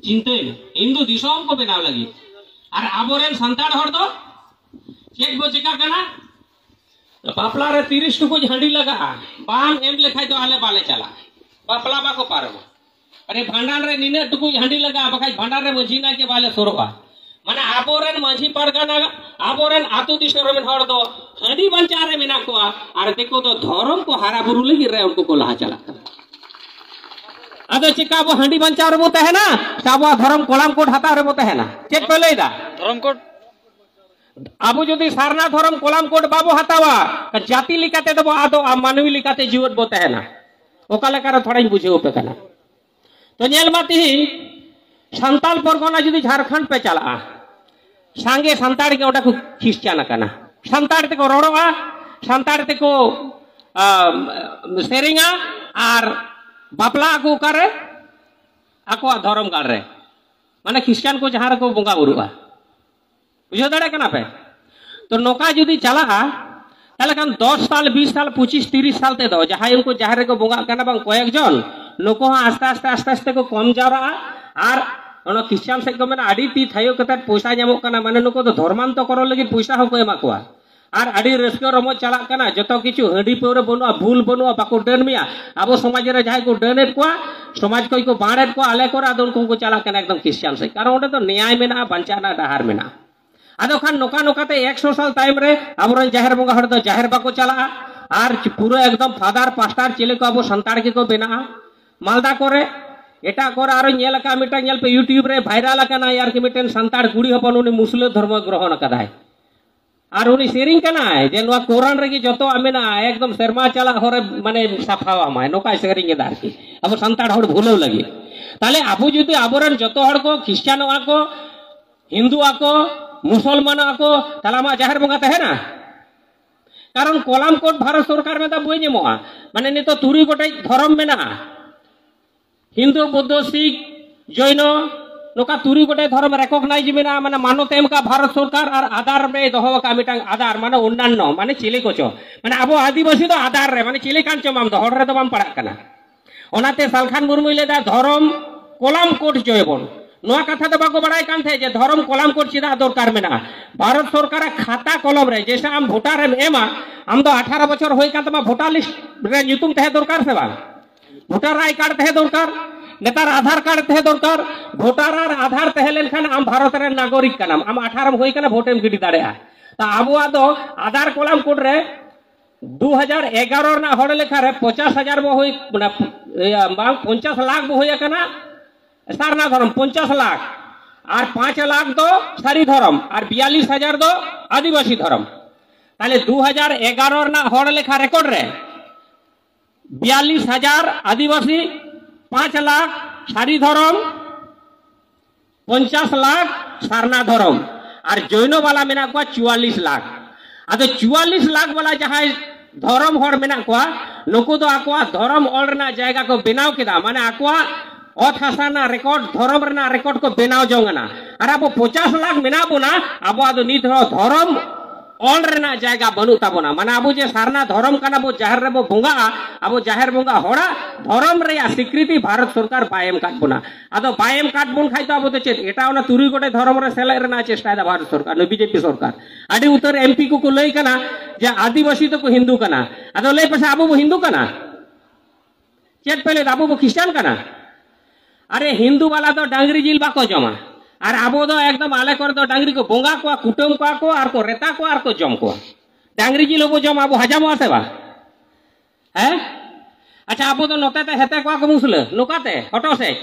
ᱪᱤᱱᱛᱟᱹᱭ ᱢᱮ, ᱦᱤᱱᱫᱩ ᱫᱤᱥᱚᱢ ᱠᱚ ᱵᱮᱱᱟᱣ ᱞᱟᱹᱜᱤᱫ᱾ ᱟᱨ ᱟᱵᱚᱨᱮᱱ ᱥᱟᱱᱛᱟᱲ ᱦᱚᱲ ᱫᱚ ᱪᱮᱫ ᱵᱚ ᱪᱮᱠᱟ ᱠᱟᱱᱟ? ᱵᱟᱯᱞᱟ ᱨᱮ ᱛᱤᱨᱤᱥ ᱴᱩᱠᱩᱡ ᱦᱟᱺᱰᱤ ᱞᱟᱜᱟᱜᱼᱟ, ᱵᱟᱝ ᱮᱢ ᱞᱮᱠᱷᱟᱡ ᱫᱚ ᱟᱞᱮ ᱵᱟᱞᱮ ᱪᱟᱞᱟᱜᱼᱟ, ᱵᱟᱯᱞᱟ ᱵᱟᱠᱚ ᱯᱟᱨᱚᱢᱟ᱾ ᱟᱨᱮ ᱵᱷᱟᱸᱰᱟᱱ ᱨᱮ ᱱᱤᱱᱟᱹᱜ ᱴᱩᱠᱩᱡ ᱦᱟᱺᱰᱤ ᱞᱟᱜᱟᱜᱼᱟ, ᱵᱟᱠᱷᱟᱡ ᱵᱷᱟᱸᱰᱟᱱ ᱨᱮ ᱢᱟᱺᱡᱷᱤ ᱱᱟᱭᱠᱮ ᱵᱟᱞᱮ ᱥᱩᱨᱩᱜᱼᱟ᱾ ᱢᱟᱱᱮ ᱟᱵᱚᱨᱮᱱ ᱢᱟᱺᱡᱷᱤ ᱯᱟᱨᱜᱟᱱᱟ, ᱟᱵᱚᱨᱮᱱ ᱟᱹᱛᱩ ᱫᱤᱥᱚᱢ ᱨᱮᱱ ᱦᱚᱲ ᱫᱚ ᱦᱟᱺᱰᱤ ᱵᱟᱧᱪᱟᱣ ᱨᱮ ᱢᱮᱱᱟᱜ ᱠᱚᱣᱟ, ᱟᱨ ᱫᱤᱠᱩ ᱫᱚ ᱫᱷᱚᱨᱚᱢ ᱠᱚ ᱦᱟᱨᱟ ᱵᱩᱨᱩ ᱞᱟᱹᱜᱤᱫ ᱨᱮ ᱩᱱᱠᱩ ᱠᱚ ᱞᱟᱦᱟ ᱪᱟᱞᱟᱜ ᱠᱟᱱᱟ᱾ ᱟᱫᱚ ᱪᱮᱠᱟ ᱟᱵᱚ ᱦᱟᱺᱰᱤ ᱵᱟᱧᱪᱟᱣ ᱨᱮᱵᱚ ᱛᱟᱦᱮᱱᱟ, ᱥᱮ ᱟᱵᱚᱣᱟᱜ ᱫᱷᱚᱨᱚᱢ ᱠᱚᱲᱟᱢ ᱠᱳᱰ ᱦᱟᱛᱟᱣ ᱨᱮᱵᱚ ᱛᱟᱦᱮᱱᱟ? ᱪᱮᱫ ᱯᱮ ᱞᱟᱹᱭᱫᱟ? ᱫᱷᱚᱨᱚᱢ ᱠᱳᱰ᱾ ᱟᱵᱚ ᱡᱩᱫᱤ ᱥᱟᱨᱱᱟ ᱫᱷᱚᱨᱚᱢ ᱠᱚᱲᱟᱢ ᱠᱳᱰ ᱵᱟᱵᱚ ᱦᱟᱛᱟᱣᱟ, ᱡᱟᱹᱛᱤ ᱞᱮᱠᱟᱛᱮ ᱫᱚᱵᱚ ᱟᱫᱚᱜᱼᱟ, ᱢᱟᱹᱱᱢᱤ ᱞᱮᱠᱟᱛᱮ ᱡᱤᱣᱮᱫ ᱵᱚ ᱛᱟᱦᱮᱱᱟ᱾ ᱚᱠᱟ ᱞᱮᱠᱟᱨᱮ ᱛᱷᱚᱲᱟᱧ ᱵᱩᱡᱷᱟᱹᱣ ᱟᱯᱮ ᱠᱟᱱᱟ᱾ ᱛᱚ ᱧᱮᱞ ᱢᱟ ᱛᱤᱦᱤᱧ ᱥᱟᱱᱛᱟᱞ ᱯᱚᱨᱜᱚᱱᱟ ᱡᱩᱫᱤ ᱡᱷᱟᱲᱠᱷᱚᱸᱰ ᱯᱮ ᱪᱟᱞᱟᱜᱼᱟ, ᱥᱟᱸᱜᱮ ᱥᱟᱱᱛᱟᱲ ᱜᱮ ᱚᱸᱰᱮ ᱠᱚ ᱠᱷᱨᱤᱥᱪᱟᱱ ᱟᱠᱟᱱᱟ᱾ ᱥᱟᱱᱛᱟᱲ ᱛᱮᱠᱚ ᱨᱚᱲᱚᱜᱼᱟ, ᱥᱟᱱᱛᱟᱲ ᱛᱮᱠᱚ ᱟᱢ, ᱥᱮᱨᱮᱧᱟ, ᱟᱨ ᱵᱟᱯᱞᱟᱜ ᱟᱠᱚ ᱚᱠᱟᱨᱮ? ᱟᱠᱚᱣᱟᱜ ᱫᱷᱚᱨᱚᱢ ᱜᱟᱲ ᱨᱮ, ᱢᱟᱱᱮ ᱠᱷᱨᱤᱥᱪᱟᱱ ᱠᱚ ᱡᱟᱦᱟᱸ ᱨᱮᱠᱚ ᱵᱚᱸᱜᱟ ᱵᱩᱨᱩᱜᱼᱟ᱾ ᱵᱩᱡᱷᱟᱹᱣ ᱫᱟᱲᱮᱭᱟᱜ ᱠᱟᱱᱟ ᱯᱮ? ᱛᱚ ᱱᱚᱝᱠᱟ ᱡᱩᱫᱤ ᱪᱟᱞᱟᱜᱼᱟ, ᱛᱟᱦᱚᱞᱮ ᱠᱷᱟᱱ ᱫᱚᱥ ᱥᱟᱞ, ᱵᱤᱥ ᱥᱟᱞ, ᱯᱚᱸᱪᱤᱥ, ᱛᱤᱨᱤᱥ ᱥᱟᱞ ᱛᱮᱫᱚ ᱡᱟᱦᱟᱸᱭ ᱩᱱᱠᱩ ᱡᱟᱦᱮᱨ ᱨᱮᱠᱚ ᱵᱚᱸᱜᱟᱜ ᱠᱟᱱᱟ ᱵᱟᱝ ᱠᱚᱭᱮᱠ ᱡᱚᱱ, ᱱᱩᱠᱩ ᱦᱚᱸ ᱟᱥᱛᱮ ᱟᱥᱛᱮ ᱟᱥᱛᱮ ᱟᱥᱛᱮ ᱠᱚ ᱠᱚᱢ ᱡᱟᱣᱨᱟᱜᱼᱟ᱾ ᱟᱨ ᱚᱱᱟ ᱠᱷᱨᱤᱥᱪᱟᱱ ᱥᱮᱫ ᱠᱚ ᱢᱮᱱᱟ, ᱟᱹᱰᱤ ᱛᱤ ᱛᱷᱟᱭᱚ ᱠᱟᱛᱮ ᱯᱚᱭᱥᱟ ᱧᱟᱢᱚᱜ ᱠᱟᱱᱟ, ᱢᱟᱱᱮ ᱱᱩᱠᱩ ᱫᱚ ᱫᱷᱚᱨᱢᱟᱱᱛᱚᱠᱚᱨᱚᱱ ᱞᱟᱹᱜᱤᱫ ᱯᱚᱭᱥᱟ ᱦᱚᱸᱠᱚ ᱮᱢᱟ ᱠᱚᱣᱟ᱾ ᱟᱨ ᱟᱹᱰᱤ ᱨᱟᱹᱥᱠᱟᱹ ᱨᱚᱢᱚᱡᱽ ᱪᱟᱞᱟᱜ ᱠᱟᱱᱟ, ᱡᱚᱛᱚ ᱠᱤᱪᱷᱩ, ᱦᱟᱺᱰᱤ ᱯᱟᱹᱣᱨᱟᱹ ᱵᱟᱹᱱᱩᱜᱼᱟ, ᱵᱷᱩᱞ ᱵᱟᱹᱱᱩᱜᱼᱟ, ᱵᱟᱠᱚ ᱰᱟᱹᱱ ᱢᱮᱭᱟ᱾ ᱟᱵᱚ ᱥᱚᱢᱟᱡᱽ ᱨᱮ ᱡᱟᱦᱟᱸᱭ ᱠᱚ ᱰᱟᱹᱱ ᱮᱫ ᱠᱚᱣᱟ, ᱥᱚᱢᱟᱡᱽ ᱠᱷᱚᱱ ᱠᱚ ᱵᱟᱲ ᱮᱫ ᱠᱚᱣᱟ ᱟᱞᱮ ᱠᱚᱨᱮ, ᱟᱫᱚ ᱩᱱᱠᱩ ᱠᱚ ᱪᱟᱞᱟᱜ ᱠᱟᱱᱟ ᱮᱠᱫᱚᱢ ᱠᱷᱨᱤᱥᱪᱟᱱ ᱥᱮᱫ, ᱠᱟᱨᱚᱱ ᱚᱸᱰᱮ ᱫᱚ ᱱᱮᱭᱟᱭ ᱢᱮᱱᱟᱜᱼᱟ, ᱵᱟᱧᱪᱟᱣ ᱨᱮᱱᱟᱜ ᱰᱟᱦᱟᱨ ᱢᱮᱱᱟᱜᱼᱟ᱾ ᱟᱫᱚ ᱠᱷᱟᱱ ᱱᱚᱝᱠᱟ ᱱᱚᱝᱠᱟᱛᱮ ᱮᱠᱥᱚ ᱥᱟᱞ ᱛᱟᱭᱚᱢ ᱨᱮ ᱟᱵᱚᱨᱮᱱ ᱡᱟᱦᱮᱨ ᱵᱚᱸᱜᱟ ᱦᱚᱲ ᱫᱚ ᱡᱟᱦᱮᱨ ᱵᱟᱠᱚ ᱪᱟᱞᱟᱜᱼᱟ, ᱟᱨ ᱯᱩᱨᱟᱹ ᱮᱠᱫᱚᱢ ᱯᱷᱟᱫᱟᱨ ᱯᱟᱥᱴᱟᱨ ᱪᱤᱞᱤ ᱠᱚ ᱟᱵᱚ ᱥᱟᱱᱛᱟᱲ ᱜᱮᱠᱚ ᱵᱮᱱᱟᱜᱼᱟ᱾ ᱢᱟᱞᱫᱟ ᱠᱚᱨᱮ, ᱮᱴᱟᱜ ᱠᱚᱨᱮ ᱟᱨᱚ ᱧᱮᱞ ᱟᱠᱟᱫ, ᱢᱤᱫᱴᱟᱝ ᱧᱮᱞ ᱯᱮ, YouTube ᱨᱮ ᱵᱷᱟᱭᱨᱟᱞ ᱟᱠᱟᱱᱟ ᱟᱨᱠᱤ, ᱢᱤᱫᱴᱮᱱ ᱥᱟᱱᱛᱟᱲ ᱠᱩᱲᱤ ᱦᱚᱯᱚᱱ ᱩᱱᱤ ᱢᱩᱥᱞᱟᱹ ᱫᱷᱚᱨᱢᱚ ᱜᱨᱚᱦᱚᱱ ᱟᱠᱟᱫᱟᱭ᱾ ᱟᱨ ᱩᱱᱤ ᱥᱮᱨᱮᱧ ᱠᱟᱱᱟᱭ ᱡᱮ ᱱᱚᱣᱟ ᱠᱳᱨᱟᱱ ᱨᱮᱜᱮ ᱡᱚᱛᱚᱣᱟᱜ ᱢᱮᱱᱟᱜᱼᱟ, ᱮᱠᱫᱚᱢ ᱥᱮᱨᱢᱟ ᱪᱟᱞᱟᱜ ᱦᱚᱨᱮ ᱢᱟᱱᱮ ᱥᱟᱯᱷᱟᱣᱟᱢᱟᱭ, ᱱᱚᱝᱠᱟᱭ ᱥᱮᱨᱮᱧ ᱮᱫᱟ ᱟᱨᱠᱤ, ᱟᱵᱚ ᱥᱟᱱᱛᱟᱲ ᱦᱚᱲ ᱵᱷᱩᱞᱟᱹᱣ ᱞᱟᱹᱜᱤᱫ᱾ ᱛᱟᱦᱞᱮ ᱟᱵᱚ ᱡᱩᱫᱤ ᱟᱵᱚᱨᱮᱱ ᱡᱚᱛᱚ ᱦᱚᱲ ᱠᱚ ᱠᱷᱨᱤᱥᱪᱟᱱᱚᱜᱼᱟ ᱠᱚ, ᱦᱤᱱᱫᱩ ᱟᱠᱚ, ᱢᱩᱥᱚᱞᱢᱟᱱᱚᱜᱼᱟ ᱠᱚ, ᱛᱟᱦᱞᱮ ᱟᱢᱟᱜ ᱡᱟᱦᱮᱨ ᱵᱚᱸᱜᱟ ᱛᱟᱦᱮᱱᱟ? ᱠᱟᱨᱚᱱ ᱠᱚᱞᱟᱢ ᱠᱳᱰ ᱵᱷᱟᱨᱚᱛ ᱥᱚᱨᱠᱟᱨ ᱢᱮᱱᱫᱟ ᱵᱟᱹᱧ ᱮᱢᱚᱜᱼᱟ, ᱢᱟᱱᱮ ᱱᱤᱛᱚᱜ ᱛᱩᱨᱩᱭ ᱜᱚᱴᱮᱡ ᱫᱷᱚᱨᱚᱢ ᱢᱮᱱᱟᱜᱼᱟ, ᱦᱤᱱᱫᱩ, ᱵᱩᱫᱽᱫᱷᱚ, ᱥᱤᱠᱷ, ᱡᱚᱭᱱᱚ, ᱱᱚᱝᱠᱟ ᱛᱩᱨᱩᱭ ᱜᱚᱴᱮᱡ ᱫᱷᱚᱨᱚᱢ ᱨᱮᱠᱚᱜᱱᱟᱭᱤᱡᱽ ᱢᱮᱱᱟᱜᱼᱟ, ᱢᱟᱱᱮ ᱢᱟᱱᱚᱛ ᱮ ᱮᱢ ᱠᱟᱜ ᱵᱷᱟᱨᱚᱛ ᱥᱚᱨᱠᱟᱨ, ᱟᱨ ᱟᱫᱟᱨ ᱨᱮ ᱫᱚᱦᱚ ᱟᱠᱟᱫ ᱢᱤᱫᱴᱟᱝ ᱟᱫᱟᱨ, ᱢᱟᱱᱮ ᱚᱱᱱᱟᱱᱱᱚ, ᱢᱟᱱᱮ ᱪᱤᱞᱤ ᱠᱚᱪᱚ, ᱢᱟᱱᱮ ᱟᱵᱚ ᱟᱹᱫᱤᱵᱟᱹᱥᱤ ᱫᱚ ᱟᱫᱟᱨ ᱨᱮ, ᱢᱟᱱᱮ ᱪᱤᱞᱤ ᱠᱟᱱ ᱪᱚᱢ ᱟᱢ ᱫᱚ, ᱦᱚᱲ ᱨᱮᱫᱚ ᱵᱟᱢ ᱯᱟᱲᱟᱜ ᱠᱟᱱᱟ᱾ ᱚᱱᱟᱛᱮ ᱥᱟᱞᱠᱷᱟᱱ ᱢᱩᱨᱢᱩᱭ ᱞᱟᱹᱭᱫᱟ ᱫᱷᱚᱨᱚᱢ ᱠᱚᱞᱟᱢ ᱠᱳᱰ ᱦᱚᱪᱚᱭᱟᱵᱚᱱ᱾ ᱱᱚᱣᱟ ᱠᱟᱛᱷᱟ ᱫᱚ ᱵᱟᱠᱚ ᱵᱟᱲᱟᱭ ᱠᱟᱱ ᱛᱟᱦᱮᱸᱫ ᱡᱮ ᱫᱷᱚᱨᱚᱢ ᱠᱚᱞᱟᱢ ᱠᱳᱰ ᱪᱮᱫᱟᱜ ᱫᱚᱨᱠᱟᱨ ᱢᱮᱱᱟᱜᱼᱟ᱾ ᱵᱷᱟᱨᱚᱛ ᱥᱚᱨᱠᱟᱨᱟᱜ ᱠᱷᱟᱛᱟ ᱠᱚᱞᱚᱢ ᱨᱮ, ᱡᱮᱭᱥᱮ ᱟᱢ ᱵᱷᱳᱴᱟᱨ ᱮᱢ ᱮᱢᱟ, ᱟᱢ ᱫᱚ ᱟᱴᱷᱟᱨᱚ ᱵᱚᱪᱷᱚᱨ ᱦᱩᱭ ᱠᱟᱱ ᱛᱟᱢᱟ, ᱵᱷᱳᱴᱟᱨ ᱞᱤᱥᱴ ᱨᱮ ᱧᱩᱛᱩᱢ ᱛᱟᱦᱮᱸ ᱫᱚᱨᱠᱟᱨ ᱥᱮ ᱵᱟᱝ? ᱵᱷᱳᱴᱟᱨ ᱟᱭ ᱠᱟᱨᱰ ᱛᱟᱦᱮᱸ ᱫᱚᱨᱠᱟᱨ᱾ ᱱᱮᱛᱟᱨ ᱟᱫᱷᱟᱨ ᱠᱟᱨᱰ ᱛᱟᱦᱮᱸ ᱫᱚᱨᱠᱟᱨ᱾ ᱵᱷᱳᱴᱟᱨ ᱟᱨ ᱟᱫᱷᱟᱨ ᱛᱟᱦᱮᱸ ᱞᱮᱱᱠᱷᱟᱱ ᱟᱢ ᱵᱷᱟᱨᱚᱛ ᱨᱮᱱ ᱱᱟᱜᱚᱨᱤᱠ ᱠᱟᱱᱟᱢ᱾ ᱟᱢ ᱟᱴᱷᱟᱨᱚᱢ ᱦᱩᱭ ᱠᱟᱱᱟ, ᱵᱷᱳᱴᱮᱢ ᱜᱤᱰᱤ ᱫᱟᱲᱮᱭᱟᱜᱼᱟ᱾ ᱛᱟ ᱟᱵᱚᱣᱟᱜ ᱫᱚ ᱟᱫᱷᱟᱨ ᱠᱚᱞᱟᱢ ᱠᱳᱰ ᱨᱮ ᱫᱩ ᱦᱟᱡᱟᱨ ᱮᱜᱟᱨᱚ ᱨᱮᱱᱟᱜ ᱦᱚᱲ ᱞᱮᱠᱷᱟ ᱨᱮ ᱯᱚᱧᱪᱟᱥ ᱦᱟᱡᱟᱨ ᱵᱚ ᱦᱩᱭ, ᱢᱟᱱᱮ, ᱤᱭᱟᱹ, ᱵᱟᱝ, ᱯᱚᱧᱪᱟᱥ ᱞᱟᱠᱷ ᱵᱚ ᱦᱩᱭ ᱟᱠᱟᱱᱟ ᱥᱟᱨᱱᱟ ᱫᱷᱚᱨᱚᱢ, ᱯᱚᱧᱪᱟᱥ ᱞᱟᱠᱷ, ᱟᱨ ᱯᱟᱸᱪ ᱞᱟᱠᱷ ᱫᱚ ᱥᱟᱹᱨᱤ ᱫᱷᱚᱨᱚᱢ, ᱟᱨ ᱵᱤᱭᱟᱞᱤᱥ ᱦᱟᱡᱟᱨ ᱫᱚ ᱟᱹᱫᱤᱵᱟᱹᱥᱤ ᱫᱷᱚᱨᱚᱢ᱾ ᱛᱟᱦᱞᱮ ᱫᱩ ᱦᱟᱡᱟᱨ ᱮᱜᱟᱨᱚ ᱨᱮᱱᱟᱜ ᱦᱚᱲ ᱞᱮᱠᱷᱟ ᱨᱮᱠᱚᱨᱰ ᱨᱮ ᱵᱤᱭᱟᱞᱤᱥ ᱦᱟᱡᱟᱨ ᱟᱹᱫᱤᱵᱟᱹᱥᱤ, ᱯᱟᱸᱪ ᱞᱟᱠᱷ ᱥᱟᱹᱨᱤ ᱫᱷᱚᱨᱚᱢ, ᱯᱚᱧᱪᱟᱥ ᱞᱟᱠᱷ ᱥᱟᱨᱱᱟ ᱫᱷᱚᱨᱚᱢ, ᱟᱨ ᱡᱚᱭᱱᱚ ᱵᱟᱞᱟ ᱢᱮᱱᱟᱜ ᱠᱚᱣᱟ ᱪᱩᱣᱟᱞᱤᱥ ᱞᱟᱠᱷ᱾ ᱟᱫᱚ ᱪᱩᱣᱟᱞᱤᱥ ᱞᱟᱠᱷ ᱵᱟᱞᱟ ᱡᱟᱦᱟᱸᱭ ᱫᱷᱚᱨᱚᱢ ᱦᱚᱲ ᱢᱮᱱᱟᱜ ᱠᱚᱣᱟ, ᱱᱩᱠᱩ ᱫᱚ ᱟᱠᱚᱣᱟᱜ ᱫᱷᱚᱨᱚᱢ ᱚᱞ ᱨᱮᱱᱟᱜ ᱡᱟᱭᱜᱟ ᱠᱚ ᱵᱮᱱᱟᱣ ᱠᱮᱫᱟ, ᱢᱟᱱᱮ ᱟᱠᱚᱣᱟᱜ ᱚᱛ ᱦᱟᱥᱟ ᱨᱮᱱᱟᱜ ᱨᱮᱠᱚᱨᱰ, ᱫᱷᱚᱨᱚᱢ ᱨᱮᱱᱟᱜ ᱨᱮᱠᱚᱨᱰ ᱠᱚ ᱵᱮᱱᱟᱣ ᱡᱚᱝ ᱠᱟᱱᱟ᱾ ᱟᱨ ᱟᱵᱚ ᱯᱚᱪᱟᱥ ᱞᱟᱠᱷ ᱢᱮᱱᱟᱜ ᱵᱚᱱᱟ, ᱟᱵᱚᱣᱟᱜ ᱫᱚ ᱱᱤᱛ ᱦᱚᱸ ᱫᱷᱚᱨᱚᱢ ᱚᱞ ᱨᱮᱱᱟᱜ ᱡᱟᱭᱜᱟ ᱵᱟᱹᱱᱩᱜ ᱛᱟᱵᱚᱱᱟ᱾ ᱢᱟᱱᱮ ᱟᱵᱚ ᱡᱮ ᱥᱟᱨᱱᱟ ᱫᱷᱚᱨᱚᱢ ᱠᱟᱱᱟ ᱵᱚ, ᱡᱟᱦᱮᱨ ᱨᱮᱵᱚ ᱵᱚᱸᱜᱟᱜᱼᱟ, ᱟᱵᱚ ᱡᱟᱦᱮᱨ ᱵᱚᱸᱜᱟ ᱦᱚᱲᱟᱜ ᱫᱷᱚᱨᱚᱢ ᱨᱮᱭᱟᱜ ᱥᱤᱠᱨᱤᱛᱤ ᱵᱷᱟᱨᱚᱛ ᱥᱚᱨᱠᱟᱨ ᱵᱟᱭ ᱮᱢ ᱠᱟᱫ ᱵᱚᱱᱟ᱾ ᱟᱫᱚ ᱵᱟᱭ ᱮᱢ ᱠᱟᱫ ᱵᱚᱱ ᱠᱷᱟᱡ ᱫᱚ ᱟᱵᱚ ᱫᱚ ᱪᱮᱫ ᱮᱴᱟᱜ ᱚᱱᱟ ᱛᱩᱨᱩᱭ ᱜᱚᱴᱮᱡ ᱫᱷᱚᱨᱚᱢ ᱨᱮ ᱥᱮᱞᱮᱫ ᱨᱮᱱᱟᱜ ᱪᱮᱥᱴᱟᱭᱮᱫᱟ ᱵᱷᱟᱨᱚᱛ ᱥᱚᱨᱠᱟᱨ, ᱱᱩᱭ ᱵᱤᱡᱮᱯᱤ ᱥᱚᱨᱠᱟᱨ? ᱟᱹᱰᱤ ᱩᱛᱟᱹᱨ ᱮᱢᱯᱤ ᱠᱚᱠᱚ ᱞᱟᱹᱭ ᱠᱟᱱᱟ ᱡᱮ ᱟᱹᱫᱤᱵᱟᱹᱥᱤ ᱫᱚᱠᱚ ᱦᱤᱱᱫᱩ ᱠᱟᱱᱟ᱾ ᱟᱫᱚ ᱞᱟᱹᱭ ᱯᱮᱥᱮ, ᱟᱵᱚ ᱵᱚ ᱦᱤᱱᱫᱩ ᱠᱟᱱᱟ? ᱪᱮᱫ ᱯᱮ ᱞᱟᱹᱭᱫᱟ, ᱟᱵᱚ ᱵᱚ ᱠᱷᱨᱤᱥᱴᱟᱱ ᱠᱟᱱᱟ? ᱟᱨᱮ, ᱦᱤᱱᱫᱩ ᱵᱟᱞᱟ ᱫᱚ ᱰᱟᱝᱨᱤ ᱡᱤᱞ ᱵᱟᱠᱚ ᱡᱚᱢᱟ᱾ ᱟᱨ ᱟᱵᱚ ᱫᱚ ᱮᱠᱫᱚᱢ ᱟᱞᱮ ᱠᱚᱨᱮ ᱫᱚ ᱰᱟᱝᱨᱤ ᱠᱚ ᱵᱚᱸᱜᱟ ᱠᱚᱣᱟ, ᱠᱩᱴᱟᱹᱢ ᱠᱚᱣᱟ ᱠᱚ, ᱟᱨ ᱠᱚ ᱨᱮᱛᱟ ᱠᱚᱣᱟ, ᱟᱨ ᱠᱚ ᱡᱚᱢ ᱠᱚᱣᱟ᱾ ᱰᱟᱝᱨᱤ ᱡᱤᱞ ᱦᱚᱸᱵᱚ ᱡᱚᱢᱟ, ᱟᱵᱚ ᱦᱟᱡᱟᱢᱚᱜᱼᱟ ᱥᱮ ᱵᱟᱝ? ᱦᱮᱸ? ᱟᱪᱪᱷᱟ, ᱟᱵᱚ ᱫᱚ ᱱᱚᱛᱮ ᱛᱮ ᱦᱮᱛᱮ ᱠᱚᱣᱟ ᱠᱚ ᱢᱩᱥᱞᱟᱹ, ᱱᱚᱝᱠᱟᱛᱮ ᱦᱚᱴᱚᱜ ᱥᱮᱫ᱾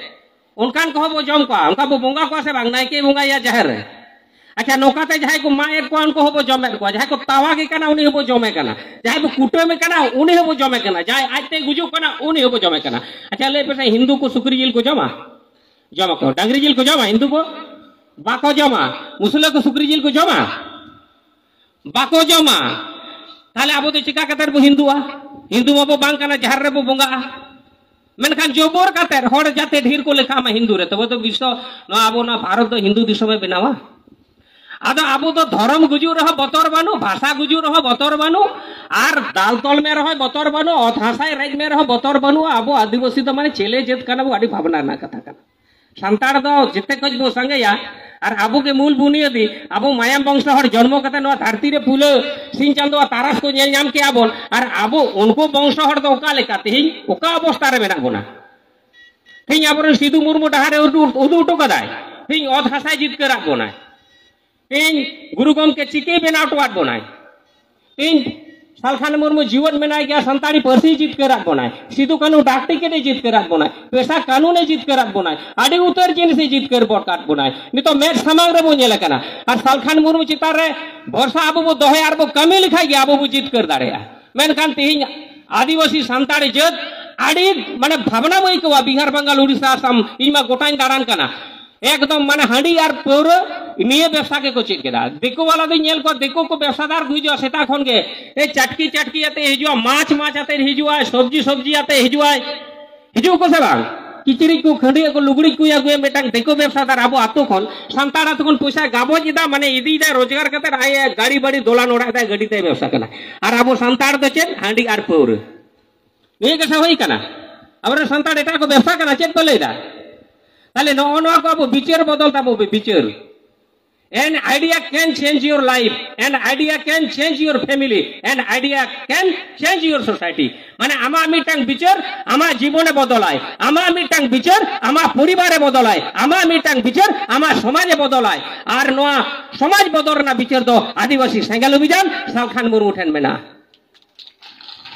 ᱚᱱᱠᱟᱱ ᱠᱚᱦᱚᱸ ᱵᱚ ᱡᱚᱢ ᱠᱚᱣᱟ, ᱚᱱᱠᱟ ᱵᱚ ᱵᱚᱸᱜᱟ ᱠᱚᱣᱟ ᱥᱮ ᱵᱟᱝ? ᱱᱟᱭᱠᱮ ᱵᱚᱸᱜᱟᱭᱟ ᱡᱟᱦᱮᱨ ᱨᱮ᱾ ᱟᱪᱪᱷᱟ, ᱱᱚᱝᱠᱟᱛᱮ ᱡᱟᱦᱟᱸᱭ ᱠᱚ ᱢᱟᱜ ᱮᱫ ᱠᱚᱣᱟ, ᱩᱱᱠᱩ ᱦᱚᱸᱵᱚ ᱡᱚᱢᱮᱫ ᱠᱚᱣᱟ᱾ ᱡᱟᱦᱟᱸᱭ ᱠᱚ ᱛᱟᱣᱟᱜᱮ ᱠᱟᱱᱟ, ᱩᱱᱤ ᱦᱚᱸᱵᱚ ᱡᱚᱢᱮ ᱠᱟᱱᱟ᱾ ᱡᱟᱦᱟᱸᱭ ᱵᱚ ᱠᱩᱴᱟᱹᱢᱮ ᱠᱟᱱᱟ, ᱩᱱᱤ ᱦᱚᱸᱵᱚ ᱡᱚᱢᱮ ᱠᱟᱱᱟ᱾ ᱡᱟᱦᱟᱸᱭ ᱟᱡᱛᱮ ᱜᱩᱡᱩᱜ ᱠᱟᱱᱟ, ᱩᱱᱤ ᱦᱚᱸᱵᱚ ᱡᱚᱢᱮ ᱠᱟᱱᱟ᱾ ᱟᱪᱪᱷᱟ, ᱞᱟᱹᱭ ᱯᱮᱥᱮ, ᱦᱤᱱᱫᱩ ᱠᱚ ᱥᱩᱠᱨᱤ ᱡᱤᱞ ᱠᱚ ᱡᱚᱢᱟ? ᱡᱚᱢᱟ ᱠᱚ᱾ ᱰᱟᱝᱨᱤ ᱡᱤᱞ ᱠᱚ ᱡᱚᱢᱟ ᱦᱤᱱᱫᱩ ᱠᱚ? ᱵᱟᱠᱚ ᱡᱚᱢᱟ᱾ ᱢᱩᱥᱞᱟᱹ ᱠᱚ ᱥᱩᱠᱨᱤ ᱡᱤᱞ ᱠᱚ ᱡᱚᱢᱟ? ᱵᱟᱠᱚ ᱡᱚᱢᱟ᱾ ᱛᱟᱦᱞᱮ ᱟᱵᱚ ᱫᱚ ᱪᱤᱠᱟ ᱠᱟᱛᱮ ᱵᱚ ᱦᱤᱱᱫᱩᱜᱼᱟ? ᱦᱤᱱᱫᱩ ᱢᱟᱵᱚ ᱵᱟᱝ ᱠᱟᱱᱟ, ᱡᱟᱦᱮᱨ ᱨᱮᱵᱚ ᱵᱚᱸᱜᱟᱜᱼᱟ᱾ ᱢᱮᱱᱠᱷᱟᱱ ᱡᱚᱵᱚᱨ ᱠᱟᱛᱮ ᱦᱚᱲ ᱡᱟᱛᱮ ᱰᱷᱮᱨ ᱠᱚ ᱞᱮᱠᱷᱟᱜ ᱢᱟ ᱦᱤᱱᱫᱩ ᱨᱮ, ᱛᱚᱵᱮ ᱛᱚ ᱵᱤᱥᱥᱚ, ᱱᱚᱣᱟ ᱟᱵᱚ ᱱᱚᱣᱟ ᱵᱷᱟᱨᱚᱛ ᱫᱚ ᱦᱤᱱᱫᱩ ᱫᱤᱥᱚᱢᱮ ᱵᱮᱱᱟᱣᱟ᱾ ᱟᱫᱚ ᱟᱵᱚ ᱫᱚ ᱫᱷᱚᱨᱚᱢ ᱜᱩᱡᱩᱜ ᱨᱮᱦᱚᱸ ᱵᱚᱛᱚᱨ ᱵᱟᱹᱱᱩᱜ, ᱵᱷᱟᱥᱟ ᱜᱩᱡᱩᱜ ᱨᱮᱦᱚᱸ ᱵᱚᱛᱚᱨ ᱵᱟᱹᱱᱩᱜ, ᱟᱨ ᱫᱟᱞ ᱛᱚᱞ ᱢᱮ ᱨᱮᱦᱚᱸ ᱵᱚᱛᱚᱨ ᱵᱟᱹᱱᱩᱜ, ᱚᱛ ᱦᱟᱥᱟᱭ ᱨᱮᱡ ᱢᱮ ᱨᱮᱦᱚᱸ ᱵᱚᱛᱚᱨ ᱵᱟᱹᱱᱩᱜᱼᱟ᱾ ᱟᱵᱚ ᱟᱹᱫᱤᱵᱟᱹᱥᱤ ᱫᱚ ᱢᱟᱱᱮ ᱪᱮᱞᱮ ᱡᱟᱹᱛ ᱠᱟᱱᱟ ᱵᱚ, ᱟᱹᱰᱤ ᱵᱷᱟᱵᱽᱱᱟ ᱨᱮᱱᱟᱜ ᱠᱟᱛᱷᱟ ᱠᱟᱱᱟ᱾ ᱥᱟᱱᱛᱟᱲ ᱫᱚ ᱡᱮᱛᱮ ᱠᱷᱚᱡ ᱵᱚ ᱥᱟᱸᱜᱮᱭᱟ, ᱟᱨ ᱟᱵᱚ ᱜᱮ ᱢᱩᱞ ᱵᱩᱱᱤᱭᱟᱹᱫᱤ, ᱟᱵᱚ ᱢᱟᱭᱟᱢ ᱵᱚᱝᱥᱚ ᱦᱚᱲ ᱡᱚᱱᱢᱚ ᱠᱟᱛᱮ ᱱᱚᱣᱟ ᱫᱷᱟᱹᱨᱛᱤ ᱨᱮ ᱯᱩᱭᱞᱟᱹ ᱥᱤᱧ ᱪᱟᱸᱫᱳᱣᱟᱜ ᱛᱟᱨᱟᱥ ᱠᱚ ᱧᱮᱞ ᱧᱟᱢ ᱠᱮᱜᱼᱟ ᱵᱚᱱ, ᱟᱨ ᱟᱵᱚ ᱩᱱᱠᱩ ᱵᱚᱝᱥᱚ ᱦᱚᱲ ᱫᱚ ᱚᱠᱟ ᱞᱮᱠᱟ ᱛᱮᱦᱮᱧ ᱚᱠᱟ ᱚᱵᱚᱥᱛᱟ ᱨᱮ ᱢᱮᱱᱟᱜ ᱵᱚᱱᱟ? ᱛᱮᱦᱮᱧ ᱟᱵᱚᱨᱮᱱ ᱥᱤᱫᱩ ᱢᱩᱨᱢᱩ ᱰᱟᱦᱟᱨ ᱮ ᱩᱫᱩᱜ, ᱩᱫᱩᱜ ᱦᱚᱴᱚ ᱠᱟᱫᱟᱭ, ᱛᱮᱦᱮᱧ ᱚᱛ ᱦᱟᱥᱟᱭ ᱡᱤᱛᱠᱟᱹᱨᱟᱫ ᱵᱚᱱᱟᱭ᱾ ᱛᱮᱦᱮᱧ ᱜᱩᱨᱩ ᱜᱚᱢᱠᱮ ᱪᱤᱠᱤ ᱵᱮᱱᱟᱣ ᱦᱚᱴᱚᱣᱟᱫ ᱵᱚᱱᱟᱭ᱾ ᱛᱮᱦᱮᱧ ᱥᱟᱞᱠᱷᱟᱱ ᱢᱩᱨᱢᱩ ᱡᱤᱣᱮᱫ ᱢᱮᱱᱟᱭ ᱜᱮᱭᱟ, ᱥᱟᱱᱛᱟᱲᱤ ᱯᱟᱹᱨᱥᱤ ᱡᱤᱛᱠᱟᱹᱨᱟᱫ ᱵᱚᱱᱟᱭ᱾ ᱥᱤᱫᱩ ᱠᱟᱹᱱᱦᱩ ᱰᱟᱠ ᱴᱤᱠᱤᱴ ᱮ ᱡᱤᱛᱠᱟᱹᱨᱟᱫ ᱵᱚᱱᱟᱭ᱾ ᱯᱮᱥᱟ ᱠᱟᱹᱱᱩᱱ ᱮ ᱡᱤᱛᱠᱟᱹᱨᱟᱫ ᱵᱚᱱᱟᱭ᱾ ᱟᱹᱰᱤ ᱩᱛᱟᱹᱨ ᱡᱤᱱᱤᱥ ᱮ ᱡᱤᱛᱠᱟᱹᱨ ᱜᱚᱫ ᱠᱟᱫ ᱵᱚᱱᱟᱭ᱾ ᱱᱤᱛᱚᱜ ᱢᱮᱫ ᱥᱟᱢᱟᱝ ᱨᱮᱵᱚᱱ ᱧᱮᱞ ᱠᱟᱱᱟ᱾ ᱟᱨ ᱥᱟᱞᱠᱷᱟᱱ ᱢᱩᱨᱢᱩ ᱪᱮᱛᱟᱱ ᱨᱮ ᱵᱷᱚᱨᱥᱟ ᱟᱵᱚ ᱵᱚ ᱫᱚᱦᱚᱭᱟ ᱟᱨ ᱵᱚ ᱠᱟᱹᱢᱤ ᱞᱮᱠᱷᱟᱡ ᱜᱮ ᱟᱵᱚ ᱵᱚ ᱡᱤᱛᱠᱟᱹᱨ ᱫᱟᱲᱮᱭᱟᱜᱼᱟ᱾ ᱢᱮᱱᱠᱷᱟᱱ ᱛᱮᱦᱮᱧ ᱟᱹᱫᱤᱵᱟᱹᱥᱤ ᱥᱟᱱᱛᱟᱲ ᱡᱟᱹᱛ ᱟᱹᱰᱤ ᱢᱟᱱᱮ ᱵᱷᱟᱵᱽᱱᱟᱢ ᱟᱹᱭᱠᱟᱹᱣᱟ᱾ ᱵᱤᱦᱟᱨ, ᱵᱟᱝᱜᱟᱞ, ᱩᱲᱤᱥᱥᱟ, ᱟᱥᱟᱢ, ᱤᱧ ᱢᱟ ᱜᱚᱴᱟᱧ ᱫᱟᱬᱟᱱ ᱠᱟᱱᱟ᱾ ᱮᱠᱫᱚᱢ ᱢᱟᱱᱮ ᱦᱟᱺᱰᱤ ᱟᱨ ᱯᱟᱹᱣᱨᱟᱹ ᱱᱤᱭᱟᱹ ᱵᱮᱵᱽᱥᱟ ᱜᱮᱠᱚ ᱪᱮᱫ ᱠᱮᱫᱟ᱾ ᱫᱤᱠᱩ ᱵᱟᱞᱟ ᱫᱚᱧ ᱧᱮᱞ ᱠᱚᱣᱟ, ᱫᱤᱠᱩ ᱠᱚ ᱵᱮᱵᱽᱥᱟᱫᱟᱨ ᱠᱚ ᱦᱤᱡᱩᱜᱼᱟ, ᱥᱮᱛᱟᱜ ᱠᱷᱚᱱ ᱜᱮ ᱮ ᱪᱟᱴᱠᱤ ᱪᱟᱴᱠᱤ ᱟᱛᱮ ᱦᱤᱡᱩᱜᱼᱟ, ᱢᱟᱪᱷ ᱢᱟᱪᱷ ᱟᱛᱮ ᱦᱤᱡᱩᱜᱼᱟᱭ, ᱥᱚᱵᱽᱡᱤ ᱥᱚᱵᱽᱡᱤ ᱟᱛᱮ ᱦᱤᱡᱩᱜᱼᱟᱭ, ᱦᱤᱡᱩᱜ ᱠᱚ ᱥᱮ ᱵᱟᱝ? ᱠᱤᱪᱨᱤᱡ ᱠᱚ, ᱠᱷᱟᱹᱰᱤᱭᱟᱹ ᱠᱚ, ᱞᱩᱜᱽᱲᱤᱡ ᱠᱚᱭ ᱟᱹᱜᱩᱭᱟ᱾ ᱢᱤᱫᱴᱟᱝ ᱫᱤᱠᱩ ᱵᱮᱵᱽᱥᱟᱫᱟᱨ ᱟᱵᱚ ᱟᱛᱳ ᱠᱷᱚᱱ ᱥᱟᱱᱛᱟᱲ ᱟᱛᱳ ᱠᱷᱚᱱ ᱯᱚᱭᱥᱟ ᱜᱟᱵᱚᱡ ᱮᱫᱟ, ᱢᱟᱱᱮ ᱤᱫᱤᱭᱮᱫᱟᱭ, ᱨᱳᱡᱽᱜᱟᱨ ᱠᱟᱛᱮ ᱟᱡ ᱜᱟᱹᱰᱤ ᱵᱟᱹᱲᱤ ᱫᱚᱞᱟᱱ ᱚᱲᱟᱜ ᱮᱫᱟᱭ, ᱜᱟᱹᱰᱤ ᱛᱮᱭ ᱵᱮᱵᱽᱥᱟ ᱠᱟᱱᱟ᱾ ᱟᱨ ᱟᱵᱚ ᱥᱟᱱᱛᱟᱲ ᱫᱚ ᱪᱮᱫ? ᱦᱟᱺᱰᱤ ᱟᱨ ᱯᱟᱹᱣᱨᱟᱹ᱾ ᱱᱤᱭᱟᱹ ᱜᱮ ᱥᱮ ᱦᱩᱭ ᱠᱟᱱᱟ? ᱟᱵᱚᱨᱮᱱ ᱥᱟᱱᱛᱟᱲ ᱮᱴᱟᱜ ᱠᱚ ᱵᱮᱵᱽᱥᱟ ᱠᱟᱱᱟ, ᱪᱮᱫ ᱯᱮ ᱞᱟᱹᱭᱫᱟ? ᱛᱟᱦᱞᱮ ᱱᱚᱜᱼᱚ ᱱᱚᱣᱟ ᱠᱚ ᱟᱵᱚ ᱵᱤᱪᱟᱹᱨ ᱵᱚᱫᱚᱞ ᱛᱟᱵᱚ ᱯᱮ, ᱵᱤᱪᱟᱹᱨ᱾ An idea can change your life, an idea can change your family, an idea can change your society. ᱢᱟᱱᱮ ᱟᱢᱟᱜ ᱢᱤᱫᱴᱟᱝ ᱵᱤᱪᱟᱹᱨ ᱟᱢᱟᱜ ᱡᱤᱵᱚᱱᱮ ᱵᱚᱫᱚᱞᱟᱭ, ᱟᱢᱟᱜ ᱢᱤᱫᱴᱟᱝ ᱵᱤᱪᱟᱹᱨ ᱟᱢᱟᱜ ᱯᱚᱨᱤᱵᱟᱨᱮ ᱵᱚᱫᱚᱞᱟᱭ, ᱟᱢᱟᱜ ᱢᱤᱫᱴᱟᱝ ᱵᱤᱪᱟᱹᱨ ᱟᱢᱟᱜ ᱥᱚᱢᱟᱡᱮ ᱵᱚᱫᱚᱞᱟᱭ᱾ ᱟᱨ ᱱᱚᱣᱟ ᱥᱚᱢᱟᱡᱽ ᱵᱚᱫᱚᱞ ᱨᱮᱱᱟᱜ ᱵᱤᱪᱟᱹᱨ ᱫᱚ ᱟᱹᱫᱤᱵᱟᱹᱥᱤ ᱥᱮᱸᱜᱮᱞ ᱚᱵᱷᱤᱡᱟᱱ ᱥᱟᱞᱠᱷᱟᱱ ᱢᱩᱨᱢᱩ ᱴᱷᱮᱱ ᱢᱮᱱᱟᱜᱼᱟ᱾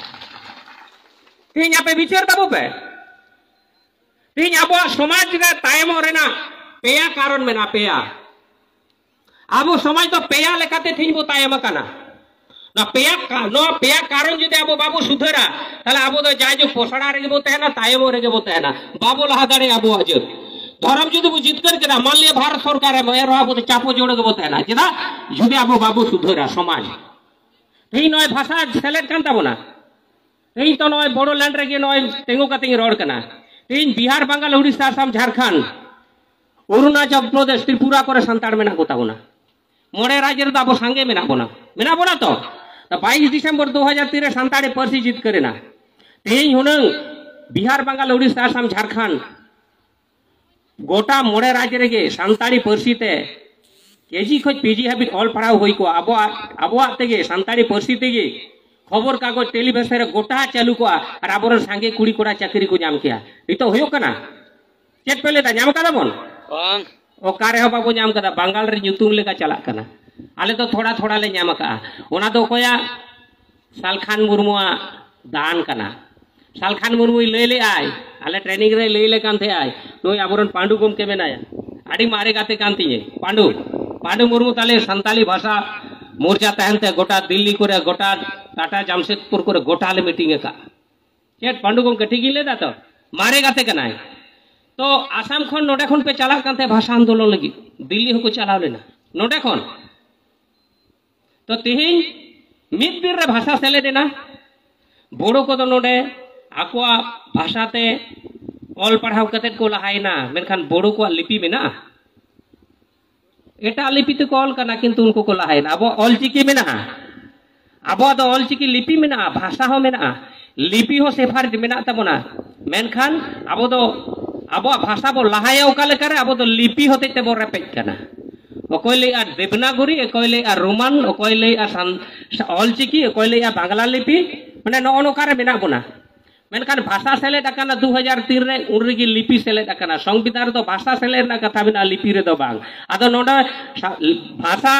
ᱛᱮᱦᱮᱧ ᱟᱯᱮ ᱵᱤᱪᱟᱹᱨ ᱛᱟᱵᱚ ᱯᱮ᱾ ᱛᱮᱦᱮᱧ ᱟᱵᱚᱣᱟᱜ ᱥᱚᱢᱟᱡᱽ ᱨᱮ ᱛᱟᱭᱚᱢᱚᱜ ᱨᱮᱱᱟᱜ ᱯᱮᱭᱟ ᱠᱟᱨᱚᱱ ᱢᱮᱱᱟᱜᱼᱟ, ᱯᱮᱭᱟ᱾ ᱟᱵᱚ ᱥᱚᱢᱟᱡᱽ ᱫᱚ ᱯᱮᱭᱟ ᱞᱮᱠᱟᱛᱮ ᱛᱮᱦᱮᱧ ᱵᱚ ᱛᱟᱭᱚᱢ ᱟᱠᱟᱱᱟ᱾ ᱱᱚᱣᱟ ᱯᱮᱭᱟ ᱠᱟ-, ᱱᱚᱣᱟ ᱯᱮᱭᱟ ᱠᱟᱨᱚᱱ ᱡᱩᱫᱤ ᱟᱵᱚ ᱵᱟᱵᱚ ᱥᱩᱫᱷᱟᱹᱨᱟ, ᱛᱟᱦᱞᱮ ᱟᱵᱚ ᱫᱚ ᱡᱟᱭᱡᱩᱜᱽ ᱯᱚᱥᱲᱟ ᱨᱮᱜᱮ ᱵᱚ ᱛᱟᱦᱮᱱᱟ, ᱛᱟᱭᱚᱢᱚᱜ ᱨᱮᱜᱮ ᱵᱚ ᱛᱟᱦᱮᱱᱟ, ᱵᱟᱵᱚ ᱞᱟᱦᱟ ᱫᱟᱲᱮᱭᱟᱜᱼᱟ ᱟᱵᱚᱣᱟᱜ ᱡᱟᱹᱛ᱾ ᱫᱷᱚᱨᱚᱢ ᱡᱩᱫᱤ ᱵᱚ ᱡᱤᱛᱠᱟᱹᱨ ᱠᱮᱫᱟ, ᱢᱟᱱ ᱞᱤᱭᱟ ᱵᱷᱟᱨᱚᱛ ᱥᱚᱨᱠᱟᱨ ᱮ ᱮᱢ ᱨᱮᱦᱚᱸ ᱟᱵᱚ ᱫᱚ ᱪᱟᱯᱚ ᱡᱚᱲ ᱜᱮᱵᱚ ᱛᱟᱦᱮᱱᱟ᱾ ᱪᱮᱫᱟᱜ? ᱡᱩᱫᱤ ᱟᱵᱚ ᱵᱟᱵᱚ ᱥᱩᱫᱷᱟᱹᱨᱟ ᱥᱚᱢᱟᱡᱽ᱾ ᱛᱮᱦᱮᱧ ᱱᱚᱜᱼᱚᱭ ᱵᱷᱟᱥᱟ ᱥᱮᱞᱮᱫ ᱠᱟᱱ ᱛᱟᱵᱚᱱᱟ᱾ ᱛᱮᱦᱮᱧ ᱛᱚ ᱱᱚᱜᱼᱚᱭ ᱵᱚᱲᱚ ᱞᱮᱱᱰ ᱨᱮᱜᱮ ᱱᱚᱜᱼᱚᱭ ᱛᱤᱸᱜᱩ ᱠᱟᱛᱮᱧ ᱨᱚᱲ ᱠᱟᱱᱟ᱾ ᱛᱮᱦᱮᱧ ᱵᱤᱦᱟᱨ, ᱵᱟᱝᱜᱟᱞ, ᱩᱲᱤᱥᱥᱟ, ᱟᱥᱟᱢ, ᱡᱷᱟᱲᱠᱷᱚᱸᱰ, ᱚᱨᱩᱱᱟᱪᱚᱞ ᱯᱨᱚᱫᱮᱥ, ᱛᱨᱤᱯᱩᱨᱟ ᱠᱚᱨᱮ ᱥᱟᱱᱛᱟᱲ ᱢᱮᱱᱟᱜ ᱠᱚ ᱛᱟᱵᱚᱱᱟ᱾ ᱢᱚᱬᱮ ᱨᱟᱡᱽ ᱨᱮᱫᱚ ᱟᱵᱚ ᱥᱟᱸᱜᱮ ᱢᱮᱱᱟᱜ ᱵᱚᱱᱟ, ᱢᱮᱱᱟᱜ ᱵᱚᱱᱟ ᱛᱚ? ᱵᱟᱭᱤᱥ ᱰᱤᱥᱮᱢᱵᱚᱨ ᱫᱩ ᱦᱟᱡᱟᱨ ᱛᱤᱱ ᱨᱮ ᱥᱟᱱᱛᱟᱲᱤ ᱯᱟᱹᱨᱥᱤ ᱡᱤᱛᱠᱟᱹᱨ ᱮᱱᱟ᱾ ᱛᱮᱦᱮᱧ ᱦᱩᱱᱟᱹᱝ ᱵᱤᱦᱟᱨ, ᱵᱟᱝᱜᱟᱞ, ᱩᱲᱤᱥᱥᱟ, ᱟᱥᱟᱢ, ᱡᱷᱟᱲᱠᱷᱚᱸᱰ, ᱜᱚᱴᱟ ᱢᱚᱬᱮ ᱨᱟᱡᱽ ᱨᱮᱜᱮ ᱥᱟᱱᱛᱟᱲᱤ ᱯᱟᱹᱨᱥᱤ ᱛᱮ ᱠᱮᱡᱤ ᱠᱷᱚᱱ ᱯᱤᱡᱤ ᱦᱟᱹᱵᱤᱡ ᱚᱞ ᱯᱟᱲᱦᱟᱣ ᱦᱩᱭ ᱠᱚᱜᱼᱟ᱾ ᱟᱵᱚᱣᱟᱜ, ᱟᱵᱚᱣᱟᱜ ᱛᱮᱜᱮ, ᱥᱟᱱᱛᱟᱲᱤ ᱯᱟᱹᱨᱥᱤ ᱛᱮᱜᱮ ᱠᱷᱚᱵᱚᱨ ᱠᱟᱜᱚᱡᱽ, ᱴᱮᱞᱤᱵᱷᱤᱥᱚᱱ ᱨᱮ ᱜᱚᱴᱟ ᱪᱟᱹᱞᱩ ᱠᱚᱜᱼᱟ ᱟᱨ ᱟᱵᱚᱨᱮᱱ ᱥᱟᱸᱜᱮ ᱠᱩᱲᱤ ᱠᱚᱲᱟ ᱪᱟᱹᱠᱨᱤ ᱠᱚ ᱧᱟᱢ ᱠᱮᱭᱟ᱾ ᱱᱤᱛᱚᱜ ᱦᱩᱭᱩᱜ ᱠᱟᱱᱟ? ᱪᱮᱫ ᱯᱮ ᱞᱟᱹᱭᱫᱟ, ᱧᱟᱢ ᱠᱟᱫᱟ ᱵᱚᱱ? ᱵᱟᱝ᱾ ᱚᱠᱟ ᱨᱮᱦᱚᱸ ᱵᱟᱵᱚ ᱧᱟᱢ ᱠᱟᱫᱟ, ᱵᱟᱝᱜᱟᱞ ᱨᱮ ᱧᱩᱛᱩᱢ ᱞᱮᱠᱟ ᱪᱟᱞᱟᱜ ᱠᱟᱱᱟ᱾ ᱟᱞᱮ ᱫᱚ ᱛᱷᱚᱲᱟ ᱛᱷᱚᱲᱟ ᱞᱮ ᱧᱟᱢ ᱟᱠᱟᱫᱼᱟ᱾ ᱚᱱᱟ ᱫᱚ ᱚᱠᱚᱭᱟᱜ? ᱥᱟᱞᱠᱷᱟᱱ ᱢᱩᱨᱢᱩᱣᱟᱜ ᱫᱟᱱ ᱠᱟᱱᱟ᱾ ᱥᱟᱞᱠᱷᱟᱱ ᱢᱩᱨᱢᱩᱭ ᱞᱟᱹᱭ ᱞᱮᱫᱼᱟᱭ, ᱟᱞᱮ ᱴᱨᱮᱱᱤᱝ ᱨᱮ ᱞᱟᱹᱭ ᱞᱮ ᱠᱟᱱ ᱛᱟᱦᱮᱸᱜᱼᱟᱭ, ᱱᱩᱭ ᱟᱵᱚᱨᱮᱱ ᱯᱟᱸᱰᱩ ᱜᱚᱢᱠᱮ ᱢᱮᱱᱟᱭᱟ, ᱟᱹᱰᱤ ᱢᱟᱨᱮ ᱜᱟᱛᱮ ᱠᱟᱱ ᱛᱤᱧᱟᱹ᱾ ᱯᱟᱸᱰᱩ, ᱯᱟᱸᱰᱩ ᱢᱩᱨᱢᱩ ᱛᱟᱞᱮ ᱥᱟᱱᱛᱟᱞᱤ ᱵᱷᱟᱥᱟ ᱢᱳᱨᱪᱟ ᱛᱟᱦᱮᱱ ᱛᱮ ᱜᱚᱴᱟ ᱫᱤᱞᱞᱤ ᱠᱚᱨᱮ, ᱜᱚᱴᱟ ᱴᱟᱴᱟ ᱡᱟᱢᱥᱮᱫᱽᱯᱩᱨ ᱠᱚᱨᱮ ᱜᱚᱴᱟ ᱞᱮ ᱢᱤᱴᱤᱝ ᱟᱠᱟᱫ᱾ ᱪᱮᱫ ᱯᱟᱸᱰᱩ ᱜᱚᱢᱠᱮ ᱴᱷᱤᱠ ᱜᱤᱧ ᱞᱟᱹᱭ ᱫᱟ ᱛᱚ? ᱢᱟᱨᱮ ᱜᱟᱛᱮ ᱠᱟᱱᱟᱭ᱾ ᱛᱚ ᱟᱥᱟᱢ ᱠᱷᱚᱱ, ᱱᱚᱰᱮ ᱠᱷᱚᱱ ᱯᱮ ᱪᱟᱞᱟᱜ ᱠᱟᱱ ᱛᱟᱦᱮᱸ ᱵᱷᱟᱥᱟ ᱟᱱᱫᱳᱞᱚᱱ ᱞᱟᱹᱜᱤᱫ, ᱫᱤᱞᱞᱤ ᱦᱚᱸᱠᱚ ᱪᱟᱞᱟᱣ ᱞᱮᱱᱟ ᱱᱚᱰᱮ ᱠᱷᱚᱱ᱾ ᱛᱚ ᱛᱮᱦᱮᱧ ᱢᱤᱫ ᱫᱤᱱ ᱨᱮ ᱵᱷᱟᱥᱟ ᱥᱮᱞᱮᱫ ᱮᱱᱟ, ᱵᱳᱰᱳ ᱠᱚᱫᱚ ᱱᱚᱰᱮ ᱟᱠᱚᱣᱟᱜ ᱵᱷᱟᱥᱟ ᱛᱮ ᱚᱞ ᱯᱟᱲᱦᱟᱣ ᱠᱟᱛᱮᱫ ᱠᱚ ᱞᱟᱦᱟᱭᱮᱱᱟ, ᱢᱮᱱᱠᱷᱟᱱ ᱵᱳᱰᱳ ᱠᱚᱣᱟᱜ ᱞᱤᱯᱤ ᱢᱮᱱᱟᱜᱼᱟ? ᱮᱴᱟᱜ ᱞᱤᱯᱤ ᱛᱮᱠᱚ ᱚᱞ ᱠᱟᱱᱟ, ᱠᱤᱱᱛᱩ ᱩᱱᱠᱩ ᱠᱚ ᱞᱟᱦᱟᱭᱮᱱᱟ᱾ ᱟᱵᱚᱣᱟᱜ ᱚᱞᱪᱤᱠᱤ ᱢᱮᱱᱟᱜᱼᱟ, ᱟᱵᱚᱣᱟᱜ ᱫᱚ ᱚᱞᱪᱤᱠᱤ ᱞᱤᱯᱤ ᱢᱮᱱᱟᱜᱼᱟ, ᱵᱷᱟᱥᱟ ᱦᱚᱸ ᱢᱮᱱᱟᱜᱼᱟ, ᱞᱤᱯᱤ ᱦᱚᱸ ᱥᱮᱯᱟᱨᱮᱴ ᱢᱮᱱᱟᱜ ᱛᱟᱵᱚᱱᱟ, ᱢᱮᱱᱠᱷᱟᱱ ᱟᱵᱚ ᱫᱚ ᱟᱵᱚᱣᱟᱜ ᱵᱷᱟᱥᱟ ᱵᱚ ᱞᱟᱦᱟᱭᱟ ᱚᱠᱟ ᱞᱮᱠᱟᱨᱮ? ᱟᱵᱚ ᱫᱚ ᱞᱤᱯᱤ ᱦᱚᱛᱮᱡ ᱛᱮᱵᱚ ᱨᱮᱯᱮᱡ ᱠᱟᱱᱟ᱾ ᱚᱠᱚᱭ ᱞᱟᱹᱭᱮᱜᱼᱟ ᱫᱮᱵᱽᱱᱟᱜᱚᱨᱤ, ᱚᱠᱚᱭ ᱞᱟᱹᱭᱮᱜᱼᱟ ᱨᱳᱢᱟᱱ, ᱚᱠᱚᱭ ᱞᱟᱹᱭᱮᱜᱼᱟ ᱥᱟᱱ-, ᱚᱞᱪᱤᱠᱤ, ᱚᱠᱚᱭ ᱞᱟᱹᱭᱮᱜᱼᱟ ᱵᱟᱝᱞᱟ ᱞᱤᱯᱤ, ᱢᱟᱱᱮ ᱱᱚᱜᱼᱚ ᱱᱚᱝᱠᱟ ᱨᱮ ᱢᱮᱱᱟᱜ ᱵᱚᱱᱟ᱾ ᱢᱮᱱᱠᱷᱟᱱ ᱵᱷᱟᱥᱟ ᱥᱮᱞᱮᱫ ᱟᱠᱟᱱᱟ ᱫᱩ ᱦᱟᱡᱟᱨ ᱛᱤᱱ ᱨᱮ, ᱩᱱ ᱨᱮᱜᱮ ᱞᱤᱯᱤ ᱥᱮᱞᱮᱫ ᱟᱠᱟᱱᱟ᱾ ᱥᱚᱝᱵᱤᱫᱷᱟᱱ ᱨᱮᱫᱚ ᱵᱷᱟᱥᱟ ᱥᱮᱞᱮᱫ ᱨᱮᱱᱟᱜ ᱠᱟᱛᱷᱟ ᱢᱮᱱᱟᱜᱼᱟ, ᱞᱤᱯᱤ ᱨᱮᱫᱚ ᱵᱟᱝ᱾ ᱟᱫᱚ ᱱᱚᱰᱮ ᱥᱟ-, ᱵᱷᱟᱥᱟ,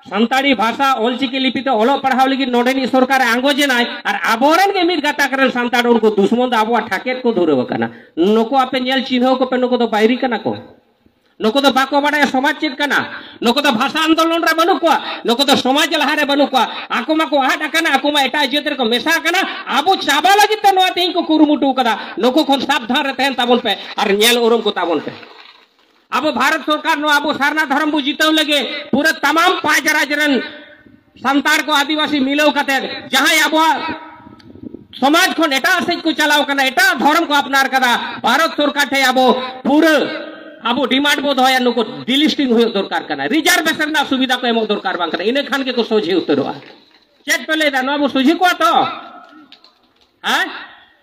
ᱥᱟᱱᱛᱟᱲᱤ ᱵᱷᱟᱥᱟ ᱚᱞᱪᱤᱠᱤ ᱞᱤᱯᱤ ᱛᱮ ᱚᱞᱚᱜ ᱯᱟᱲᱦᱟᱣ ᱞᱟᱹᱜᱤᱫ ᱱᱚᱰᱮᱱᱤᱡ ᱥᱚᱨᱠᱟᱨᱮ ᱟᱸᱜᱚᱪ ᱮᱱᱟᱭ, ᱟᱨ ᱟᱵᱚᱨᱮᱱ ᱜᱮ ᱢᱤᱫ ᱜᱟᱛᱟᱠ ᱨᱮᱱ ᱥᱟᱱᱛᱟᱲ ᱩᱱᱠᱩ ᱫᱩᱥᱢᱚᱱ ᱫᱚ ᱟᱵᱚᱣᱟᱜ ᱴᱷᱟᱠᱮᱫ ᱠᱚ ᱫᱷᱩᱨᱟᱹᱣ ᱟᱠᱟᱱᱟ᱾ ᱱᱩᱠᱩ ᱟᱯᱮ ᱧᱮᱞ ᱪᱤᱱᱦᱟᱹᱣ ᱠᱚᱯᱮ, ᱱᱩᱠᱩ ᱫᱚ ᱵᱟᱭᱨᱤ ᱠᱟᱱᱟ ᱠᱚ᱾ ᱱᱩᱠᱩ ᱫᱚ ᱵᱟᱠᱚ ᱵᱟᱲᱟᱭᱟ ᱥᱚᱢᱟᱡᱽ ᱪᱮᱫ ᱠᱟᱱᱟ᱾ ᱱᱩᱠᱩ ᱫᱚ ᱵᱷᱟᱥᱟ ᱟᱱᱫᱳᱞᱚᱱ ᱨᱮ ᱵᱟᱹᱱᱩᱜ ᱠᱚᱣᱟ, ᱱᱩᱠᱩ ᱫᱚ ᱥᱚᱢᱟᱡᱽ ᱞᱟᱦᱟ ᱨᱮ ᱵᱟᱹᱱᱩᱜ ᱠᱚᱣᱟ᱾ ᱟᱠᱚ ᱢᱟᱠᱚ ᱟᱫ ᱟᱠᱟᱱᱟ, ᱟᱠᱚ ᱢᱟ ᱮᱴᱟᱜ ᱡᱟᱹᱛ ᱨᱮᱠᱚ ᱢᱮᱥᱟ ᱟᱠᱟᱱᱟ᱾ ᱟᱵᱚ ᱪᱟᱵᱟ ᱞᱟᱹᱜᱤᱫ ᱛᱮ ᱱᱚᱣᱟ ᱛᱮᱦᱮᱧ ᱠᱚ ᱠᱩᱨᱩᱢᱩᱴᱩ ᱠᱟᱫᱟ᱾ ᱱᱩᱠᱩ ᱠᱷᱚᱱ ᱥᱟᱵᱫᱷᱟᱱ ᱨᱮ ᱛᱟᱦᱮᱱ ᱛᱟᱵᱚᱱ ᱯᱮ ᱟᱨ ᱧᱮᱞ ᱩᱨᱩᱢ ᱠᱚ ᱛᱟᱵᱚᱱ ᱯᱮ᱾ ᱟᱵᱚ ᱵᱷᱟᱨᱚᱛ ᱥᱚᱨᱠᱟᱨ ᱱᱚᱣᱟ ᱟᱵᱚ ᱥᱟᱨᱱᱟ ᱫᱷᱚᱨᱚᱢ ᱵᱚ ᱡᱤᱛᱟᱹᱣ ᱞᱟᱹᱜᱤᱫ ᱯᱩᱨᱟᱹ ᱛᱟᱢᱟᱢ ᱯᱟᱸᱪ ᱨᱟᱡᱽ ᱨᱮᱱ ᱥᱟᱱᱛᱟᱲ ᱠᱚ, ᱟᱹᱫᱤᱵᱟᱹᱥᱤ ᱢᱤᱞᱟᱹᱣ ᱠᱟᱛᱮ ᱡᱟᱦᱟᱸᱭ ᱟᱵᱚᱣᱟᱜ ᱥᱚᱢᱟᱡᱽ ᱠᱷᱚᱱ ᱮᱴᱟᱜ ᱥᱮᱫ ᱠᱚ ᱪᱟᱞᱟᱣ ᱠᱟᱱᱟ, ᱮᱴᱟᱜ ᱫᱷᱚᱨᱚᱢ ᱠᱚ ᱟᱯᱱᱟᱨ ᱠᱟᱫᱟ, ᱵᱷᱟᱨᱚᱛ ᱥᱚᱨᱠᱟᱨ ᱴᱷᱮᱱ ᱟᱵᱚ ᱯᱩᱨᱟᱹ ᱟᱵᱚ ᱰᱤᱢᱟᱱᱰ ᱵᱚ ᱫᱚᱦᱚᱭᱟ, ᱱᱩᱠᱩ ᱰᱤᱞᱤᱥᱴᱤᱝ ᱦᱩᱭᱩᱜ ᱫᱚᱨᱠᱟᱨ ᱠᱟᱱᱟ, ᱨᱤᱡᱟᱨᱵᱷᱮᱥᱚᱱ ᱨᱮᱱᱟᱜ ᱥᱩᱵᱤᱫᱷᱟ ᱠᱚ ᱮᱢᱚᱜ ᱫᱚᱨᱠᱟᱨ ᱵᱟᱝ ᱠᱟᱱᱟ, ᱤᱱᱟᱹ ᱠᱷᱟᱱ ᱜᱮᱠᱚ ᱥᱚᱡᱷᱮ ᱩᱛᱟᱹᱨᱚᱜᱼᱟ᱾ ᱪᱮᱫ ᱯᱮ ᱞᱟᱹᱭᱫᱟ, ᱱᱚᱣᱟ ᱵᱚ ᱥᱚᱡᱷᱮ ᱠᱚᱣᱟ ᱛᱚ? ᱦᱮᱸ?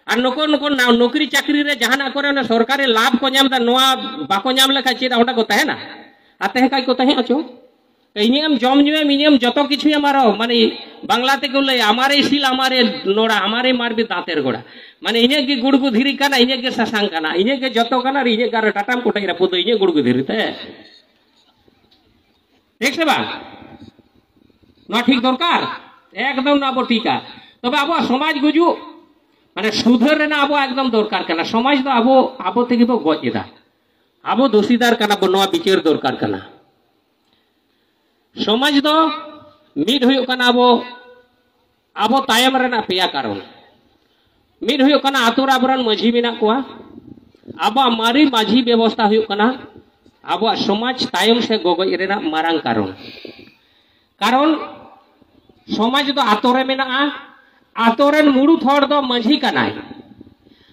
ᱟᱨ ᱱᱩᱠᱩ, ᱱᱩᱠᱩ ᱱᱟ-, ᱱᱚᱠᱨᱤ ᱪᱟᱹᱠᱨᱤ ᱨᱮ ᱡᱟᱦᱟᱱᱟᱜ ᱠᱚᱨᱮ ᱚᱱᱟ ᱥᱚᱨᱠᱟᱨᱤ ᱞᱟᱵᱷ ᱠᱚ ᱧᱟᱢ ᱮᱫᱟ, ᱱᱚᱣᱟ ᱵᱟᱠᱚ ᱧᱟᱢ ᱞᱮᱠᱷᱟᱱ ᱪᱮᱫ ᱚᱸᱰᱮ ᱠᱚ ᱛᱟᱦᱮᱱᱟ? ᱟᱨ ᱛᱟᱦᱮᱸ ᱠᱷᱟᱡ ᱠᱚ ᱛᱟᱦᱮᱸ ᱦᱚᱪᱚ᱾ ᱤᱧᱟᱹᱜ ᱮᱢ ᱡᱚᱢ ᱧᱩᱭᱟᱢ, ᱤᱧᱟᱹᱜ ᱮᱢ ᱡᱚᱛᱚ ᱠᱤᱪᱷᱩᱭᱟᱢ, ᱟᱨᱚ ᱢᱟᱱᱮ ᱵᱟᱝᱞᱟ ᱛᱮᱠᱚ ᱞᱟᱹᱭᱟ, "ᱟᱢᱟᱨᱮ ᱥᱤᱞ, ᱟᱢᱟᱨᱮ ᱱᱚᱲᱟ, ᱟᱢᱟᱨᱮ ᱢᱟᱨᱵᱤ ᱫᱟᱸᱛᱮᱨ ᱜᱚᱲᱟ", ᱢᱟᱱᱮ ᱤᱧᱟᱹᱜ ᱜᱮ ᱜᱩᱲᱜᱩ ᱫᱷᱤᱨᱤ ᱠᱟᱱᱟ, ᱤᱧᱟᱹᱜ ᱜᱮ ᱥᱟᱥᱟᱝ ᱠᱟᱱᱟ, ᱤᱧᱟᱹᱜ ᱜᱮ ᱡᱚᱛᱚ ᱠᱟᱱᱟ, ᱟᱨ ᱤᱧᱟᱹᱜ ᱜᱮ ᱟᱨᱚ ᱰᱟᱴᱟᱢ ᱠᱚᱴᱮᱡ ᱨᱟᱹᱯᱩᱫ ᱫᱚ ᱤᱧᱟᱹᱜ ᱜᱩᱲᱜᱩ ᱫᱷᱤᱨᱤ ᱛᱮ᱾ ᱴᱷᱤᱠ ᱥᱮ ᱵᱟᱝ? ᱱᱚᱣᱟ ᱴᱷᱤᱠ ᱫᱚᱨᱠᱟᱨ, ᱮᱠᱫᱚᱢ ᱱᱚᱣᱟ ᱵᱚ ᱴᱷᱤᱠᱟ᱾ ᱛᱚᱵᱮ ᱟᱵᱚᱣᱟᱜ ᱥᱚᱢᱟᱡᱽ ᱜᱩᱡᱩᱜ, ᱢᱟᱱᱮ ᱥᱩᱫᱷᱟᱹᱨ ᱨᱮᱱᱟᱜ ᱟᱵᱚᱣᱟᱜ ᱮᱠᱫᱚᱢ ᱫᱚᱨᱠᱟᱨ ᱠᱟᱱᱟ᱾ ᱥᱚᱢᱟᱡᱽ ᱫᱚ ᱟᱵᱚ, ᱟᱵᱚ ᱛᱮᱜᱮ ᱵᱚ ᱜᱚᱡ ᱮᱫᱟ, ᱟᱵᱚ ᱫᱳᱥᱤᱫᱟᱨ ᱠᱟᱱᱟ ᱵᱚ, ᱱᱚᱣᱟ ᱵᱤᱪᱟᱹᱨ ᱫᱚᱨᱠᱟᱨ ᱠᱟᱱᱟ᱾ ᱥᱚᱢᱟᱡᱽ ᱫᱚ ᱢᱤᱫ ᱦᱩᱭᱩᱜ ᱠᱟᱱᱟ ᱟᱵᱚ, ᱟᱵᱚ ᱛᱟᱭᱚᱢ ᱨᱮᱱᱟᱜ ᱯᱮᱭᱟ ᱠᱟᱨᱚᱱ᱾ ᱢᱤᱫ ᱦᱩᱭᱩᱜ ᱠᱟᱱᱟ ᱟᱛᱳ ᱨᱮ ᱟᱵᱚᱨᱮᱱ ᱢᱟᱹᱡᱷᱤ ᱢᱮᱱᱟᱜ ᱠᱚᱣᱟ, ᱟᱵᱚᱣᱟᱜ ᱢᱟᱨᱮ ᱢᱟᱹᱡᱷᱤ ᱵᱮᱵᱚᱥᱛᱷᱟ ᱦᱩᱭᱩᱜ ᱠᱟᱱᱟ ᱟᱵᱚᱣᱟᱜ ᱥᱚᱢᱟᱡᱽ ᱛᱟᱭᱚᱢ ᱥᱮ ᱜᱚᱜᱚᱡ ᱨᱮᱱᱟᱜ ᱢᱟᱨᱟᱝ ᱠᱟᱨᱚᱱ᱾ ᱠᱟᱨᱚᱱ ᱥᱚᱢᱟᱡᱽ ᱫᱚ ᱟᱛᱳ ᱨᱮ ᱢᱮᱱᱟᱜᱼᱟ, ᱟᱛᱳ ᱨᱮᱱ ᱢᱩᱲᱩᱫ ᱦᱚᱲ ᱫᱚ ᱢᱟᱹᱡᱷᱤ ᱠᱟᱱᱟᱭ᱾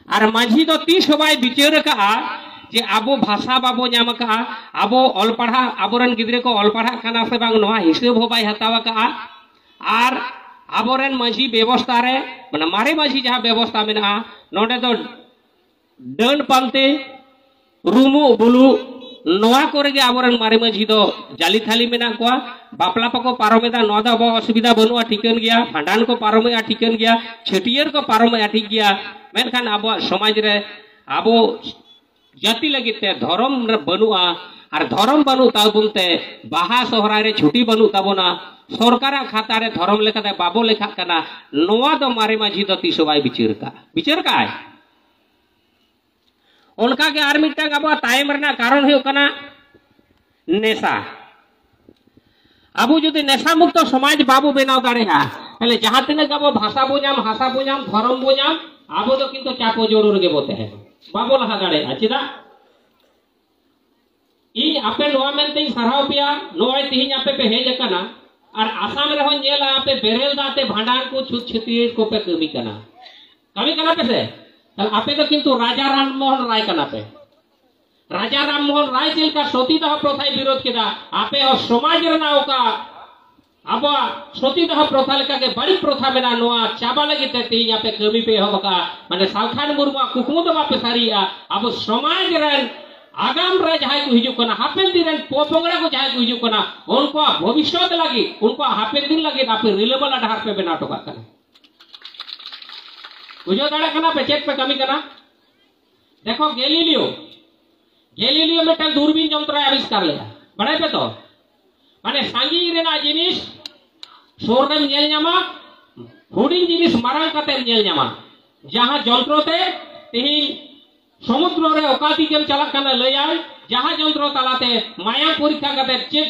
ᱟᱨ ᱢᱟᱹᱡᱷᱤ ᱫᱚ ᱛᱤᱥ ᱦᱚᱸ ᱵᱟᱭ ᱵᱤᱪᱟᱹᱨ ᱟᱠᱟᱫᱼᱟ ᱡᱮ ᱟᱵᱚ ᱵᱷᱟᱥᱟ ᱵᱟᱵᱚ ᱧᱟᱢ ᱟᱠᱟᱫᱼᱟ, ᱟᱵᱚ ᱚᱞ ᱯᱟᱲᱦᱟᱜ, ᱟᱵᱚᱨᱮᱱ ᱜᱤᱫᱽᱨᱟᱹ ᱠᱚ ᱚᱞ ᱯᱟᱲᱦᱟᱜ ᱠᱟᱱᱟ ᱥᱮ ᱵᱟᱝ, ᱱᱚᱣᱟ ᱦᱤᱥᱟᱹᱵ ᱦᱚᱸ ᱵᱟᱭ ᱦᱟᱛᱟᱣ ᱟᱠᱟᱫᱼᱟ᱾ ᱟᱨ ᱟᱵᱚᱨᱮᱱ ᱢᱟᱹᱡᱷᱤ ᱵᱮᱵᱚᱥᱛᱷᱟ ᱨᱮ, ᱢᱟᱱᱮ ᱢᱟᱨᱮ ᱢᱟᱹᱡᱷᱤ ᱡᱟᱦᱟᱸ ᱵᱮᱵᱚᱥᱛᱷᱟ ᱢᱮᱱᱟᱜᱼᱟ, ᱱᱚᱰᱮ ᱫᱚ ᱰᱟᱹᱱ ᱯᱟᱱᱛᱮ, ᱨᱩᱢᱩᱜ ᱵᱩᱞᱩᱜ, ᱱᱚᱣᱟ ᱠᱚᱨᱮ ᱜᱮ ᱟᱵᱚᱨᱮᱱ ᱢᱟᱨᱮ ᱢᱟᱹᱡᱷᱤ ᱫᱚ ᱡᱟᱞᱤ ᱛᱷᱟᱞᱤ ᱢᱮᱱᱟᱜ ᱠᱚᱣᱟ᱾ ᱵᱟᱯᱞᱟ ᱠᱚᱠᱚ ᱯᱟᱨᱚᱢᱮᱫᱟ, ᱱᱚᱣᱟ ᱫᱚ ᱟᱵᱚᱣᱟᱜ ᱚᱥᱩᱵᱤᱫᱷᱟ ᱵᱟᱹᱱᱩᱜᱼᱟ, ᱴᱷᱤᱠᱟᱹᱱ ᱜᱮᱭᱟ᱾ ᱵᱷᱟᱸᱰᱟᱱ ᱠᱚ ᱯᱟᱨᱚᱢᱮᱫᱼᱟ, ᱴᱷᱤᱠᱟᱹᱱ ᱜᱮᱭᱟ᱾ ᱪᱷᱟᱹᱴᱭᱟᱹᱨ ᱠᱚ ᱯᱟᱨᱚᱢᱮᱫᱼᱟ, ᱴᱷᱤᱠ ᱜᱮᱭᱟ᱾ ᱢᱮᱱᱠᱷᱟᱱ ᱟᱵᱚᱣᱟᱜ ᱥᱚᱢᱟᱡᱽ ᱨᱮ ᱟᱵᱚ ᱡᱟᱹᱛᱤ ᱞᱟᱹᱜᱤᱫ ᱛᱮ ᱫᱷᱚᱨᱚᱢ ᱨᱮ ᱵᱟᱹᱱᱩᱜᱼᱟ, ᱟᱨ ᱫᱷᱚᱨᱚᱢ ᱵᱟᱹᱱᱩᱜ ᱛᱟᱵᱚᱱ ᱛᱮ ᱵᱟᱦᱟ ᱥᱚᱦᱨᱟᱭ ᱨᱮ ᱪᱷᱩᱴᱤ ᱵᱟᱹᱱᱩᱜ ᱛᱟᱵᱚᱱᱟ, ᱥᱚᱨᱠᱟᱨᱟᱜ ᱠᱷᱟᱛᱟ ᱨᱮ ᱫᱷᱚᱨᱚᱢ ᱞᱮᱠᱟᱛᱮ ᱵᱟᱵᱚ ᱞᱮᱠᱷᱟᱜ ᱠᱟᱱᱟ᱾ ᱱᱚᱣᱟ ᱫᱚ ᱢᱟᱨᱮ ᱢᱟᱹᱡᱷᱤ ᱫᱚ ᱛᱤᱥ ᱦᱚᱸ ᱵᱟᱭ ᱵᱤᱪᱟᱹᱨ ᱠᱟᱜᱼᱟ, ᱵᱤᱪᱟᱹᱨ ᱠᱟᱜᱼᱟᱭ? ᱚᱱᱠᱟ ᱜᱮ ᱟᱨ ᱢᱤᱫᱴᱟᱝ ᱟᱵᱚᱣᱟᱜ ᱛᱟᱭᱚᱢ ᱨᱮᱱᱟᱜ ᱠᱟᱨᱚᱱ ᱦᱩᱭᱩᱜ ᱠᱟᱱᱟ ᱱᱮᱥᱟ᱾ ᱟᱵᱚ ᱡᱩᱫᱤ ᱱᱮᱥᱟ ᱢᱩᱠᱛᱚ ᱥᱚᱢᱟᱡᱽ ᱵᱟᱵᱚ ᱵᱮᱱᱟᱣ ᱫᱟᱲᱮᱭᱟᱜᱼᱟ, ᱛᱟᱦᱞᱮ ᱡᱟᱦᱟᱸ ᱛᱤᱱᱟᱹᱜ ᱜᱮ ᱟᱵᱚ ᱵᱷᱟᱥᱟ ᱵᱚ ᱧᱟᱢ, ᱵᱷᱟᱥᱟ ᱵᱚ ᱧᱟᱢ, ᱫᱷᱚᱨᱚᱢ ᱵᱚ ᱧᱟᱢ, ᱟᱵᱚ ᱫᱚ ᱠᱤᱱᱛᱩ ᱪᱟᱯᱚ ᱡᱚᱲᱚ ᱨᱮᱜᱮ ᱵᱚ ᱛᱟᱦᱮᱱᱟ, ᱵᱟᱵᱚ ᱞᱟᱦᱟ ᱫᱟᱲᱮᱭᱟᱜᱼᱟ᱾ ᱪᱮᱫᱟᱜ? ᱤᱧ ᱟᱯᱮ ᱱᱚᱣᱟ ᱢᱮᱱᱛᱮᱧ ᱥᱟᱨᱦᱟᱣ ᱯᱮᱭᱟ, ᱱᱚᱜᱼᱚᱭ ᱛᱮᱦᱮᱧ ᱟᱯᱮ ᱯᱮ ᱦᱮᱡ ᱟᱠᱟᱱᱟ, ᱟᱨ ᱟᱥᱟᱢ ᱨᱮᱦᱚᱸ ᱧᱮᱞᱟ ᱟᱯᱮ ᱵᱮᱨᱮᱞ ᱫᱟᱜ ᱛᱮ ᱵᱷᱟᱸᱰᱟᱱ ᱠᱚ ᱪᱷᱩᱛ ᱪᱷᱟᱹᱴᱭᱟᱹᱨ ᱠᱚᱯᱮ ᱠᱟᱹᱢᱤ ᱠᱟᱱᱟ, ᱠᱟᱹᱢᱤ ᱠᱟᱱᱟ ᱯᱮ ᱥᱮ? ᱛᱟᱦᱞᱮ ᱟᱯᱮ ᱫᱚ ᱠᱤᱱᱛᱩ ᱨᱟᱡᱟ ᱨᱟᱢ ᱢᱳᱦᱚᱱ ᱨᱟᱭ ᱠᱟᱱᱟ ᱯᱮ᱾ ᱨᱟᱡᱟ ᱨᱟᱢ ᱢᱳᱦᱚᱱ ᱨᱟᱭ ᱪᱮᱫ ᱞᱮᱠᱟ ᱥᱚᱛᱤ ᱫᱟᱦᱚ ᱯᱨᱚᱛᱷᱟᱭ ᱵᱤᱨᱳᱫ ᱠᱮᱫᱟ, ᱟᱯᱮ ᱦᱚᱸ ᱥᱚᱢᱟᱡᱽ ᱨᱮᱱᱟᱜ ᱚᱠᱟ ᱟᱵᱚᱣᱟᱜ ᱥᱚᱛᱤ ᱫᱟᱦᱚ ᱯᱨᱚᱛᱷᱟ ᱞᱮᱠᱟᱜᱮ ᱵᱟᱹᱲᱤᱡ ᱯᱨᱚᱛᱷᱟ ᱢᱮᱱᱟᱜᱼᱟ, ᱱᱚᱣᱟ ᱪᱟᱵᱟ ᱞᱟᱹᱜᱤᱫ ᱛᱮ ᱛᱮᱦᱮᱧ ᱟᱯᱮ ᱠᱟᱹᱢᱤ ᱯᱮ ᱮᱦᱚᱵ ᱟᱠᱟᱫᱼᱟ᱾ ᱢᱟᱱᱮ ᱥᱟᱞᱠᱷᱟᱱ ᱢᱩᱨᱢᱩᱣᱟᱜ ᱠᱩᱠᱢᱩ ᱫᱚ ᱵᱟᱯᱮ ᱥᱟᱹᱨᱤᱭᱮᱜᱼᱟ᱾ ᱟᱵᱚ ᱥᱚᱢᱟᱡᱽ ᱨᱮᱱ ᱟᱜᱟᱢ ᱨᱮ ᱡᱟᱦᱟᱸᱭ ᱠᱚ ᱦᱤᱡᱩᱜ ᱠᱟᱱᱟ, ᱦᱟᱯᱮᱱ ᱫᱤᱱ ᱨᱮᱱ ᱯᱚᱯᱚᱝᱲᱟ ᱠᱚ ᱡᱟᱦᱟᱸᱭ ᱠᱚ ᱦᱤᱡᱩᱜ ᱠᱟᱱᱟ, ᱩᱱᱠᱩᱣᱟᱜ ᱵᱷᱚᱵᱤᱥᱥᱚᱛ ᱞᱟᱹᱜᱤᱫ, ᱩᱱᱠᱩᱣᱟᱜ ᱦᱟᱯᱮᱱ ᱫᱤᱱ ᱞᱟᱹᱜᱤᱫ ᱟᱯᱮ ᱨᱤᱞᱟᱹᱢᱟᱞᱟ ᱰᱟᱦᱟᱨ ᱯᱮ ᱵᱮᱱᱟᱣ ᱦᱚᱴᱚ ᱠᱟᱜ ᱠᱟᱱᱟ᱾ ᱵᱩᱡᱷᱟᱹᱣ ᱫᱟᱲᱮᱭᱟᱜ ᱠᱟᱱᱟ ᱯᱮ ᱪᱮᱫ ᱯᱮ ᱠᱟᱹᱢᱤ ᱠᱟᱱᱟ? ᱫᱮᱠᱷᱚ ᱜᱮᱞᱤᱞᱤᱭᱳ, ᱜᱮᱞᱤᱞᱤᱭᱳ ᱢᱤᱫᱴᱟᱝ ᱫᱩᱨᱵᱤᱱ ᱡᱚᱱᱛᱨᱚᱭ ᱟᱵᱤᱥᱠᱟᱨ ᱞᱮᱫᱟ, ᱵᱟᱲᱟᱭ ᱯᱮ ᱛᱚ? ᱢᱟᱱᱮ ᱥᱟᱺᱜᱤᱧ ᱨᱮᱱᱟᱜ ᱡᱤᱱᱤᱥ ᱥᱩᱨ ᱨᱮᱢ ᱧᱮᱞ ᱧᱟᱢᱟ, ᱦᱩᱰᱤᱧ ᱡᱤᱱᱤᱥ ᱢᱟᱨᱟᱝ ᱠᱟᱛᱮᱢ ᱧᱮᱞ ᱧᱟᱢᱟ᱾ ᱡᱟᱦᱟᱸ ᱡᱚᱱᱛᱨᱚ ᱛᱮ ᱛᱮᱦᱮᱧ ᱥᱚᱢᱩᱫᱨᱚ ᱨᱮ ᱚᱠᱟ ᱫᱤᱠᱮᱢ ᱪᱟᱞᱟᱜ ᱠᱟᱱᱟ ᱞᱟᱹᱭᱟᱭ, ᱡᱟᱦᱟᱸ ᱡᱚᱱᱛᱨᱚ ᱛᱟᱞᱟᱛᱮ ᱢᱟᱭᱟᱢ ᱯᱚᱨᱤᱠᱠᱷᱟ ᱠᱟᱛᱮ ᱪᱮᱫ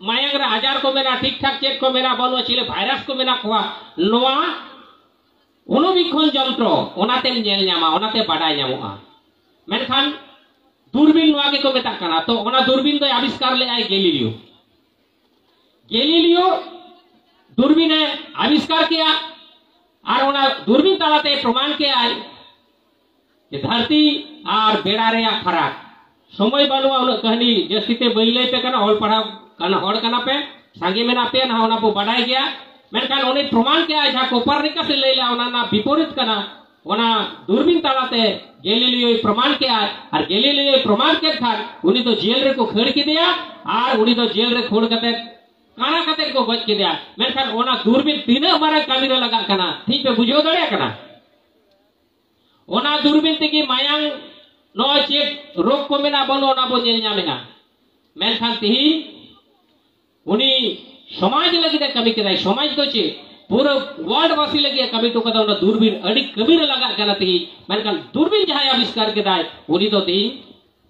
ᱢᱟᱭᱟᱝ ᱨᱮ ᱟᱡᱟᱨ ᱠᱚ ᱢᱮᱱᱟᱜᱼᱟ, ᱴᱷᱤᱠ ᱴᱷᱟᱠ ᱪᱮᱫ ᱠᱚ ᱢᱮᱱᱟᱜᱼᱟ, ᱵᱟᱹᱱᱩᱜᱼᱟ, ᱪᱤᱞᱤ ᱵᱷᱟᱭᱨᱟᱥ ᱠᱚ ᱢᱮᱱᱟᱜ ᱠᱚᱣᱟ, ᱱᱚᱣᱟ ᱚᱱᱩᱵᱤᱠᱠᱷᱚᱱ ᱡᱚᱱᱛᱨᱚ ᱚᱱᱟᱛᱮᱢ ᱧᱮᱞ ᱧᱟᱢᱟ, ᱚᱱᱟᱛᱮ ᱵᱟᱰᱟᱭ ᱧᱟᱢᱚᱜᱼᱟ᱾ ᱢᱮᱱᱠᱷᱟᱱ ᱫᱩᱨᱵᱤᱱ ᱱᱚᱣᱟ ᱜᱮᱠᱚ ᱢᱮᱛᱟᱜ ᱠᱟᱱᱟ᱾ ᱛᱚ ᱚᱱᱟ ᱫᱩᱨᱵᱤᱱ ᱫᱚᱭ ᱟᱵᱤᱥᱠᱟᱨ ᱞᱮᱫᱟᱭ ᱜᱮᱞᱤᱞᱤᱭᱳ᱾ ᱜᱮᱞᱤᱞᱤᱭᱳ ᱫᱩᱨᱵᱤᱱᱮ ᱟᱵᱤᱥᱠᱟᱨ ᱠᱮᱜᱼᱟ ᱟᱨ ᱚᱱᱟ ᱫᱩᱨᱵᱤᱱ ᱛᱟᱞᱟᱛᱮ ᱯᱨᱚᱢᱟᱱ ᱠᱮᱜᱼᱟᱭ ᱡᱮ ᱫᱷᱟᱹᱨᱛᱤ ᱟᱨ ᱵᱮᱲᱟ ᱨᱮᱭᱟᱜ ᱯᱷᱟᱨᱟᱠ᱾ ᱥᱚᱢᱚᱭ ᱵᱟᱹᱱᱩᱜᱼᱟ, ᱩᱱᱟᱹᱜ ᱠᱟᱹᱦᱱᱤ ᱡᱟᱹᱥᱛᱤ ᱛᱮ ᱵᱟᱹᱧ ᱞᱟᱹᱭ ᱯᱮ ᱠᱟᱱᱟ, ᱚᱞ ᱯᱟᱲᱦᱟᱣ ᱠᱟᱱᱟ ᱦᱚᱲ ᱠᱟᱱᱟ ᱯᱮ, ᱥᱟᱸᱜᱮ ᱢᱮᱱᱟᱜ ᱯᱮᱭᱟ ᱱᱟᱦᱟᱜ, ᱚᱱᱟ ᱵᱚ ᱵᱟᱰᱟᱭ ᱜᱮᱭᱟ᱾ ᱢᱮᱱᱠᱷᱟᱱ ᱩᱱᱤ ᱯᱨᱚᱢᱟᱱ ᱠᱮᱜᱼᱟᱭ, ᱡᱟᱦᱟᱸ ᱠᱳᱯᱟᱨᱱᱤᱠᱟᱥ ᱮ ᱞᱟᱹᱭ ᱞᱮᱜᱼᱟ, ᱚᱱᱟ ᱨᱮᱱᱟᱜ ᱵᱤᱯᱚᱨᱤᱛ ᱠᱟᱱᱟ᱾ ᱚᱱᱟ ᱫᱩᱨᱵᱤᱱ ᱛᱟᱞᱟᱛᱮ ᱜᱮᱞᱤᱞᱤᱭᱳᱭ ᱯᱨᱚᱢᱟᱱ ᱠᱮᱜᱼᱟ, ᱟᱨ ᱜᱮᱞᱤᱞᱤᱭᱳᱭ ᱯᱨᱚᱢᱟᱱ ᱠᱮᱫ ᱠᱷᱟᱱ ᱩᱱᱤ ᱫᱚ ᱡᱮᱞ ᱨᱮᱠᱚ ᱠᱷᱟᱹᱲ ᱠᱮᱫᱮᱭᱟ, ᱟᱨ ᱩᱱᱤ ᱫᱚ ᱡᱮᱞ ᱨᱮ ᱠᱷᱟᱹᱲ ᱠᱟᱛᱮ ᱠᱟᱬᱟ ᱠᱟᱛᱮ ᱠᱚ ᱜᱚᱡ ᱠᱮᱫᱮᱭᱟ᱾ ᱢᱮᱱᱠᱷᱟᱱ ᱚᱱᱟ ᱫᱩᱨᱵᱤᱱ ᱛᱤᱱᱟᱹᱜ ᱢᱟᱨᱟᱝ ᱠᱟᱹᱢᱤ ᱨᱮ ᱞᱟᱜᱟᱜ ᱠᱟᱱᱟ, ᱴᱷᱤᱠ ᱯᱮ ᱵᱩᱡᱷᱟᱹᱣ ᱫᱟᱲᱮᱭᱟᱜ ᱠᱟᱱᱟ? ᱚᱱᱟ ᱫᱩᱨᱵᱤᱱ ᱛᱮᱜᱮ ᱢᱟᱭᱟᱝ ᱱᱚᱜᱼᱚᱭ ᱪᱮᱫ ᱨᱳᱜᱽ ᱠᱚ ᱢᱮᱱᱟᱜ ᱵᱟᱹᱱᱩᱜ ᱚᱱᱟ ᱵᱚᱱ ᱧᱮᱞ ᱧᱟᱢᱮᱜᱼᱟ᱾ ᱢᱮᱱᱠᱷᱟᱱ ᱛᱤᱦᱤᱧ ᱩᱱᱤ ᱥᱚᱢᱟᱡᱽ ᱞᱟᱹᱜᱤᱫ ᱮ ᱠᱟᱹᱢᱤ ᱠᱮᱫᱟᱭ᱾ ᱥᱚᱢᱟᱡᱽ ᱫᱚ ᱪᱮᱫ? ᱯᱩᱨᱟᱹ ᱣᱟᱨᱞᱰ ᱵᱟᱥᱤ ᱞᱟᱹᱜᱤᱫ ᱮ ᱠᱟᱹᱢᱤ ᱦᱚᱴᱚ ᱠᱟᱫᱟ᱾ ᱚᱱᱟ ᱫᱩᱨᱵᱤᱱ ᱟᱹᱰᱤ ᱠᱟᱹᱢᱤ ᱨᱮ ᱞᱟᱜᱟᱜ ᱠᱟᱱᱟ ᱛᱤᱦᱤᱧ᱾ ᱢᱮᱱᱠᱷᱟᱱ ᱫᱩᱨᱵᱤᱱ ᱡᱟᱦᱟᱸᱭ ᱟᱵᱤᱥᱠᱟᱨ ᱠᱮᱫᱟᱭ, ᱩᱱᱤ ᱫᱚ ᱛᱤᱦᱤᱧ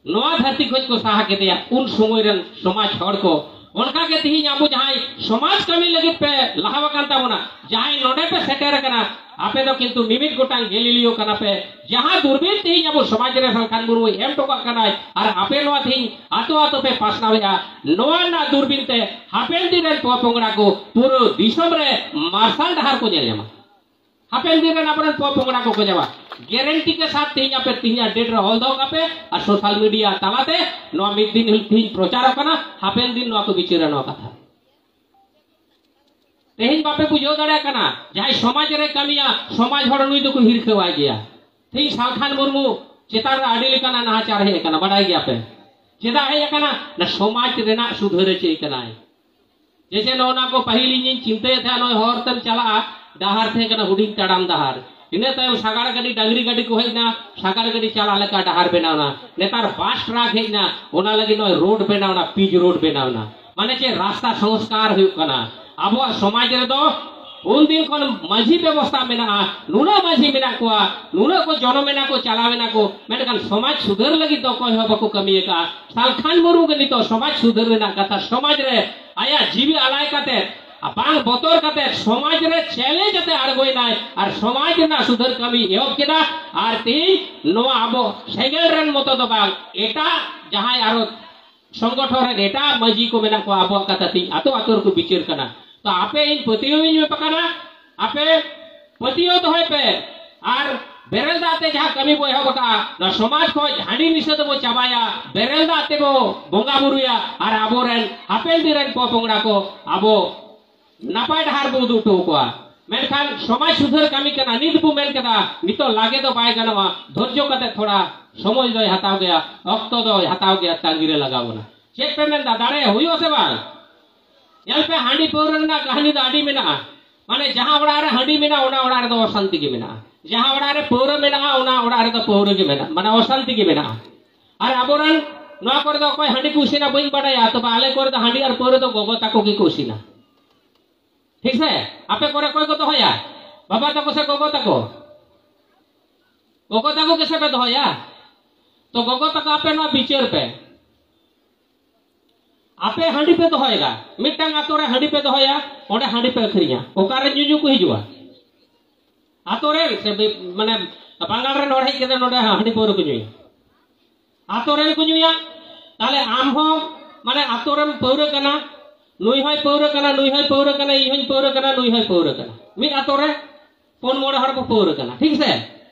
ᱱᱚᱣᱟ ᱫᱷᱟᱹᱨᱛᱤ ᱠᱷᱚᱱ ᱠᱚ ᱥᱟᱦᱟ ᱠᱮᱫᱮᱭᱟ᱾ ᱩᱱ ᱥᱚᱢᱚᱭ ᱨᱮᱱ ᱥᱚᱢᱟᱡᱽ ᱦᱚᱲ ᱠᱚ, ᱚᱱᱠᱟ ᱜᱮ ᱛᱤᱦᱤᱧ ᱟᱵᱚ ᱡᱟᱦᱟᱸᱭ ᱥᱚᱢᱟᱡᱽ ᱠᱟᱹᱢᱤ ᱞᱟᱹᱜᱤᱫ ᱯᱮ ᱞᱟᱦᱟ ᱟᱠᱟᱱ ᱛᱟᱵᱚᱱᱟ, ᱡᱟᱦᱟᱸᱭ ᱱᱚᱰᱮ ᱯᱮ ᱥᱮᱴᱮᱨ ᱟᱠᱟᱱᱟ, ᱟᱯᱮ ᱫᱚ ᱠᱤᱱᱛᱩ ᱢᱤᱢᱤᱫ ᱜᱚᱴᱟᱝ ᱜᱮᱞᱤᱞᱤᱭᱳ ᱠᱟᱱᱟ ᱯᱮ᱾ ᱡᱟᱦᱟᱸ ᱫᱩᱨᱵᱤᱱ ᱛᱤᱦᱤᱧ ᱟᱵᱚ ᱥᱚᱢᱟᱡᱽ ᱨᱮ ᱥᱟᱞᱠᱷᱟᱱ ᱢᱩᱨᱢᱩᱭ ᱮᱢ ᱦᱚᱴᱚ ᱠᱟᱜ ᱠᱟᱱᱟᱭ ᱟᱨ ᱟᱯᱮ ᱱᱚᱣᱟ ᱛᱤᱦᱤᱧ ᱟᱛᱳ ᱟᱛᱳ ᱯᱮ ᱯᱟᱥᱱᱟᱣᱮᱫᱼᱟ, ᱱᱚᱣᱟ ᱨᱮᱱᱟᱜ ᱫᱩᱨᱵᱤᱱ ᱛᱮ ᱦᱟᱯᱮᱱ ᱫᱤᱱ ᱨᱮᱱ ᱯᱚᱼᱯᱚᱝᱲᱟ ᱠᱚ ᱯᱩᱨᱟᱹ ᱫᱤᱥᱚᱢ ᱨᱮ ᱢᱟᱨᱥᱟᱞ ᱰᱟᱦᱟᱨ ᱠᱚ ᱧᱮᱞ ᱧᱟᱢᱟ᱾ ᱦᱟᱯᱮᱱ ᱫᱤᱱ ᱨᱮᱱ ᱟᱵᱚᱨᱮᱱ ᱯᱚᱼᱯᱚᱝᱲᱟ ᱠᱚᱠᱚ ᱧᱟᱢᱟ᱾ ᱜᱮᱨᱮᱱᱴᱤ ᱠᱮ ᱥᱟᱛ ᱛᱤᱦᱤᱧ ᱟᱯᱮ ᱛᱤᱦᱤᱧᱟᱜ ᱰᱮᱴ ᱨᱮ ᱚᱞ ᱫᱚᱦᱚ ᱠᱟᱜ ᱯᱮ ᱟᱨ ᱥᱳᱥᱟᱞ ᱢᱤᱰᱤᱭᱟ ᱛᱟᱞᱟᱛᱮ ᱱᱚᱣᱟ ᱢᱤᱫ ᱫᱤᱱ ᱦᱤᱞᱳᱜ ᱛᱤᱦᱤᱧ ᱯᱨᱚᱪᱟᱨᱚᱜ ᱠᱟᱱᱟ, ᱦᱟᱯᱮᱱ ᱫᱤᱱ ᱱᱚᱣᱟ ᱠᱚ ᱵᱤᱪᱟᱹᱨᱟ ᱱᱚᱣᱟ ᱠᱟᱛᱷᱟ᱾ ᱛᱮᱦᱮᱧ ᱵᱟᱯᱮ ᱵᱩᱡᱷᱟᱹᱣ ᱫᱟᱲᱮᱭᱟᱜ ᱠᱟᱱᱟ, ᱡᱟᱦᱟᱸᱭ ᱥᱚᱢᱟᱡᱽ ᱨᱮ ᱠᱟᱹᱢᱤᱭᱟ, ᱥᱚᱢᱟᱡᱽ ᱦᱚᱲ ᱱᱩᱭ ᱫᱚᱠᱚ ᱦᱤᱨᱠᱷᱟᱹᱣᱟᱭ ᱜᱮᱭᱟ᱾ ᱛᱮᱦᱮᱧ ᱥᱟᱞᱠᱷᱟᱱ ᱢᱩᱨᱢᱩ ᱪᱮᱛᱟᱱ ᱨᱮ ᱟᱹᱰᱤ ᱞᱮᱠᱟᱱᱟᱜ ᱱᱟᱦᱟᱪᱟᱨ ᱦᱮᱡ ᱟᱠᱟᱱᱟ, ᱵᱟᱰᱟᱭ ᱜᱮᱭᱟ ᱯᱮ᱾ ᱪᱮᱫᱟᱜ ᱦᱮᱡ ᱟᱠᱟᱱᱟ? ᱚᱱᱟ ᱥᱚᱢᱟᱡᱽ ᱨᱮᱱᱟᱜ ᱥᱩᱫᱷᱟᱹᱨᱮ ᱪᱟᱹᱭ ᱠᱟᱱᱟᱭ᱾ ᱡᱮᱭᱥᱮ ᱱᱚᱜᱼᱚ ᱱᱚᱣᱟ ᱠᱚ ᱯᱟᱹᱦᱤᱞ ᱤᱧᱤᱧ ᱪᱤᱱᱛᱟᱹᱭᱮᱫ ᱛᱟᱦᱮᱸᱫ, ᱱᱚᱜᱼᱚᱭ ᱦᱚᱨ ᱛᱮᱢ ᱪᱟᱞᱟᱜᱼᱟ, ᱰᱟᱦᱟᱨ ᱛᱟᱦᱮᱸ ᱠᱟᱱᱟ ᱦᱩᱰᱤᱧ ᱛᱟᱲᱟᱢ ᱰᱟᱦᱟᱨ, ᱤᱱᱟᱹ ᱛᱟᱭᱚᱢ ᱥᱟᱜᱟᱲ ᱜᱟᱹᱰᱤ, ᱰᱟᱝᱨᱤ ᱜᱟᱹᱰᱤ ᱠᱚ ᱦᱮᱡ ᱮᱱᱟ, ᱥᱟᱜᱟᱲ ᱜᱟᱹᱰᱤ ᱪᱟᱞᱟᱜ ᱞᱮᱠᱟ ᱰᱟᱦᱟᱨ ᱵᱮᱱᱟᱣ ᱮᱱᱟ᱾ ᱱᱮᱛᱟᱨ ᱵᱟᱥ ᱴᱨᱟᱠ ᱦᱮᱡ ᱮᱱᱟ, ᱚᱱᱟ ᱞᱟᱹᱜᱤᱫ ᱱᱚᱜᱼᱚᱭ ᱨᱳᱰ ᱵᱮᱱᱟᱣ ᱮᱱᱟ, ᱯᱤᱪ ᱨᱳᱰ ᱵᱮᱱᱟᱣ ᱮᱱᱟ᱾ ᱢᱟᱱᱮ ᱪᱮᱫ? ᱨᱟᱥᱛᱟ ᱥᱚᱝᱥᱠᱟᱨ ᱦᱩᱭᱩᱜ ᱠᱟᱱᱟ᱾ ᱟᱵᱚᱣᱟᱜ ᱥᱚᱢᱟᱡᱽ ᱨᱮᱫᱚ ᱩᱱᱫᱤᱱ ᱠᱷᱚᱱ ᱢᱟᱹᱡᱷᱤ ᱵᱮᱵᱚᱥᱛᱟ ᱢᱮᱱᱟᱜᱼᱟ, ᱱᱩᱱᱟᱹᱜ ᱢᱟᱹᱡᱷᱤ ᱢᱮᱱᱟᱜ ᱠᱚᱣᱟ, ᱱᱩᱱᱟᱹᱜ ᱠᱚ ᱡᱚᱱᱚᱢ ᱮᱱᱟ ᱠᱚ, ᱪᱟᱞᱟᱣ ᱮᱱᱟ ᱠᱚ, ᱢᱮᱱᱠᱷᱟᱱ ᱥᱚᱢᱟᱡᱽ ᱥᱩᱫᱷᱟᱹᱨ ᱞᱟᱹᱜᱤᱫ ᱫᱚ ᱚᱠᱚᱭ ᱦᱚᱸ ᱵᱟᱠᱚ ᱠᱟᱹᱢᱤ ᱟᱠᱟᱫᱼᱟ᱾ ᱥᱟᱞᱠᱷᱟᱱ ᱢᱩᱨᱢᱩ ᱜᱮ ᱱᱤᱛᱚᱜ ᱥᱚᱢᱟᱡᱽ ᱥᱩᱫᱷᱟᱹᱨ ᱨᱮᱱᱟᱜ ᱠᱟᱛᱷᱟ, ᱥᱚᱢᱟᱡᱽ ᱨᱮ ᱟᱭᱟᱜ ᱡᱤᱣᱤ ᱟᱞᱟᱭ ᱠᱟᱛᱮ ᱟᱨ ᱵᱟᱝ ᱵᱚᱛᱚᱨ ᱠᱟᱛᱮ ᱥᱚᱢᱟᱡᱽ ᱨᱮ ᱪᱮᱞᱮᱧᱡᱽ ᱠᱟᱛᱮ ᱟᱬᱜᱚᱭᱮᱱᱟᱭ ᱟᱨ ᱥᱚᱢᱟᱡᱽ ᱨᱮᱱᱟᱜ ᱥᱩᱫᱷᱟᱹᱨ ᱠᱟᱹᱢᱤ ᱮᱦᱚᱵ ᱠᱮᱫᱟ᱾ ᱟᱨ ᱛᱮᱦᱮᱧ ᱱᱚᱣᱟ ᱟᱵᱚ ᱥᱮᱸᱜᱮᱞ ᱨᱮᱱ ᱢᱚᱛᱚ ᱫᱚ ᱵᱟᱝ, ᱮᱴᱟᱜ ᱡᱟᱦᱟᱸᱭ ᱟᱨᱚ ᱥᱚᱝᱜᱚᱴᱷᱚᱱ ᱨᱮᱱ ᱮᱴᱟᱜ ᱢᱟᱹᱡᱷᱤ ᱠᱚ ᱢᱮᱱᱟᱜ ᱠᱚᱣᱟ, ᱟᱵᱚᱣᱟᱜ ᱠᱟᱛᱷᱟ ᱛᱮᱦᱮᱧ ᱟᱛᱳ ᱟᱛᱳ ᱨᱮᱠᱚ ᱵᱤᱪᱟᱹᱨ ᱠᱟᱱᱟ᱾ ᱛᱚ ᱟᱯᱮ ᱤᱧ ᱯᱟᱹᱛᱭᱟᱹᱣ ᱤᱧ ᱢᱮᱯᱮ ᱠᱟᱱᱟ, ᱟᱯᱮ ᱯᱟᱹᱛᱭᱟᱹᱣ ᱫᱚᱦᱚᱭ ᱯᱮ᱾ ᱟᱨ ᱵᱮᱨᱮᱞ ᱫᱟᱜ ᱛᱮ ᱡᱟᱦᱟᱸ ᱠᱟᱹᱢᱤ ᱵᱚ ᱮᱦᱚᱵ ᱟᱠᱟᱫᱼᱟ, ᱱᱚᱣᱟ ᱥᱚᱢᱟᱡᱽ ᱠᱷᱚᱱ ᱦᱟᱺᱰᱤ ᱱᱤᱥᱟᱹ ᱫᱚᱵᱚ ᱪᱟᱵᱟᱭᱟ, ᱵᱮᱨᱮᱞ ᱫᱟᱜ ᱛᱮᱵᱚ ᱵᱚᱸᱜᱟ ᱵᱩᱨᱩᱭᱟ, ᱟᱨ ᱟᱵᱚᱨᱮᱱ ᱦᱟᱯᱮᱱ ᱫᱤᱱ ᱨᱮᱱ ᱯᱚᱯᱚᱝᱲᱟ ᱠᱚ ᱟᱵᱚ ᱱᱟᱯᱟᱭ ᱰᱟᱦᱟᱨ ᱵᱚ ᱩᱫᱩᱜ ᱦᱚᱴᱚ ᱟᱠᱚᱣᱟ᱾ ᱢᱮᱱᱠᱷᱟᱱ ᱥᱚᱢᱟᱡᱽ ᱥᱩᱫᱷᱟᱹᱨ ᱠᱟᱹᱢᱤ ᱠᱟᱱᱟ, ᱱᱤᱛ ᱵᱚ ᱢᱮᱱ ᱠᱮᱫᱟ, ᱱᱤᱛᱚᱜ ᱞᱟᱜᱮ ᱫᱚ ᱵᱟᱭ ᱜᱟᱱᱚᱜᱼᱟ, ᱫᱷᱳᱨᱡᱚ ᱠᱟᱛᱮ ᱛᱷᱚᱲᱟ ᱥᱚᱢᱚᱭ ᱫᱚᱭ ᱦᱟᱛᱟᱣ ᱜᱮᱭᱟ, ᱚᱠᱛᱚ ᱫᱚᱭ ᱦᱟᱛᱟᱣ ᱜᱮᱭᱟ, ᱛᱟᱺᱜᱤ ᱨᱮ ᱞᱟᱜᱟᱣ ᱵᱚᱱᱟ᱾ ᱪᱮᱫ ᱯᱮ ᱢᱮᱱᱫᱟ, ᱫᱟᱲᱮ ᱦᱩᱭᱩᱜᱼᱟ ᱥᱮ ᱵᱟᱝ? ᱧᱮᱞ ᱯᱮ, ᱦᱟᱺᱰᱤ ᱯᱟᱹᱣᱨᱟᱹ ᱨᱮᱱᱟᱜ ᱠᱟᱹᱦᱱᱤ ᱫᱚ ᱟᱹᱰᱤ ᱢᱮᱱᱟᱜᱼᱟ᱾ ᱢᱟᱱᱮ ᱡᱟᱦᱟᱸ ᱚᱲᱟᱜ ᱨᱮ ᱦᱟᱺᱰᱤ ᱢᱮᱱᱟᱜᱼᱟ, ᱚᱱᱟ ᱚᱲᱟᱜ ᱨᱮᱫᱚ ᱚᱥᱟᱱᱛᱤ ᱜᱮ ᱢᱮᱱᱟᱜᱼᱟ᱾ ᱡᱟᱦᱟᱸ ᱚᱲᱟᱜ ᱨᱮ ᱯᱟᱹᱣᱨᱟᱹ ᱢᱮᱱᱟᱜᱼᱟ, ᱚᱱᱟ ᱚᱲᱟᱜ ᱨᱮᱫᱚ ᱯᱟᱹᱣᱨᱟᱹ ᱜᱮ ᱢᱮᱱᱟᱜᱼᱟ, ᱢᱟᱱᱮ ᱚᱥᱟᱱᱛᱤ ᱜᱮ ᱢᱮᱱᱟᱜᱼᱟ᱾ ᱟᱨ ᱟᱵᱚᱨᱮᱱ ᱱᱚᱣᱟ ᱠᱚᱨᱮ ᱫᱚ ᱚᱠᱚᱭ ᱦᱟᱺᱰᱤ ᱠᱚ ᱤᱥᱤᱱᱟ ᱵᱟᱹᱧ ᱵᱟᱰᱟᱭᱟ, ᱛᱚᱵᱮ ᱟᱞᱮ ᱠᱚᱨᱮ ᱫᱚ ᱦᱟᱺᱰᱤ ᱟᱨ ᱯᱟᱹᱣᱨᱟᱹ ᱫᱚ ᱜᱚᱜᱚ ᱛᱟᱠᱚ ᱜᱮᱠᱚ ᱤᱥᱤᱱᱟ᱾ ᱴᱷᱤᱠ ᱥᱮ? ᱟᱯᱮ ᱠᱚᱨᱮ ᱚᱠᱚᱭ ᱠᱚ ᱫᱚᱦᱚᱭᱟ? ᱵᱟᱵᱟ ᱛᱟᱠᱚ ᱥᱮ ᱜᱚᱜᱚ ᱛᱟᱠᱚ? ᱜᱚᱜᱚ ᱛᱟᱠᱚ ᱜᱮᱥᱮ ᱯᱮ ᱫᱚᱦᱚᱭᱟ? ᱛᱚ ᱜᱚᱜᱚ ᱛᱟᱠᱚ, ᱟᱯᱮ ᱱᱚᱣᱟ ᱵᱤᱪᱟᱹᱨ ᱯᱮ᱾ ᱟᱯᱮ ᱦᱟᱺᱰᱤ ᱯᱮ ᱫᱚᱦᱚᱭᱮᱫᱟ, ᱢᱤᱫᱴᱟᱝ ᱟᱛᱳ ᱨᱮ ᱦᱟᱺᱰᱤ ᱯᱮ ᱫᱚᱦᱚᱭᱟ, ᱚᱸᱰᱮ ᱦᱟᱺᱰᱤ ᱯᱮ ᱟᱹᱠᱷᱨᱤᱧᱟ, ᱚᱠᱟᱨᱮ ᱧᱩᱧᱩ ᱠᱚ ᱦᱤᱡᱩᱜᱼᱟ? ᱟᱛᱳ ᱨᱮᱱ ᱥᱮ ᱵᱤ-, ᱢᱟᱱᱮ ᱵᱟᱝᱜᱟᱞ ᱨᱮᱱ ᱦᱚᱲ ᱦᱮᱡ ᱠᱟᱛᱮ ᱱᱚᱰᱮ ᱦᱟᱺᱰᱤ ᱯᱟᱹᱣᱨᱟᱹ ᱠᱚ ᱧᱩᱭᱟ, ᱟᱛᱳ ᱨᱮᱱ ᱠᱚ ᱧᱩᱭᱟ᱾ ᱛᱟᱦᱞᱮ ᱟᱢ ᱦᱚᱸ ᱢᱟᱱᱮ ᱟᱛᱳ ᱨᱮᱢ ᱯᱟᱹᱣᱨᱟᱹ ᱠᱟᱱᱟ, ᱱᱩᱭ ᱦᱚᱸᱭ ᱯᱟᱹᱣᱨᱟᱹ ᱠᱟᱱᱟ, ᱱᱩᱭ ᱦᱚᱸᱭ ᱯᱟᱹᱣᱨᱟᱹ ᱠᱟᱱᱟ, ᱤᱧ ᱦᱚᱸᱧ ᱯᱟᱹᱣᱨᱟᱹ ᱠᱟᱱᱟ, ᱱᱩᱭ ᱦᱚᱸᱭ ᱯᱟᱹᱣᱨᱟᱹ ᱠᱟᱱᱟ᱾ ᱢᱤᱫ ᱟᱛᱳ ᱨᱮ ᱯᱩᱱ ᱢᱚᱬᱮ ᱦᱚᱲ ᱠᱚ ᱯᱟᱹᱣᱨᱟᱹ ᱠᱟᱱᱟ, ᱴᱷᱤᱠ ᱥᱮ?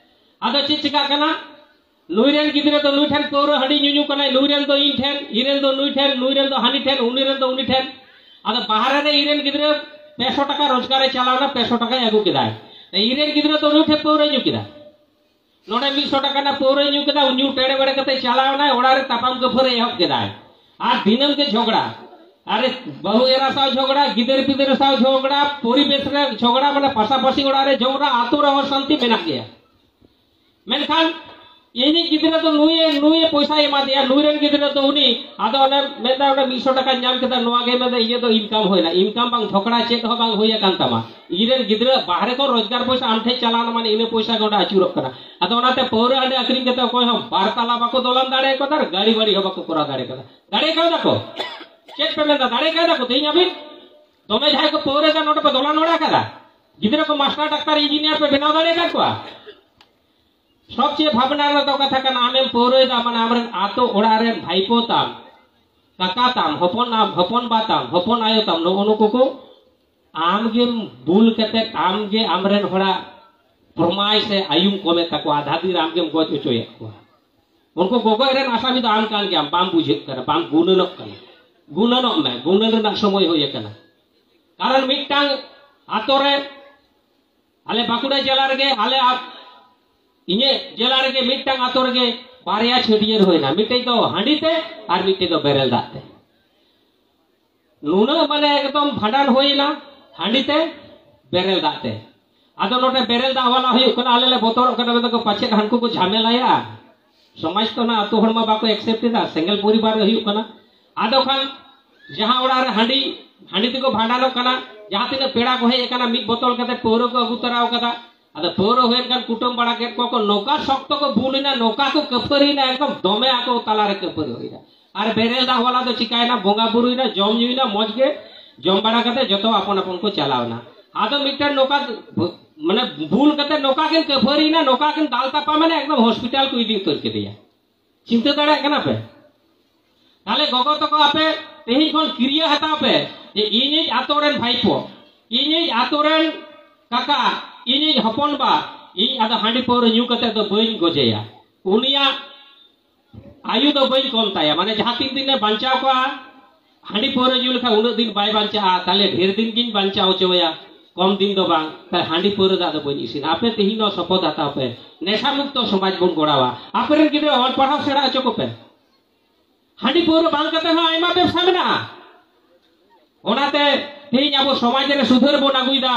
ᱟᱫᱚ ᱪᱮᱫ ᱪᱤᱠᱟᱹᱜ ᱠᱟᱱᱟ? ᱱᱩᱭ ᱨᱮᱱ ᱜᱤᱫᱽᱨᱟᱹ ᱫᱚ ᱱᱩᱭ ᱴᱷᱮᱱ ᱯᱟᱹᱣᱨᱟᱹ ᱦᱟᱺᱰᱤ ᱧᱩᱧᱩ ᱠᱟᱱᱟᱭ, ᱱᱩᱭ ᱨᱮᱱ ᱫᱚ ᱤᱧ ᱴᱷᱮᱱ, ᱤᱧ ᱨᱮᱱ ᱫᱚ ᱱᱩᱭ ᱴᱷᱮᱱ, ᱱᱩᱭ ᱨᱮᱱ ᱫᱚ ᱦᱟᱹᱱᱤ ᱴᱷᱮᱱ, ᱩᱱᱤ ᱨᱮᱱ ᱫᱚ ᱩᱱᱤ ᱴᱷᱮᱱ᱾ ᱟᱫᱚ ᱵᱟᱦᱨᱮ ᱨᱮ ᱤᱧ ᱨᱮᱱ ᱜᱤᱫᱽᱨᱟᱹ ᱯᱮ ᱥᱚ ᱴᱟᱠᱟ ᱨᱳᱡᱽᱜᱟᱨᱮ ᱪᱟᱞᱟᱣᱱᱟ, ᱯᱮ ᱥᱚ ᱴᱟᱠᱟᱭ ᱟᱹᱜᱩ ᱠᱮᱫᱟᱭ᱾ ᱤᱧ ᱨᱮᱱ ᱜᱤᱫᱽᱨᱟᱹ ᱫᱚ ᱱᱩᱭ ᱴᱷᱮᱱ ᱯᱟᱹᱣᱨᱟᱹᱭ ᱧᱩ ᱠᱮᱫᱟ, ᱱᱚᱰᱮ ᱢᱤᱫ ᱥᱚ ᱴᱟᱠᱟ ᱨᱮᱱᱟᱜ ᱯᱟᱹᱣᱨᱟᱹᱭ ᱧᱩ ᱠᱮᱫᱟ, ᱧᱩ ᱴᱮᱲᱮ ᱵᱮᱲᱮ ᱠᱟᱛᱮ ᱪᱟᱞᱟᱣᱱᱟᱭ, ᱚᱲᱟᱜ ᱨᱮ ᱛᱟᱯᱟᱢ ᱠᱟᱹᱯᱷᱟᱹᱨᱤ ᱮᱦᱚᱵ ᱠᱮᱫᱟᱭ᱾ ᱟᱨ ᱫᱤᱱᱟᱹᱢ ᱜᱮ ᱡᱷᱚᱜᱽᱲᱟ, ᱟᱨᱮ ᱵᱟᱹᱦᱩ ᱮᱨᱟ ᱥᱟᱶ ᱡᱷᱚᱜᱽᱲᱟ, ᱜᱤᱫᱟᱹᱨ ᱯᱤᱫᱟᱹᱨ ᱥᱟᱶ ᱡᱷᱚᱜᱽᱲᱟ, ᱯᱚᱨᱤᱵᱮᱥ ᱨᱮ ᱡᱷᱚᱜᱽᱲᱟ, ᱢᱟᱱᱮ ᱯᱟᱥᱟᱯᱟᱥᱤ ᱚᱲᱟᱜ ᱨᱮ ᱡᱷᱚᱜᱽᱲᱟ, ᱟᱛᱳ ᱨᱮᱦᱚᱸ ᱥᱟᱱᱛᱤ ᱢᱮᱱᱟᱜ ᱜᱮᱭᱟ᱾ ᱢᱮᱱᱠᱷᱟᱱ ᱤᱧᱤᱡ ᱜᱤᱫᱽᱨᱟᱹ ᱫᱚ ᱱᱩᱭᱮ, ᱱᱩᱭᱮ ᱯᱚᱭᱥᱟᱭ ᱮᱢᱟ ᱫᱮᱭᱟ, ᱱᱩᱭ ᱨᱮᱱ ᱜᱤᱫᱽᱨᱟᱹ ᱫᱚ ᱩᱱᱤ, ᱟᱫᱚ ᱚᱱᱮ ᱢᱮᱱᱫᱟ, ᱚᱸᱰᱮ ᱢᱤᱫ ᱥᱚ ᱴᱟᱠᱟᱧ ᱧᱟᱢ ᱠᱮᱫᱟ, ᱱᱚᱣᱟ ᱜᱮ ᱢᱮᱱᱫᱟ, ᱤᱧᱟᱹᱜ ᱫᱚ ᱤᱱᱠᱟᱢ ᱦᱩᱭᱱᱟ᱾ ᱤᱱᱠᱟᱢ ᱵᱟᱝ ᱡᱷᱚᱜᱽᱲᱟ ᱪᱮᱫ ᱦᱚᱸ ᱵᱟᱝ ᱦᱩᱭ ᱟᱠᱟᱱ ᱛᱟᱢᱟ᱾ ᱤᱧ ᱨᱮᱱ ᱜᱤᱫᱽᱨᱟᱹ ᱵᱟᱦᱨᱮ ᱠᱷᱚᱱ ᱨᱳᱡᱽᱜᱟᱨ ᱯᱚᱭᱥᱟ ᱟᱢ ᱴᱷᱮᱱ ᱪᱟᱞᱟᱣᱱᱟ, ᱢᱟᱱᱮ ᱤᱱᱟᱹ ᱯᱚᱭᱥᱟ ᱜᱮ ᱚᱸᱰᱮ ᱟᱹᱪᱩᱨᱚᱜ ᱠᱟᱱᱟ᱾ ᱟᱫᱚ ᱚᱱᱟᱛᱮ ᱯᱟᱹᱣᱨᱟᱹ ᱦᱟᱺᱰᱤ ᱟᱹᱠᱷᱨᱤᱧ ᱠᱟᱛᱮ ᱚᱠᱚᱭ ᱦᱚᱸ ᱵᱟᱨ ᱛᱟᱞᱟ ᱵᱟᱠᱚ ᱫᱚᱞᱟᱱ ᱫᱟᱲᱮ ᱠᱟᱫᱟ ᱟᱨ ᱜᱟᱹᱲᱤ ᱵᱟᱹᱲᱤ ᱦᱚᱸ ᱵᱟᱠᱚ ᱠᱚᱨᱟᱣ ᱫᱟᱲᱮ ᱠᱟᱫᱟ᱾ ᱫᱟᱲᱮ ᱠᱟᱣᱫᱟ ᱠᱚ? ᱪᱮᱫ ᱯᱮ ᱢᱮᱱᱫᱟ, ᱫᱟᱲᱮ ᱠᱟᱣᱫᱟ ᱠᱚ ᱛᱮᱦᱮᱧ ᱦᱟᱹᱵᱤᱡ? ᱫᱚᱢᱮ ᱡᱟᱦᱟᱸᱭ ᱠᱚ ᱯᱟᱹᱣᱨᱟᱹᱭᱮᱫᱟ, ᱱᱚᱰᱮ ᱯᱮ ᱫᱚᱞᱟ ᱱᱚᱲᱟ ᱠᱟᱫᱟ᱾ ᱜᱤᱫᱽᱨᱟᱹ ᱠᱚ ᱢᱟᱥᱴᱟᱨ, ᱰᱟᱠᱛᱟᱨ, ᱤᱧᱡᱤᱱᱤᱭᱟᱨ ᱯᱮ ᱵᱮᱱᱟᱣ ᱫᱟᱲᱮ ᱟᱠᱟᱫ ᱠᱚᱣᱟ? ᱥᱚᱵᱪᱮᱭᱮ ᱵᱷᱟᱵᱽᱱᱟ ᱨᱮᱱᱟᱜ ᱫᱚ ᱠᱟᱛᱷᱟ ᱠᱟᱱᱟ, ᱟᱢᱮᱢ ᱯᱟᱹᱣᱨᱟᱹᱭᱮᱫᱟ, ᱢᱟᱱᱮ ᱟᱢᱨᱮᱱ ᱟᱛᱳ ᱚᱲᱟᱜ ᱨᱮᱱ ᱵᱷᱟᱭᱯᱳ ᱛᱟᱢ, ᱠᱟᱠᱟ ᱛᱟᱢ, ᱦᱚᱯᱚᱱ ᱟᱢ, ᱦᱚᱯᱚᱱ ᱵᱟ ᱛᱟᱢ, ᱦᱚᱯᱚᱱ ᱟᱭᱳ ᱛᱟᱢ, ᱱᱩᱜᱼᱩ ᱱᱩᱠᱩ ᱠᱚ ᱟᱢᱜᱮᱢ ᱵᱩᱞ ᱠᱟᱛᱮ, ᱟᱢᱜᱮ ᱟᱢᱨᱮᱱ ᱦᱚᱲᱟᱜ ᱯᱨᱚᱢᱟᱭ ᱥᱮ ᱟᱭᱩᱢ ᱠᱚᱢᱮᱫ ᱛᱟᱠᱚᱣᱟ, ᱟᱫᱷᱟ ᱫᱤᱱ ᱨᱮ ᱟᱢᱜᱮᱢ ᱜᱚᱡ ᱦᱚᱪᱚᱭᱮᱫ ᱠᱚᱣᱟ᱾ ᱩᱱᱠᱩ ᱜᱚᱜᱚᱡ ᱨᱮᱱ ᱟᱥᱟᱢᱤ ᱫᱚ ᱟᱢ ᱠᱟᱱ ᱜᱮᱭᱟᱢ, ᱵᱟᱢ ᱵᱩᱡᱷᱟᱹᱜ ᱠᱟᱱᱟ, ᱵᱟᱢ ᱜᱩᱱᱟᱹᱱᱚᱜ ᱠᱟᱱᱟ᱾ ᱜᱩᱱᱟᱹᱱᱚᱜ ᱢᱮ, ᱜᱩᱱᱟᱹᱱ ᱨᱮᱱᱟᱜ ᱥᱚᱢᱚᱭ ᱦᱩᱭ ᱟᱠᱟᱱᱟ᱾ ᱠᱟᱨᱚᱱ ᱢᱤᱫᱴᱟᱝ ᱟᱛᱳ ᱨᱮ, ᱟᱞᱮ ᱵᱟᱸᱠᱩᱲᱟ ᱡᱮᱞᱟ ᱨᱮᱜᱮ, ᱟᱞᱮ ᱟᱯ-, ᱤᱧᱟᱹᱜ ᱡᱮᱞᱟ ᱨᱮᱜᱮ ᱢᱤᱫᱴᱟᱝ ᱟᱛᱳ ᱨᱮᱜᱮ ᱵᱟᱨᱭᱟ ᱪᱷᱟᱹᱴᱭᱟᱹᱨ ᱦᱩᱭᱱᱟ, ᱢᱤᱫᱴᱮᱡ ᱫᱚ ᱦᱟᱺᱰᱤ ᱛᱮ ᱟᱨ ᱢᱤᱫᱴᱮᱡ ᱫᱚ ᱵᱮᱨᱮᱞ ᱫᱟᱜ ᱛᱮ᱾ ᱱᱩᱱᱟᱹᱜ ᱢᱟᱱᱮ ᱮᱠᱫᱚᱢ ᱵᱷᱟᱸᱰᱟᱱ ᱦᱩᱭᱱᱟ ᱦᱟᱺᱰᱤ ᱛᱮ, ᱵᱮᱨᱮᱞ ᱫᱟᱜ ᱛᱮ᱾ ᱟᱫᱚ ᱱᱚᱰᱮ ᱵᱮᱨᱮᱞ ᱫᱟᱜ ᱵᱟᱞᱟ ᱦᱩᱭᱩᱜ ᱠᱟᱱᱟ, ᱟᱞᱮ ᱞᱮ ᱵᱚᱛᱚᱨᱚᱜ ᱠᱟᱱᱟ, ᱢᱮᱱᱫᱟ ᱠᱚ ᱯᱟᱪᱮᱫ ᱦᱟᱱᱠᱩ ᱠᱚ ᱡᱷᱟᱢᱮᱞᱟᱭᱟ᱾ ᱥᱚᱢᱟᱡᱽ ᱛᱚ ᱚᱱᱟ ᱟᱹᱛᱩ ᱦᱚᱲ ᱢᱟ ᱵᱟᱠᱚ ᱮᱠᱥᱮᱯᱴ ᱮᱫᱟ, ᱥᱮᱸᱜᱮᱞ ᱯᱚᱨᱤᱵᱟᱨ ᱨᱮ ᱦᱩᱭᱩᱜ ᱠᱟᱱᱟ᱾ ᱟᱫᱚ ᱠᱷᱟᱱ ᱡᱟᱦᱟᱸ ᱚᱲᱟᱜ ᱨᱮ ᱦᱟᱺᱰᱤ, ᱦᱟᱺᱰᱤ ᱛᱮᱠᱚ ᱵᱷᱟᱸᱰᱟᱱᱚᱜ ᱠᱟᱱᱟ, ᱡᱟᱦᱟᱸ ᱛᱤᱱᱟᱹᱜ ᱯᱮᱲᱟ ᱠᱚ ᱦᱮᱡ ᱟᱠᱟᱱᱟ, ᱢᱤᱫ ᱵᱚᱛᱚᱞ ᱠᱟᱛᱮ ᱯᱟᱹᱣᱨᱟᱹ ᱠᱚ ᱟᱹᱜᱩ ᱛᱚᱨᱟᱣ ᱠᱟᱫᱟ᱾ ᱟᱫᱚ ᱯᱟᱹᱣᱨᱟᱹ ᱦᱩᱭᱮᱱ ᱠᱷᱟᱱ ᱠᱩᱴᱟᱹᱢ ᱵᱟᱲᱟ ᱠᱮᱫ ᱠᱚᱣᱟ ᱠᱚ, ᱱᱚᱝᱠᱟ ᱥᱚᱠᱛᱚ ᱠᱚ ᱵᱩᱞ ᱮᱱᱟ, ᱱᱚᱝᱠᱟ ᱠᱚ ᱠᱟᱹᱯᱷᱟᱹᱨᱤ ᱮᱱᱟ, ᱮᱠᱫᱚᱢ ᱫᱚᱢᱮ ᱟᱠᱚ ᱛᱟᱞᱟᱨᱮ ᱠᱟᱹᱯᱷᱟᱹᱨᱤ ᱦᱩᱭᱱᱟ᱾ ᱟᱨ ᱵᱮᱨᱮᱞ ᱫᱟᱜ ᱵᱟᱞᱟ ᱫᱚ ᱪᱤᱠᱟᱭᱮᱱᱟ, ᱵᱚᱸᱜᱟ ᱵᱩᱨᱩᱭᱮᱱᱟ, ᱡᱚᱢ ᱧᱩᱭᱮᱱᱟ, ᱢᱚᱡᱽ ᱜᱮ ᱡᱚᱢ ᱵᱟᱲᱟ ᱠᱟᱛᱮ ᱡᱚᱛᱚ ᱟᱯᱚᱱ ᱟᱯᱚᱱ ᱠᱚ ᱪᱟᱞᱟᱣ ᱮᱱᱟ᱾ ᱟᱫᱚ ᱢᱤᱫᱴᱮᱱ ᱱᱚᱝᱠᱟ ᱢᱟᱱᱮ ᱵᱩᱞ ᱠᱟᱛᱮ ᱱᱚᱝᱠᱟ ᱠᱤᱱ ᱠᱟᱹᱯᱷᱟᱹᱨᱤᱭᱮᱱᱟ, ᱱᱚᱝᱠᱟ ᱠᱤᱱ ᱫᱟᱞ ᱛᱟᱯᱟᱢᱮᱱᱟ, ᱮᱠᱫᱚᱢ ᱦᱚᱥᱯᱤᱴᱟᱞ ᱠᱚ ᱤᱫᱤ ᱩᱛᱟᱹᱨ ᱠᱮᱫᱮᱭᱟ᱾ ᱪᱤᱱᱛᱟᱹ ᱫᱟᱲᱮᱭᱟᱜ ᱠᱟᱱᱟ ᱯᱮ? ᱛᱟᱦᱞᱮ ᱜᱚᱜᱚ ᱛᱟᱠᱚ, ᱟᱯᱮ ᱛᱮᱦᱮᱧ ᱠᱷᱚᱱ ᱠᱤᱨᱭᱟᱹ ᱦᱟᱛᱟᱣ ᱯᱮ ᱡᱮ ᱤᱧᱤᱡ ᱟᱛᱳ ᱨᱮᱱ ᱵᱷᱟᱭᱯᱚ, ᱤᱧᱤᱡ ᱟᱛᱳ ᱨᱮᱱ ᱠᱟᱠᱟ, ᱤᱧᱤᱡ ᱦᱚᱯᱚᱱ ᱵᱟ, ᱤᱧ ᱟᱫᱚ ᱦᱟᱺᱰᱤ ᱯᱟᱹᱣᱨᱟᱹ ᱧᱩ ᱠᱟᱛᱮ ᱫᱚ ᱵᱟᱹᱧ ᱜᱚᱡᱮᱭᱟ᱾ ᱩᱱᱤᱭᱟᱜ ᱟᱭᱩ ᱫᱚ ᱵᱟᱹᱧ ᱠᱚᱢ ᱛᱟᱭᱟ, ᱢᱟᱱᱮ ᱡᱟᱦᱟᱸ ᱛᱤᱱ ᱫᱤᱱᱮ ᱵᱟᱧᱪᱟᱣ ᱠᱚᱜᱼᱟ, ᱦᱟᱺᱰᱤ ᱯᱟᱹᱣᱨᱟᱹ ᱧᱩ ᱞᱮᱠᱷᱟᱱ ᱩᱱᱟᱹᱜ ᱫᱤᱱ ᱵᱟᱭ ᱵᱟᱧᱪᱟᱜᱼᱟ, ᱛᱟᱦᱞᱮ ᱰᱷᱮᱨ ᱫᱤᱱ ᱜᱤᱧ ᱵᱟᱧᱪᱟᱣ ᱦᱚᱪᱚᱣᱟᱭᱟ, ᱠᱚᱢ ᱫᱤᱱ ᱫᱚ ᱵᱟᱝ᱾ ᱛᱟᱦᱞᱮ ᱦᱟᱺᱰᱤ ᱯᱟᱹᱣᱨᱟᱹ ᱫᱟᱜ ᱫᱚ ᱵᱟᱹᱧ ᱤᱥᱤᱱᱟ᱾ ᱟᱯᱮ ᱛᱮᱦᱮᱧ ᱱᱚᱣᱟ ᱥᱚᱯᱚᱫ ᱦᱟᱛᱟᱣ ᱯᱮ, ᱱᱮᱥᱟ ᱢᱩᱠᱛᱚ ᱥᱚᱢᱟᱡᱽ ᱵᱚᱱ ᱜᱚᱲᱟᱣᱟ᱾ ᱟᱯᱮᱨᱮᱱ ᱜᱤᱫᱽᱨᱟᱹ ᱚᱞ ᱯᱟᱲᱦᱟᱣ ᱥᱮᱬᱟ ᱦᱚᱪᱚ ᱠᱚᱯᱮ᱾ ᱦᱟᱺᱰᱤ ᱯᱟᱹᱣᱨᱟᱹ ᱵᱟᱝ ᱠᱟᱛᱮ ᱦᱚᱸ ᱟᱭᱢᱟ ᱵᱮᱵᱽᱥᱟ ᱢᱮᱱᱟᱜᱼᱟ᱾ ᱚᱱᱟᱛᱮ ᱛᱮᱦᱮᱧ ᱟᱵᱚ ᱥᱚᱢᱟᱡᱽ ᱨᱮ ᱥᱩᱫᱷᱟᱹᱨ ᱵᱚᱱ ᱟᱹᱜᱩᱭᱮᱫᱟ,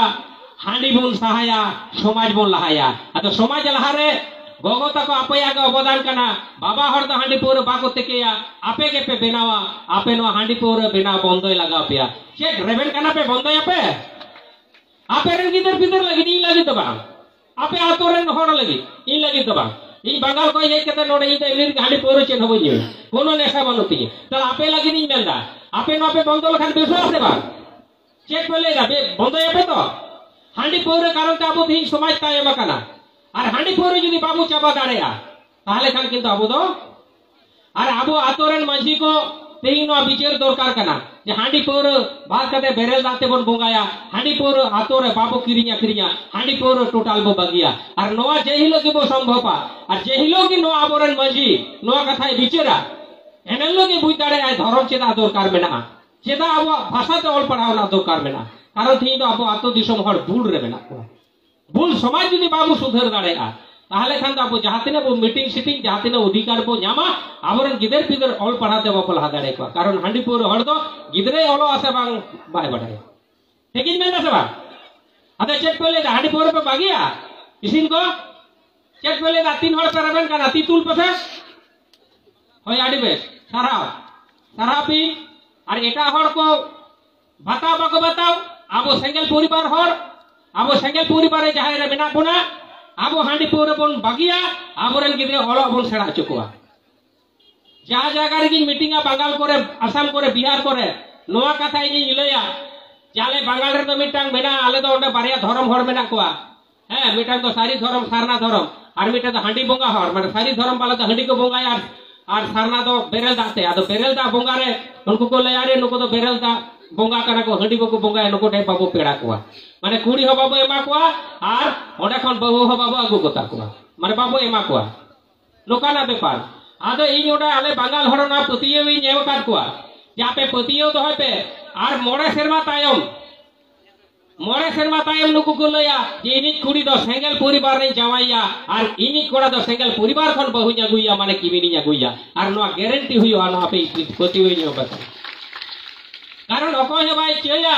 ᱦᱟᱺᱰᱤ ᱵᱚᱱ ᱥᱟᱦᱟᱭᱟ, ᱥᱚᱢᱟᱡᱽ ᱵᱚᱱ ᱞᱟᱦᱟᱭᱟ᱾ ᱟᱫᱚ ᱥᱚᱢᱟᱡᱽ ᱞᱟᱦᱟᱨᱮ ᱜᱚᱜᱚ ᱛᱟᱠᱚ ᱟᱯᱮᱭᱟᱜ ᱜᱮ ᱚᱵᱚᱫᱟᱱ ᱠᱟᱱᱟ᱾ ᱵᱟᱵᱟ ᱦᱚᱲ ᱫᱚ ᱦᱟᱺᱰᱤ ᱯᱟᱹᱣᱨᱟᱹ ᱵᱟᱠᱚ ᱛᱮᱠᱮᱭᱟ, ᱟᱯᱮ ᱜᱮᱯᱮ ᱵᱮᱱᱟᱣᱟ᱾ ᱟᱯᱮ ᱱᱚᱣᱟ ᱦᱟᱺᱰᱤ ᱯᱟᱹᱣᱨᱟᱹ ᱵᱮᱱᱟᱣ ᱵᱚᱱᱫᱚᱭ ᱞᱟᱜᱟᱣ ᱯᱮᱭᱟ᱾ ᱪᱮᱫ ᱨᱮᱵᱮᱱ ᱠᱟᱱᱟ ᱯᱮ? ᱵᱚᱱᱫᱚᱭᱟᱯᱮ᱾ ᱟᱯᱮ ᱨᱮᱱ ᱜᱤᱫᱟᱹᱨ ᱯᱤᱫᱟᱹᱨ ᱞᱟᱹᱜᱤᱫ, ᱤᱧ ᱞᱟᱹᱜᱤᱫ ᱫᱚ ᱵᱟᱝ᱾ ᱟᱯᱮ ᱟᱛᱳ ᱨᱮᱱ ᱦᱚᱲ ᱞᱟᱹᱜᱤᱫ, ᱤᱧ ᱞᱟᱹᱜᱤᱫ ᱫᱚ ᱵᱟᱝ᱾ ᱤᱧ ᱵᱟᱝᱜᱟᱞ ᱠᱷᱚᱱ ᱦᱮᱡ ᱠᱟᱛᱮ ᱱᱚᱰᱮ ᱤᱧ ᱫᱚ ᱮᱢᱱᱤ ᱨᱮᱜᱮ ᱦᱟᱺᱰᱤ ᱯᱟᱹᱣᱨᱟᱹ ᱪᱮᱫ ᱦᱚᱸ ᱵᱟᱹᱧ ᱧᱩᱭᱟ, ᱠᱳᱱᱳ ᱱᱮᱥᱟ ᱵᱟᱹᱱᱩᱜ ᱛᱤᱧᱟᱹ᱾ ᱛᱟᱦᱞᱮ ᱟᱯᱮ ᱞᱟᱹᱜᱤᱫ ᱤᱧ ᱢᱮᱱᱫᱟ, ᱟᱯᱮ ᱱᱚᱣᱟ ᱯᱮ ᱵᱚᱱᱫᱚ ᱞᱮᱠᱷᱟᱱ ᱵᱮᱥᱚᱜᱼᱟ ᱥᱮ ᱵᱟᱝ? ᱪᱮᱫ ᱯᱮ ᱞᱟᱹᱭ ᱫᱟ? ᱵᱮ-, ᱵᱚᱱᱫᱚᱭᱟᱯᱮ ᱛᱚ? ᱦᱟᱺᱰᱤ ᱯᱟᱹᱣᱨᱟᱹ ᱠᱟᱨᱚᱱ ᱛᱮ ᱟᱵᱚ ᱛᱮᱦᱮᱧ ᱥᱚᱢᱟᱡᱽ ᱛᱟᱭᱚᱢ ᱟᱠᱟᱱᱟ᱾ ᱟᱨ ᱦᱟᱺᱰᱤ ᱯᱟᱹᱣᱨᱟᱹ ᱡᱩᱫᱤ ᱵᱟᱵᱚ ᱪᱟᱵᱟ ᱫᱟᱲᱮᱭᱟᱜᱼᱟ, ᱛᱟᱦᱚᱞᱮ ᱠᱷᱟᱱ ᱠᱤᱱᱛᱩ ᱟᱵᱚ ᱫᱚ, ᱟᱨ ᱟᱵᱚ ᱟᱛᱳ ᱨᱮᱱ ᱢᱟᱹᱡᱷᱤ ᱠᱚ ᱛᱮᱦᱮᱧ ᱱᱚᱣᱟ ᱵᱤᱪᱟᱹᱨ ᱫᱚᱨᱠᱟᱨ ᱠᱟᱱᱟ ᱡᱮ ᱦᱟᱺᱰᱤ ᱯᱟᱹᱣᱨᱟᱹ ᱵᱟᱫ ᱠᱟᱛᱮ ᱵᱮᱨᱮᱞ ᱫᱟᱜ ᱛᱮᱵᱚᱱ ᱵᱚᱸᱜᱟᱭᱟ, ᱦᱟᱺᱰᱤ ᱯᱟᱹᱣᱨᱟᱹ ᱟᱛᱳ ᱨᱮ ᱵᱟᱵᱚ ᱠᱤᱨᱤᱧ ᱟᱹᱠᱷᱨᱤᱧᱟ, ᱦᱟᱺᱰᱤ ᱯᱟᱹᱣᱨᱟᱹ ᱴᱳᱴᱟᱞ ᱵᱚ ᱵᱟᱹᱜᱤᱭᱟ᱾ ᱟᱨ ᱱᱚᱣᱟ ᱡᱮ ᱦᱤᱞᱳᱜ ᱜᱮᱵᱚ ᱥᱚᱢᱵᱷᱚᱵᱟ, ᱟᱨ ᱡᱮ ᱦᱤᱞᱳᱜ ᱜᱮ ᱱᱚᱣᱟ ᱟᱵᱚᱨᱮᱱ ᱢᱟᱹᱡᱷᱤ ᱱᱚᱣᱟ ᱠᱟᱛᱷᱟᱭ ᱵᱤᱪᱟᱹᱨᱟ, ᱮᱱ ᱦᱤᱞᱳᱜ ᱜᱮ ᱵᱩᱡᱽ ᱫᱟᱲᱮᱭᱟᱜᱼᱟᱭ ᱫᱷᱚᱨᱚᱢ ᱪᱮᱫᱟᱜ ᱫᱚᱨᱠᱟᱨ ᱢᱮᱱᱟᱜᱼᱟ, ᱪᱮᱫᱟᱜ ᱟᱵᱚᱣᱟᱜ ᱵᱷᱟᱥᱟᱛᱮ ᱚᱞ ᱯᱟᱲᱦᱟᱣ ᱨᱮᱱᱟᱜ ᱫᱚᱨᱠᱟᱨ ᱢᱮᱱᱟᱜᱼᱟ᱾ ᱠᱟᱨᱚᱱ ᱛᱮᱦᱮᱧ ᱫᱚ ᱟᱵᱚ ᱟᱛᱳ ᱫᱤᱥᱚᱢ ᱦᱚᱲ ᱵᱩᱞ ᱨᱮ ᱢᱮᱱᱟᱜ ᱠᱚᱣᱟ᱾ ᱵᱩᱞ ᱥᱚᱢᱟᱡᱽ ᱡᱩᱫᱤ ᱵᱟᱵᱚ ᱥᱩᱫᱷᱟᱹᱨ ᱫᱟᱲᱮᱭᱟᱜᱼᱟ, ᱛᱟᱦᱚᱞᱮ ᱠᱷᱟᱱ ᱫᱚ ᱟᱵᱚ ᱡᱟᱦᱟᱸ ᱛᱤᱱᱟᱹᱜ ᱵᱚ ᱢᱤᱴᱤᱝ ᱥᱤᱴᱤᱝ, ᱡᱟᱦᱟᱸ ᱛᱤᱱᱟᱹᱜ ᱚᱫᱷᱤᱠᱟᱨ ᱵᱚ ᱧᱟᱢᱟ, ᱟᱵᱚᱨᱮᱱ ᱜᱤᱫᱟᱹᱨ ᱯᱤᱫᱟᱹᱨ ᱚᱞ ᱯᱟᱲᱦᱟᱣ ᱛᱮ ᱵᱟᱵᱚ ᱞᱟᱦᱟ ᱫᱟᱲᱮ ᱠᱚᱣᱟ᱾ ᱠᱟᱨᱚᱱ ᱦᱟᱺᱰᱤ ᱯᱟᱹᱣᱨᱟᱹ ᱦᱚᱲ ᱫᱚ ᱜᱤᱫᱽᱨᱟᱹᱭ ᱚᱞᱚᱜ ᱟᱥᱮ ᱵᱟᱝ ᱵᱟᱭ ᱵᱟᱰᱟᱭᱟ᱾ ᱴᱷᱤᱠᱤᱧ ᱢᱮᱱᱫᱟ ᱥᱮ ᱵᱟᱝ? ᱟᱫᱚ ᱪᱮᱫ ᱯᱮ ᱞᱟᱹᱭᱫᱟ, ᱦᱟᱺᱰᱤ ᱯᱟᱹᱣᱨᱟᱹ ᱯᱮ ᱵᱟᱹᱜᱤᱭᱟ? ᱤᱥᱤᱱ ᱠᱚ ᱪᱮᱫ ᱯᱮ ᱞᱟᱹᱭᱫᱟ? ᱛᱤᱱ ᱦᱚᱲ ᱯᱮ ᱨᱮᱵᱮᱱ ᱠᱟᱱᱟ, ᱛᱤ ᱛᱩᱞ ᱯᱮᱥᱮ᱾ ᱦᱳᱭ, ᱟᱹᱰᱤ ᱵᱮᱥ, ᱥᱟᱨᱦᱟᱣ, ᱥᱟᱨᱦᱟᱣ ᱯᱤ᱾ ᱟᱨ ᱮᱴᱟᱜ ᱦᱚᱲ ᱠᱚ ᱵᱟᱛᱟᱣ ᱵᱟᱠᱚ ᱵᱟᱛᱟᱣ, ᱟᱵᱚ ᱥᱮᱸᱜᱮᱞ ᱯᱚᱨᱤᱵᱟᱨ ᱦᱚᱲ, ᱟᱵᱚ ᱥᱮᱸᱜᱮᱞ ᱯᱚᱨᱤᱵᱟᱨ ᱨᱮ ᱡᱟᱦᱟᱸᱭ ᱨᱮ ᱢᱮᱱᱟᱜ ᱵᱚᱱᱟ, ᱟᱵᱚ ᱦᱟᱺᱰᱤ ᱯᱟᱹᱣᱨᱟᱹ ᱵᱚᱱ ᱵᱟᱹᱜᱤᱭᱟ, ᱟᱵᱚᱨᱮᱱ ᱜᱤᱫᱽᱨᱟᱹ ᱚᱞᱚᱜ ᱵᱚᱱ ᱥᱮᱬᱟ ᱦᱚᱪᱚ ᱠᱚᱣᱟ᱾ ᱡᱟᱦᱟᱸ ᱡᱟᱭᱜᱟ ᱨᱮᱜᱮᱧ ᱢᱤᱴᱤᱝᱟ, ᱵᱟᱝᱜᱟᱞ ᱠᱚᱨᱮ, ᱟᱥᱟᱢ ᱠᱚᱨᱮ, ᱵᱤᱦᱟᱨ ᱠᱚᱨᱮ, ᱱᱚᱣᱟ ᱠᱟᱛᱷᱟ ᱤᱧᱤᱧ ᱞᱟᱹᱭᱟ ᱡᱮ ᱟᱞᱮ ᱵᱟᱝᱜᱟᱞ ᱨᱮᱫᱚ ᱢᱤᱫᱴᱟᱝ ᱢᱮᱱᱟᱜᱼᱟ, ᱟᱞᱮ ᱫᱚ ᱚᱸᱰᱮ ᱵᱟᱨᱭᱟ ᱫᱷᱚᱨᱚᱢ ᱦᱚᱲ ᱢᱮᱱᱟᱜ ᱠᱚᱣᱟ᱾ ᱦᱮᱸ, ᱢᱤᱫᱴᱟᱝ ᱫᱚ ᱥᱟᱹᱨᱤ ᱫᱷᱚᱨᱚᱢ, ᱥᱟᱨᱱᱟ ᱫᱷᱚᱨᱚᱢ, ᱟᱨ ᱢᱤᱫᱴᱟᱝ ᱫᱚ ᱦᱟᱺᱰᱤ ᱵᱚᱸᱜᱟ ᱦᱚᱲ, ᱢᱟᱱᱮ ᱥᱟᱹᱨᱤ ᱫᱷᱚᱨᱚᱢ ᱵᱟᱞᱟ ᱫᱚ ᱦᱟᱺᱰᱤ ᱠᱚ ᱵᱚᱸᱜᱟᱭᱟ, ᱟᱨ, ᱟᱨ ᱥᱟᱨᱱᱟ ᱫᱚ ᱵᱮᱨᱮᱞ ᱫᱟᱜ ᱛᱮ᱾ ᱟᱫᱚ ᱵᱮᱨᱮᱞ ᱫᱟᱜ ᱵᱚᱸᱜᱟ ᱨᱮ ᱩᱱᱠᱩ ᱠᱚ ᱞᱟᱹᱭᱟ, "ᱟᱨᱮ, ᱱᱩᱠᱩ ᱫᱚ ᱵᱮᱨᱮᱞ ᱫᱟᱜ ᱵᱚᱸᱜᱟ ᱠᱟᱱᱟ ᱠᱚ, ᱦᱟᱺᱰᱤ ᱵᱟᱠᱚ ᱵᱚᱸᱜᱟᱭᱟ, ᱱᱩᱠᱩ ᱴᱷᱮᱱ ᱵᱟᱵᱚ ᱯᱮᱲᱟ ᱠᱚᱣᱟ, ᱢᱟᱱᱮ ᱠᱩᱲᱤ ᱦᱚᱸ ᱵᱟᱵᱚ ᱮᱢᱟ ᱠᱚᱣᱟ, ᱟᱨ ᱚᱸᱰᱮ ᱠᱷᱚᱱ ᱵᱟᱹᱦᱩ ᱦᱚᱸ ᱵᱟᱵᱚ ᱟᱹᱜᱩ ᱠᱚᱛᱟ ᱠᱚᱣᱟ, ᱢᱟᱱᱮ ᱵᱟᱵᱚ ᱮᱢᱟ ᱠᱚᱣᱟ", ᱱᱚᱝᱠᱟᱱᱟᱜ ᱵᱮᱯᱟᱨ᱾ ᱟᱫᱚ ᱤᱧ ᱚᱸᱰᱮ ᱟᱞᱮ ᱵᱟᱝᱜᱟᱞ ᱦᱚᱲ ᱚᱱᱟ ᱯᱟᱹᱛᱭᱟᱹᱣ ᱤᱧ ᱮᱢ ᱟᱠᱟᱫ ᱠᱚᱣᱟ ᱡᱮ ᱟᱯᱮ ᱯᱟᱹᱛᱭᱟᱹᱣ ᱫᱚᱦᱚᱭ ᱯᱮ, ᱟᱨ ᱢᱚᱬᱮ ᱥᱮᱨᱢᱟ ᱛᱟᱭᱚᱢ ᱢᱚᱬᱮ ᱥᱮᱨᱢᱟ ᱛᱟᱭᱚᱢ ᱱᱩᱠᱩ ᱠᱚ ᱞᱟᱹᱭᱟ ᱡᱮ ᱤᱧᱤᱡ ᱠᱩᱲᱤ ᱫᱚ ᱥᱮᱸᱜᱮᱞ ᱯᱚᱨᱤᱵᱟᱨ ᱨᱤᱧ ᱡᱟᱶᱟᱭᱮᱭᱟ ᱟᱨ ᱤᱧᱤᱡ ᱠᱚᱲᱟ ᱫᱚ ᱥᱮᱸᱜᱮᱞ ᱯᱚᱨᱤᱵᱟᱨ ᱠᱷᱚᱱ ᱵᱟᱹᱦᱩᱧ ᱟᱹᱜᱩᱭᱮᱭᱟ, ᱢᱟᱱᱮ ᱠᱤᱢᱤᱱᱤᱧ ᱟᱹᱜᱩᱭᱮᱭᱟ᱾ ᱟᱨ ᱱᱚᱣᱟ ᱜᱮᱨᱮᱱᱴᱤ ᱦᱩᱭᱩᱜᱼᱟ, ᱱᱚᱣᱟ ᱯᱮ ᱯᱟᱹᱛᱭᱟᱹᱣ ᱤᱧ ᱮᱢ ᱠᱟᱫᱟ᱾ ᱠᱟᱨᱚᱱ ᱚᱠᱚᱭ ᱦᱚᱸ ᱵᱟᱭ ᱪᱟᱹᱭᱟ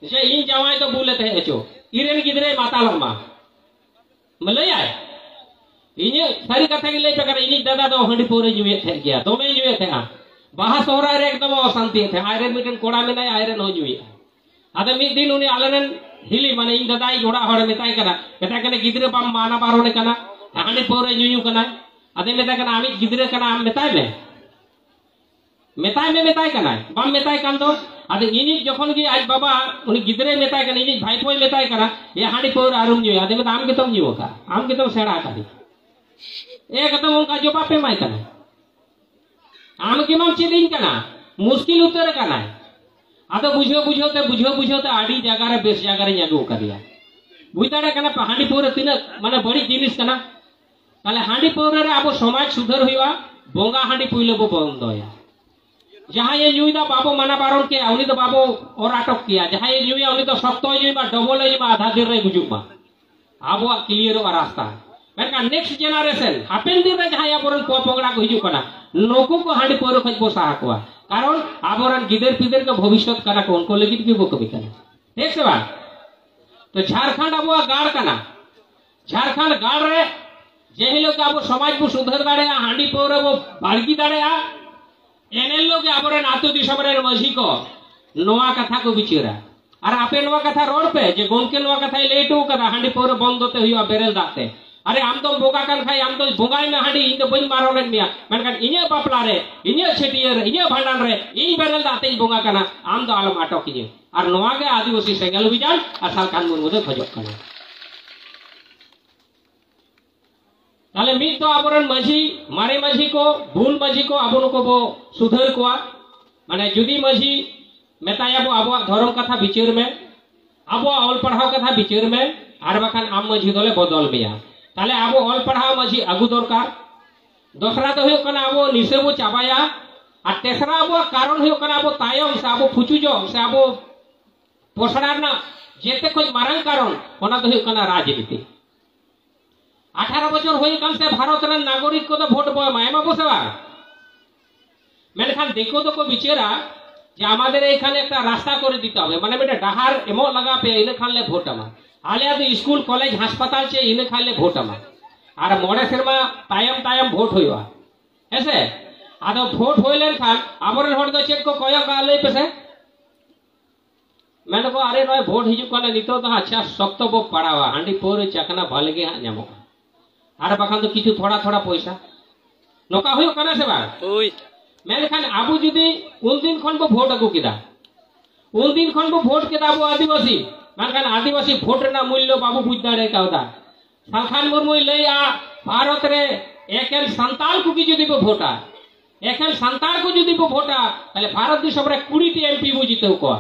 ᱡᱮ ᱤᱧ ᱡᱟᱶᱟᱭ ᱫᱚ ᱵᱩᱞᱮ ᱛᱟᱦᱮᱸ ᱦᱚᱪᱚ, ᱤᱧᱨᱮᱱ ᱜᱤᱫᱽᱨᱟᱹᱭ ᱢᱟᱛᱟᱞᱚᱜ ᱢᱟ᱾ ᱢᱟ ᱞᱟᱹᱭᱟᱭ, ᱤᱧᱟᱹᱜ ᱥᱟᱹᱨᱤ ᱠᱟᱛᱷᱟ ᱜᱮ ᱞᱟᱹᱭ ᱯᱮ ᱠᱟᱱᱟ, ᱤᱧᱤᱡ ᱫᱟᱫᱟ ᱫᱚ ᱦᱟᱺᱰᱤ ᱯᱟᱹᱣᱨᱟᱹᱭ ᱧᱩᱭᱮᱫ ᱛᱟᱦᱮᱸᱫ ᱜᱮᱭᱟ, ᱫᱚᱢᱮᱭ ᱧᱩᱭᱮᱫ ᱛᱟᱦᱮᱸᱫᱼᱟ᱾ ᱵᱟᱦᱟ ᱥᱚᱦᱨᱟᱭ ᱨᱮ ᱮᱠᱫᱚᱢ ᱚᱥᱟᱱᱛᱤᱭᱮᱫ ᱛᱟᱦᱮᱸᱫ᱾ ᱟᱡᱨᱮᱱ ᱢᱤᱫᱴᱮᱱ ᱠᱚᱲᱟ ᱢᱮᱱᱟᱭᱟ, ᱟᱡᱨᱮᱱ ᱦᱚᱸ ᱧᱩᱭᱮᱫᱼᱟ᱾ ᱟᱫᱚ ᱢᱤᱫ ᱫᱤᱱ ᱩᱱᱤ ᱟᱞᱮᱨᱮᱱ ᱦᱤᱞᱤ, ᱢᱟᱱᱮ ᱤᱧ ᱫᱟᱫᱟᱭᱤᱡ ᱚᱲᱟᱜ ᱦᱚᱲᱮ ᱢᱮᱛᱟᱭ ᱠᱟᱱᱟ, ᱢᱮᱛᱟᱭ ᱠᱟᱱᱟ, "ᱜᱤᱫᱽᱨᱟᱹ ᱵᱟᱢ ᱢᱟᱱᱟ ᱵᱟᱨᱚᱱᱮ ᱠᱟᱱᱟ, ᱦᱟᱺᱰᱤ ᱯᱟᱹᱣᱨᱟᱹ ᱧᱩᱧᱩ ᱠᱟᱱᱟᱭ?" ᱟᱫᱚᱭ ᱢᱮᱛᱟᱭ ᱠᱟᱱᱟ, "ᱟᱢᱤᱡ ᱜᱤᱫᱽᱨᱟᱹ ᱠᱟᱱᱟ, ᱟᱢ ᱢᱮᱛᱟᱭ ᱢᱮ, ᱢᱮᱛᱟᱭ ᱢᱮ", ᱢᱮᱛᱟᱭ ᱠᱟᱱᱟᱭ᱾ ᱵᱟᱢ ᱢᱮᱛᱟᱭ ᱠᱟᱱ ᱫᱚ, ᱟᱫᱚ ᱤᱧᱤᱡ ᱡᱚᱠᱷᱚᱱ ᱜᱮ ᱟᱡ ᱵᱟᱵᱟ ᱩᱱᱤ ᱜᱤᱫᱽᱨᱟᱹᱭ ᱢᱮᱛᱟᱭ ᱠᱟᱱᱟ, ᱤᱧᱤᱡ ᱵᱷᱟᱭᱯᱳᱭ ᱢᱮᱛᱟᱭ ᱠᱟᱱᱟ, "ᱮ, ᱦᱟᱺᱰᱤ ᱯᱟᱹᱣᱨᱟᱹ ᱟᱞᱚᱢ ᱧᱩᱭᱟ", ᱟᱫᱚ ᱢᱮᱛᱟᱭ, "ᱟᱢ ᱜᱮᱛᱚᱢ ᱧᱩ ᱟᱠᱟᱫ, ᱟᱢ ᱜᱮᱛᱚᱢ ᱥᱮᱬᱟ ᱟᱠᱟᱫ", ᱮᱠᱫᱚᱢ ᱚᱱᱠᱟ ᱡᱚᱵᱟᱵ ᱯᱮ ᱮᱢᱟᱭ ᱠᱟᱱᱟ, "ᱟᱢ ᱜᱮ ᱢᱟᱢ ᱪᱮᱫ ᱤᱧ ᱠᱟᱱᱟ", ᱢᱩᱥᱠᱤᱞ ᱩᱛᱟᱹᱨ ᱟᱠᱟᱱᱟᱭ᱾ ᱟᱫᱚ ᱵᱩᱡᱷᱟᱹᱣ ᱵᱩᱡᱷᱟᱹᱣ ᱛᱮ, ᱵᱩᱡᱷᱟᱹᱣ ᱵᱩᱡᱷᱟᱹᱣ ᱛᱮ ᱟᱹᱰᱤ ᱡᱟᱭᱜᱟ ᱨᱮ, ᱵᱮᱥ ᱡᱟᱭᱜᱟ ᱨᱮᱧ ᱟᱹᱜᱩ ᱟᱠᱟᱫᱮᱭᱟ᱾ ᱵᱩᱡᱽ ᱫᱟᱲᱮᱭᱟᱜ ᱠᱟᱱᱟ ᱯᱮ ᱦᱟᱺᱰᱤ ᱯᱟᱹᱣᱨᱟᱹ ᱛᱤᱱᱟᱹᱜ ᱢᱟᱱᱮ ᱵᱟᱹᱲᱤᱡ ᱡᱤᱱᱤᱥ ᱠᱟᱱᱟ? ᱛᱟᱦᱞᱮ ᱦᱟᱺᱰᱤ ᱯᱟᱹᱣᱨᱟᱹ ᱨᱮ ᱟᱵᱚ ᱥᱚᱢᱟᱡᱽ ᱥᱩᱫᱷᱟᱹᱨ ᱦᱩᱭᱩᱜᱼᱟ, ᱵᱚᱸᱜᱟ ᱦᱟᱺᱰᱤ ᱯᱩᱭᱞᱟᱹ ᱵᱚ ᱵᱚᱱᱫᱚᱭᱟ᱾ ᱡᱟᱦᱟᱸᱭᱮ ᱧᱩᱭᱫᱟ ᱵᱟᱵᱚ ᱢᱟᱱᱟ ᱵᱟᱨᱚᱱ ᱠᱮᱭᱟ, ᱩᱱᱤ ᱫᱚ ᱵᱟᱵᱚ ᱚᱨ ᱟᱴᱚᱠ ᱠᱮᱭᱟ᱾ ᱡᱟᱦᱟᱸᱭᱮ ᱧᱩᱭᱟ ᱩᱱᱤ ᱫᱚ ᱥᱚᱠᱛᱚᱭ ᱧᱩᱭ ᱢᱟ, ᱰᱚᱵᱚᱞᱮ ᱧᱩᱭ ᱢᱟ, ᱟᱫᱷᱟ ᱫᱤᱱ ᱨᱮ ᱜᱩᱡᱩᱜ ᱢᱟ᱾ ᱟᱵᱚᱣᱟᱜ ᱠᱞᱤᱭᱟᱨᱚᱜᱼᱟ ᱨᱟᱥᱛᱟ᱾ ᱢᱮᱱᱠᱷᱟᱱ ᱱᱮᱠᱥᱴ ᱡᱮᱱᱟᱨᱮᱥᱚᱱ, ᱦᱟᱯᱮᱱ ᱫᱤᱱ ᱨᱮ ᱡᱟᱦᱟᱸᱭ ᱟᱵᱚᱨᱮᱱ ᱯᱚᱯᱚᱝᱲᱟ ᱠᱚ ᱦᱤᱡᱩᱜ ᱠᱟᱱᱟ, ᱱᱩᱠᱩ ᱠᱚ ᱦᱟᱺᱰᱤ ᱯᱟᱹᱣᱨᱟᱹ ᱠᱷᱚᱱ ᱵᱚ ᱥᱟᱦᱟ ᱠᱚᱣᱟ᱾ ᱠᱟᱨᱚᱱ ᱟᱵᱚᱨᱮᱱ ᱜᱤᱫᱟᱹᱨ ᱯᱤᱫᱟᱹᱨ ᱠᱚ ᱵᱷᱚᱵᱤᱥᱥᱚᱛ ᱠᱟᱱᱟ ᱠᱚ, ᱩᱱᱠᱩ ᱞᱟᱹᱜᱤᱫ ᱜᱮᱵᱚ ᱠᱟᱹᱢᱤ ᱠᱟᱱᱟ᱾ ᱴᱷᱤᱠ ᱥᱮ ᱵᱟᱝ? ᱛᱚ ᱡᱷᱟᱲᱠᱷᱚᱸᱰ ᱟᱵᱚᱣᱟᱜ ᱜᱟᱲ ᱠᱟᱱᱟ᱾ ᱡᱷᱟᱲᱠᱷᱚᱸᱰ ᱜᱟᱲ ᱨᱮ ᱡᱮ ᱦᱤᱞᱳᱜ ᱜᱮ ᱟᱵᱚ ᱥᱚᱢᱟᱡᱽ ᱵᱚ ᱥᱩᱫᱷᱟᱹᱨ ᱫᱟᱲᱮᱭᱟᱜᱼᱟ, ᱦᱟᱺᱰᱤ ᱯᱟᱹᱣᱨᱟᱹ ᱵᱚ ᱵᱟᱲᱜᱤ ᱫᱟᱲᱮᱭᱟᱜᱼᱟ, ᱮᱱ ᱦᱤᱞᱳᱜ ᱜᱮ ᱟᱵᱚᱨᱮᱱ ᱟᱹᱛᱩ ᱫᱤᱥᱚᱢ ᱨᱮᱱ ᱢᱟᱹᱡᱷᱤ ᱠᱚ ᱱᱚᱣᱟ ᱠᱟᱛᱷᱟ ᱠᱚ ᱵᱤᱪᱟᱹᱨᱟ᱾ ᱟᱨ ᱟᱯᱮ ᱱᱚᱣᱟ ᱠᱟᱛᱷᱟ ᱨᱚᱲ ᱯᱮ ᱡᱮ ᱜᱚᱢᱠᱮ ᱱᱚᱣᱟ ᱠᱟᱛᱷᱟᱭ ᱞᱟᱹᱭ ᱦᱚᱴᱚ ᱠᱟᱫᱟ, ᱦᱟᱺᱰᱤ ᱯᱟᱹᱣᱨᱟᱹ ᱵᱚᱱᱫᱚ ᱛᱮ ᱦᱩᱭᱩᱜᱼᱟ ᱵᱮᱨᱮᱞ ᱫᱟᱜ ᱛᱮ᱾ ᱟᱨᱮ, ᱟᱢ ᱫᱚᱢ ᱵᱚᱸᱜᱟ ᱠᱟᱱ ᱠᱷᱟᱡ ᱟᱢ ᱫᱚ ᱵᱚᱸᱜᱟᱭ ᱢᱮ ᱦᱟᱺᱰᱤ, ᱤᱧ ᱫᱚ ᱵᱟᱹᱧ ᱵᱟᱨᱚᱱᱮᱫ ᱢᱮᱭᱟ, ᱢᱮᱱᱠᱷᱟᱱ ᱤᱧᱟᱹᱜ ᱵᱟᱯᱞᱟ ᱨᱮ, ᱤᱧᱟᱹᱜ ᱪᱷᱟᱹᱴᱭᱟᱹᱨ ᱨᱮ, ᱤᱧᱟᱹᱜ ᱵᱷᱟᱸᱰᱟᱱ ᱨᱮ ᱤᱧ ᱵᱮᱨᱮᱞ ᱫᱟᱜ ᱛᱮᱧ ᱵᱚᱸᱜᱟ ᱠᱟᱱᱟ, ᱟᱢ ᱫᱚ ᱟᱞᱚᱢ ᱟᱴᱚᱠᱤᱧᱟᱹ᱾ ᱟᱨ ᱱᱚᱣᱟ ᱜᱮ ᱟᱹᱫᱤᱵᱟᱹᱥᱤ ᱥᱮᱸᱜᱮᱞ ᱚᱵᱷᱤᱡᱟᱱ ᱟᱨ ᱥᱟᱞᱠᱷᱟᱱ ᱢᱩᱨᱢᱩ ᱫᱚᱭ ᱠᱷᱚᱡᱚᱜ ᱠᱟᱱᱟ᱾ ᱛᱟᱦᱞᱮ ᱢᱤᱫ ᱫᱚ ᱟᱵᱚᱨᱮᱱ ᱢᱟᱹᱡᱷᱤ, ᱢᱟᱨᱮ ᱢᱟᱹᱡᱷᱤ ᱠᱚ, ᱵᱩᱞ ᱢᱟᱹᱡᱷᱤ ᱠᱚ, ᱟᱵᱚ ᱱᱩᱠᱩ ᱵᱚ ᱥᱩᱫᱷᱟᱹᱨ ᱠᱚᱣᱟ᱾ ᱢᱟᱱᱮ ᱡᱩᱫᱤ ᱢᱟᱹᱡᱷᱤ ᱢᱮᱛᱟᱭᱟᱵᱚ, "ᱟᱵᱚᱣᱟᱜ ᱫᱷᱚᱨᱚᱢ ᱠᱟᱛᱷᱟ ᱵᱤᱪᱟᱹᱨ ᱢᱮ, ᱟᱵᱚᱣᱟᱜ ᱚᱞ ᱯᱟᱲᱦᱟᱣ ᱠᱟᱛᱷᱟ ᱵᱤᱪᱟᱹᱨ ᱢᱮ, ᱟᱨ ᱵᱟᱠᱷᱟᱱ ᱟᱢ ᱢᱟᱹᱡᱷᱤ ᱫᱚᱞᱮ ᱵᱚᱫᱚᱞ ᱢᱮᱭᱟ", ᱛᱟᱦᱞᱮ ᱟᱵᱚ ᱚᱞ ᱯᱟᱲᱦᱟᱣ ᱢᱟᱹᱡᱷᱤ ᱟᱹᱜᱩ ᱫᱚᱨᱠᱟᱨ᱾ ᱫᱚᱥᱨᱟ ᱫᱚ ᱦᱩᱭᱩᱜ ᱠᱟᱱᱟ ᱟᱵᱚ ᱱᱤᱥᱟᱹ ᱵᱚ ᱪᱟᱵᱟᱭᱟ᱾ ᱟᱨ ᱛᱮᱥᱨᱟ ᱟᱵᱚᱣᱟᱜ ᱠᱟᱨᱚᱱ ᱦᱩᱭᱩᱜ ᱠᱟᱱᱟ ᱟᱵᱚ ᱛᱟᱭᱚᱢ ᱥᱮ ᱟᱵᱚ ᱯᱷᱩᱪᱩᱡᱚᱜ ᱥᱮ ᱟᱵᱚ ᱯᱚᱥᱲᱟ ᱨᱮᱱᱟᱜ ᱡᱮᱛᱮ ᱠᱷᱚᱱ ᱢᱟᱨᱟᱝ ᱠᱟᱨᱚᱱ, ᱚᱱᱟ ᱫᱚ ᱦᱩᱭᱩᱜ ᱠᱟᱱᱟ ᱨᱟᱡᱽᱱᱤᱛᱤ᱾ ᱟᱴᱷᱟᱨᱚ ᱵᱚᱪᱷᱚᱨ ᱦᱩᱭ ᱟᱠᱟᱱ ᱥᱮ ᱵᱷᱟᱨᱚᱛ ᱨᱮᱱ ᱱᱟᱜᱚᱨᱤᱠ ᱠᱚᱫᱚ ᱵᱷᱳᱴ ᱵᱚ ᱮᱢᱟ, ᱮᱢᱟ ᱵᱚ ᱥᱮ ᱵᱟᱝ? ᱢᱮᱱᱠᱷᱟᱱ ᱫᱤᱠᱩ ᱫᱚᱠᱚ ᱵᱤᱪᱟᱹᱨᱟ ᱡᱮ ᱟᱢᱟᱫᱮᱨ ᱮᱠᱷᱟᱱ ᱮᱠᱴᱟ ᱨᱟᱥᱛᱟ ᱠᱚᱨᱮ ᱫᱤᱛᱮ ᱦᱚᱵᱮ, ᱢᱟᱱᱮ ᱢᱤᱫᱴᱮᱱ ᱰᱟᱦᱟᱨ ᱮᱢᱚᱜ ᱞᱟᱜᱟᱣ ᱯᱮᱭᱟ, ᱤᱱᱟᱹ ᱠᱷᱟᱱ ᱞᱮ ᱵᱷᱳᱴ ᱟᱢᱟ᱾ ᱟᱞᱮᱭᱟᱜ ᱫᱚ ᱥᱠᱩᱞ, ᱠᱚᱞᱮᱡᱽ, ᱦᱟᱥᱯᱟᱛᱟᱞ ᱪᱮ, ᱤᱱᱟᱹ ᱠᱷᱟᱱ ᱞᱮ ᱵᱷᱳᱴ ᱟᱢᱟ᱾ ᱟᱨ ᱢᱚᱬᱮ ᱥᱮᱨᱢᱟ ᱛᱟᱭᱚᱢ ᱛᱟᱭᱚᱢ ᱵᱷᱳᱴ ᱦᱩᱭᱩᱜᱼᱟ, ᱦᱮᱸᱥᱮ? ᱟᱫᱚ ᱵᱷᱳᱴ ᱦᱩᱭ ᱞᱮᱱᱠᱷᱟᱱ ᱟᱵᱚᱨᱮᱱ ᱦᱚᱲ ᱫᱚ ᱪᱮᱫ ᱠᱚ ᱠᱚᱭᱚᱜ ᱠᱟᱜᱼᱟ ᱞᱟᱹᱭ ᱯᱮᱥᱮ? ᱢᱮᱱ ᱫᱚᱠᱚ, "ᱟᱨᱮ, ᱱᱚᱜᱼᱚᱭ ᱵᱷᱳᱴ ᱦᱤᱡᱩᱜ ᱠᱟᱱᱟ, ᱱᱤᱛᱚᱜ ᱫᱚ ᱦᱟᱸᱜ ᱟᱪᱪᱷᱟ ᱥᱚᱠᱛᱚ ᱵᱚ ᱯᱟᱲᱟᱣᱟ, ᱦᱟᱺᱰᱤ ᱯᱟᱹᱣᱨᱟᱹ ᱪᱟᱠᱷᱱᱟ ᱵᱷᱟᱞᱮ ᱜᱮ ᱦᱟᱸᱜ ᱧᱟᱢᱚᱜᱼᱟ, ᱟᱨ ᱵᱟᱠᱷᱟᱱ ᱫᱚ ᱠᱤᱪᱷᱩ ᱛᱷᱚᱲᱟ ᱛᱷᱚᱲᱟ ᱯᱚᱭᱥᱟ", ᱱᱚᱝᱠᱟ ᱦᱩᱭᱩᱜ ᱠᱟᱱᱟ ᱥᱮ ᱵᱟᱝ? ᱦᱳᱭ᱾ ᱢᱮᱱᱠᱷᱟᱱ ᱟᱵᱚ ᱡᱩᱫᱤ ᱩᱱᱫᱤᱱ ᱠᱷᱚᱱ ᱵᱚ ᱵᱷᱳᱴ ᱟᱹᱜᱩ ᱠᱮᱫᱟ, ᱩᱱᱫᱤᱱ ᱠᱷᱚᱱ ᱵᱚ ᱵᱷᱳᱴ ᱠᱮᱫᱟ ᱟᱵᱚ ᱟᱹᱫᱤᱵᱟᱹᱥᱤ, ᱢᱮᱱᱠᱷᱟᱱ ᱟᱹᱫᱤᱵᱟᱹᱥᱤ ᱵᱷᱳᱴ ᱨᱮᱱᱟᱜ ᱢᱩᱞᱞᱚ ᱵᱟᱵᱚ ᱵᱩᱡᱽ ᱫᱟᱲᱮ ᱠᱟᱣᱫᱟ᱾ ᱥᱟᱞᱠᱷᱟᱱ ᱢᱩᱨᱢᱩᱭ ᱞᱟᱹᱭᱟ, ᱵᱷᱟᱨᱚᱛ ᱨᱮ ᱮᱠᱮᱱ ᱥᱟᱱᱛᱟᱲ ᱠᱚᱜᱮ ᱡᱩᱫᱤ ᱵᱚ ᱵᱷᱳᱴᱟ, ᱮᱠᱮᱱ ᱥᱟᱱᱛᱟᱲ ᱠᱚ ᱡᱩᱫᱤ ᱵᱚ ᱵᱷᱳᱴᱟ, ᱛᱟᱦᱞᱮ ᱵᱷᱟᱨᱚᱛ ᱫᱤᱥᱚᱢ ᱨᱮ ᱠᱩᱲᱤ ᱴᱤ ᱮᱢ ᱯᱤ ᱵᱚ ᱡᱤᱛᱟᱹᱣ ᱠᱚᱣᱟ᱾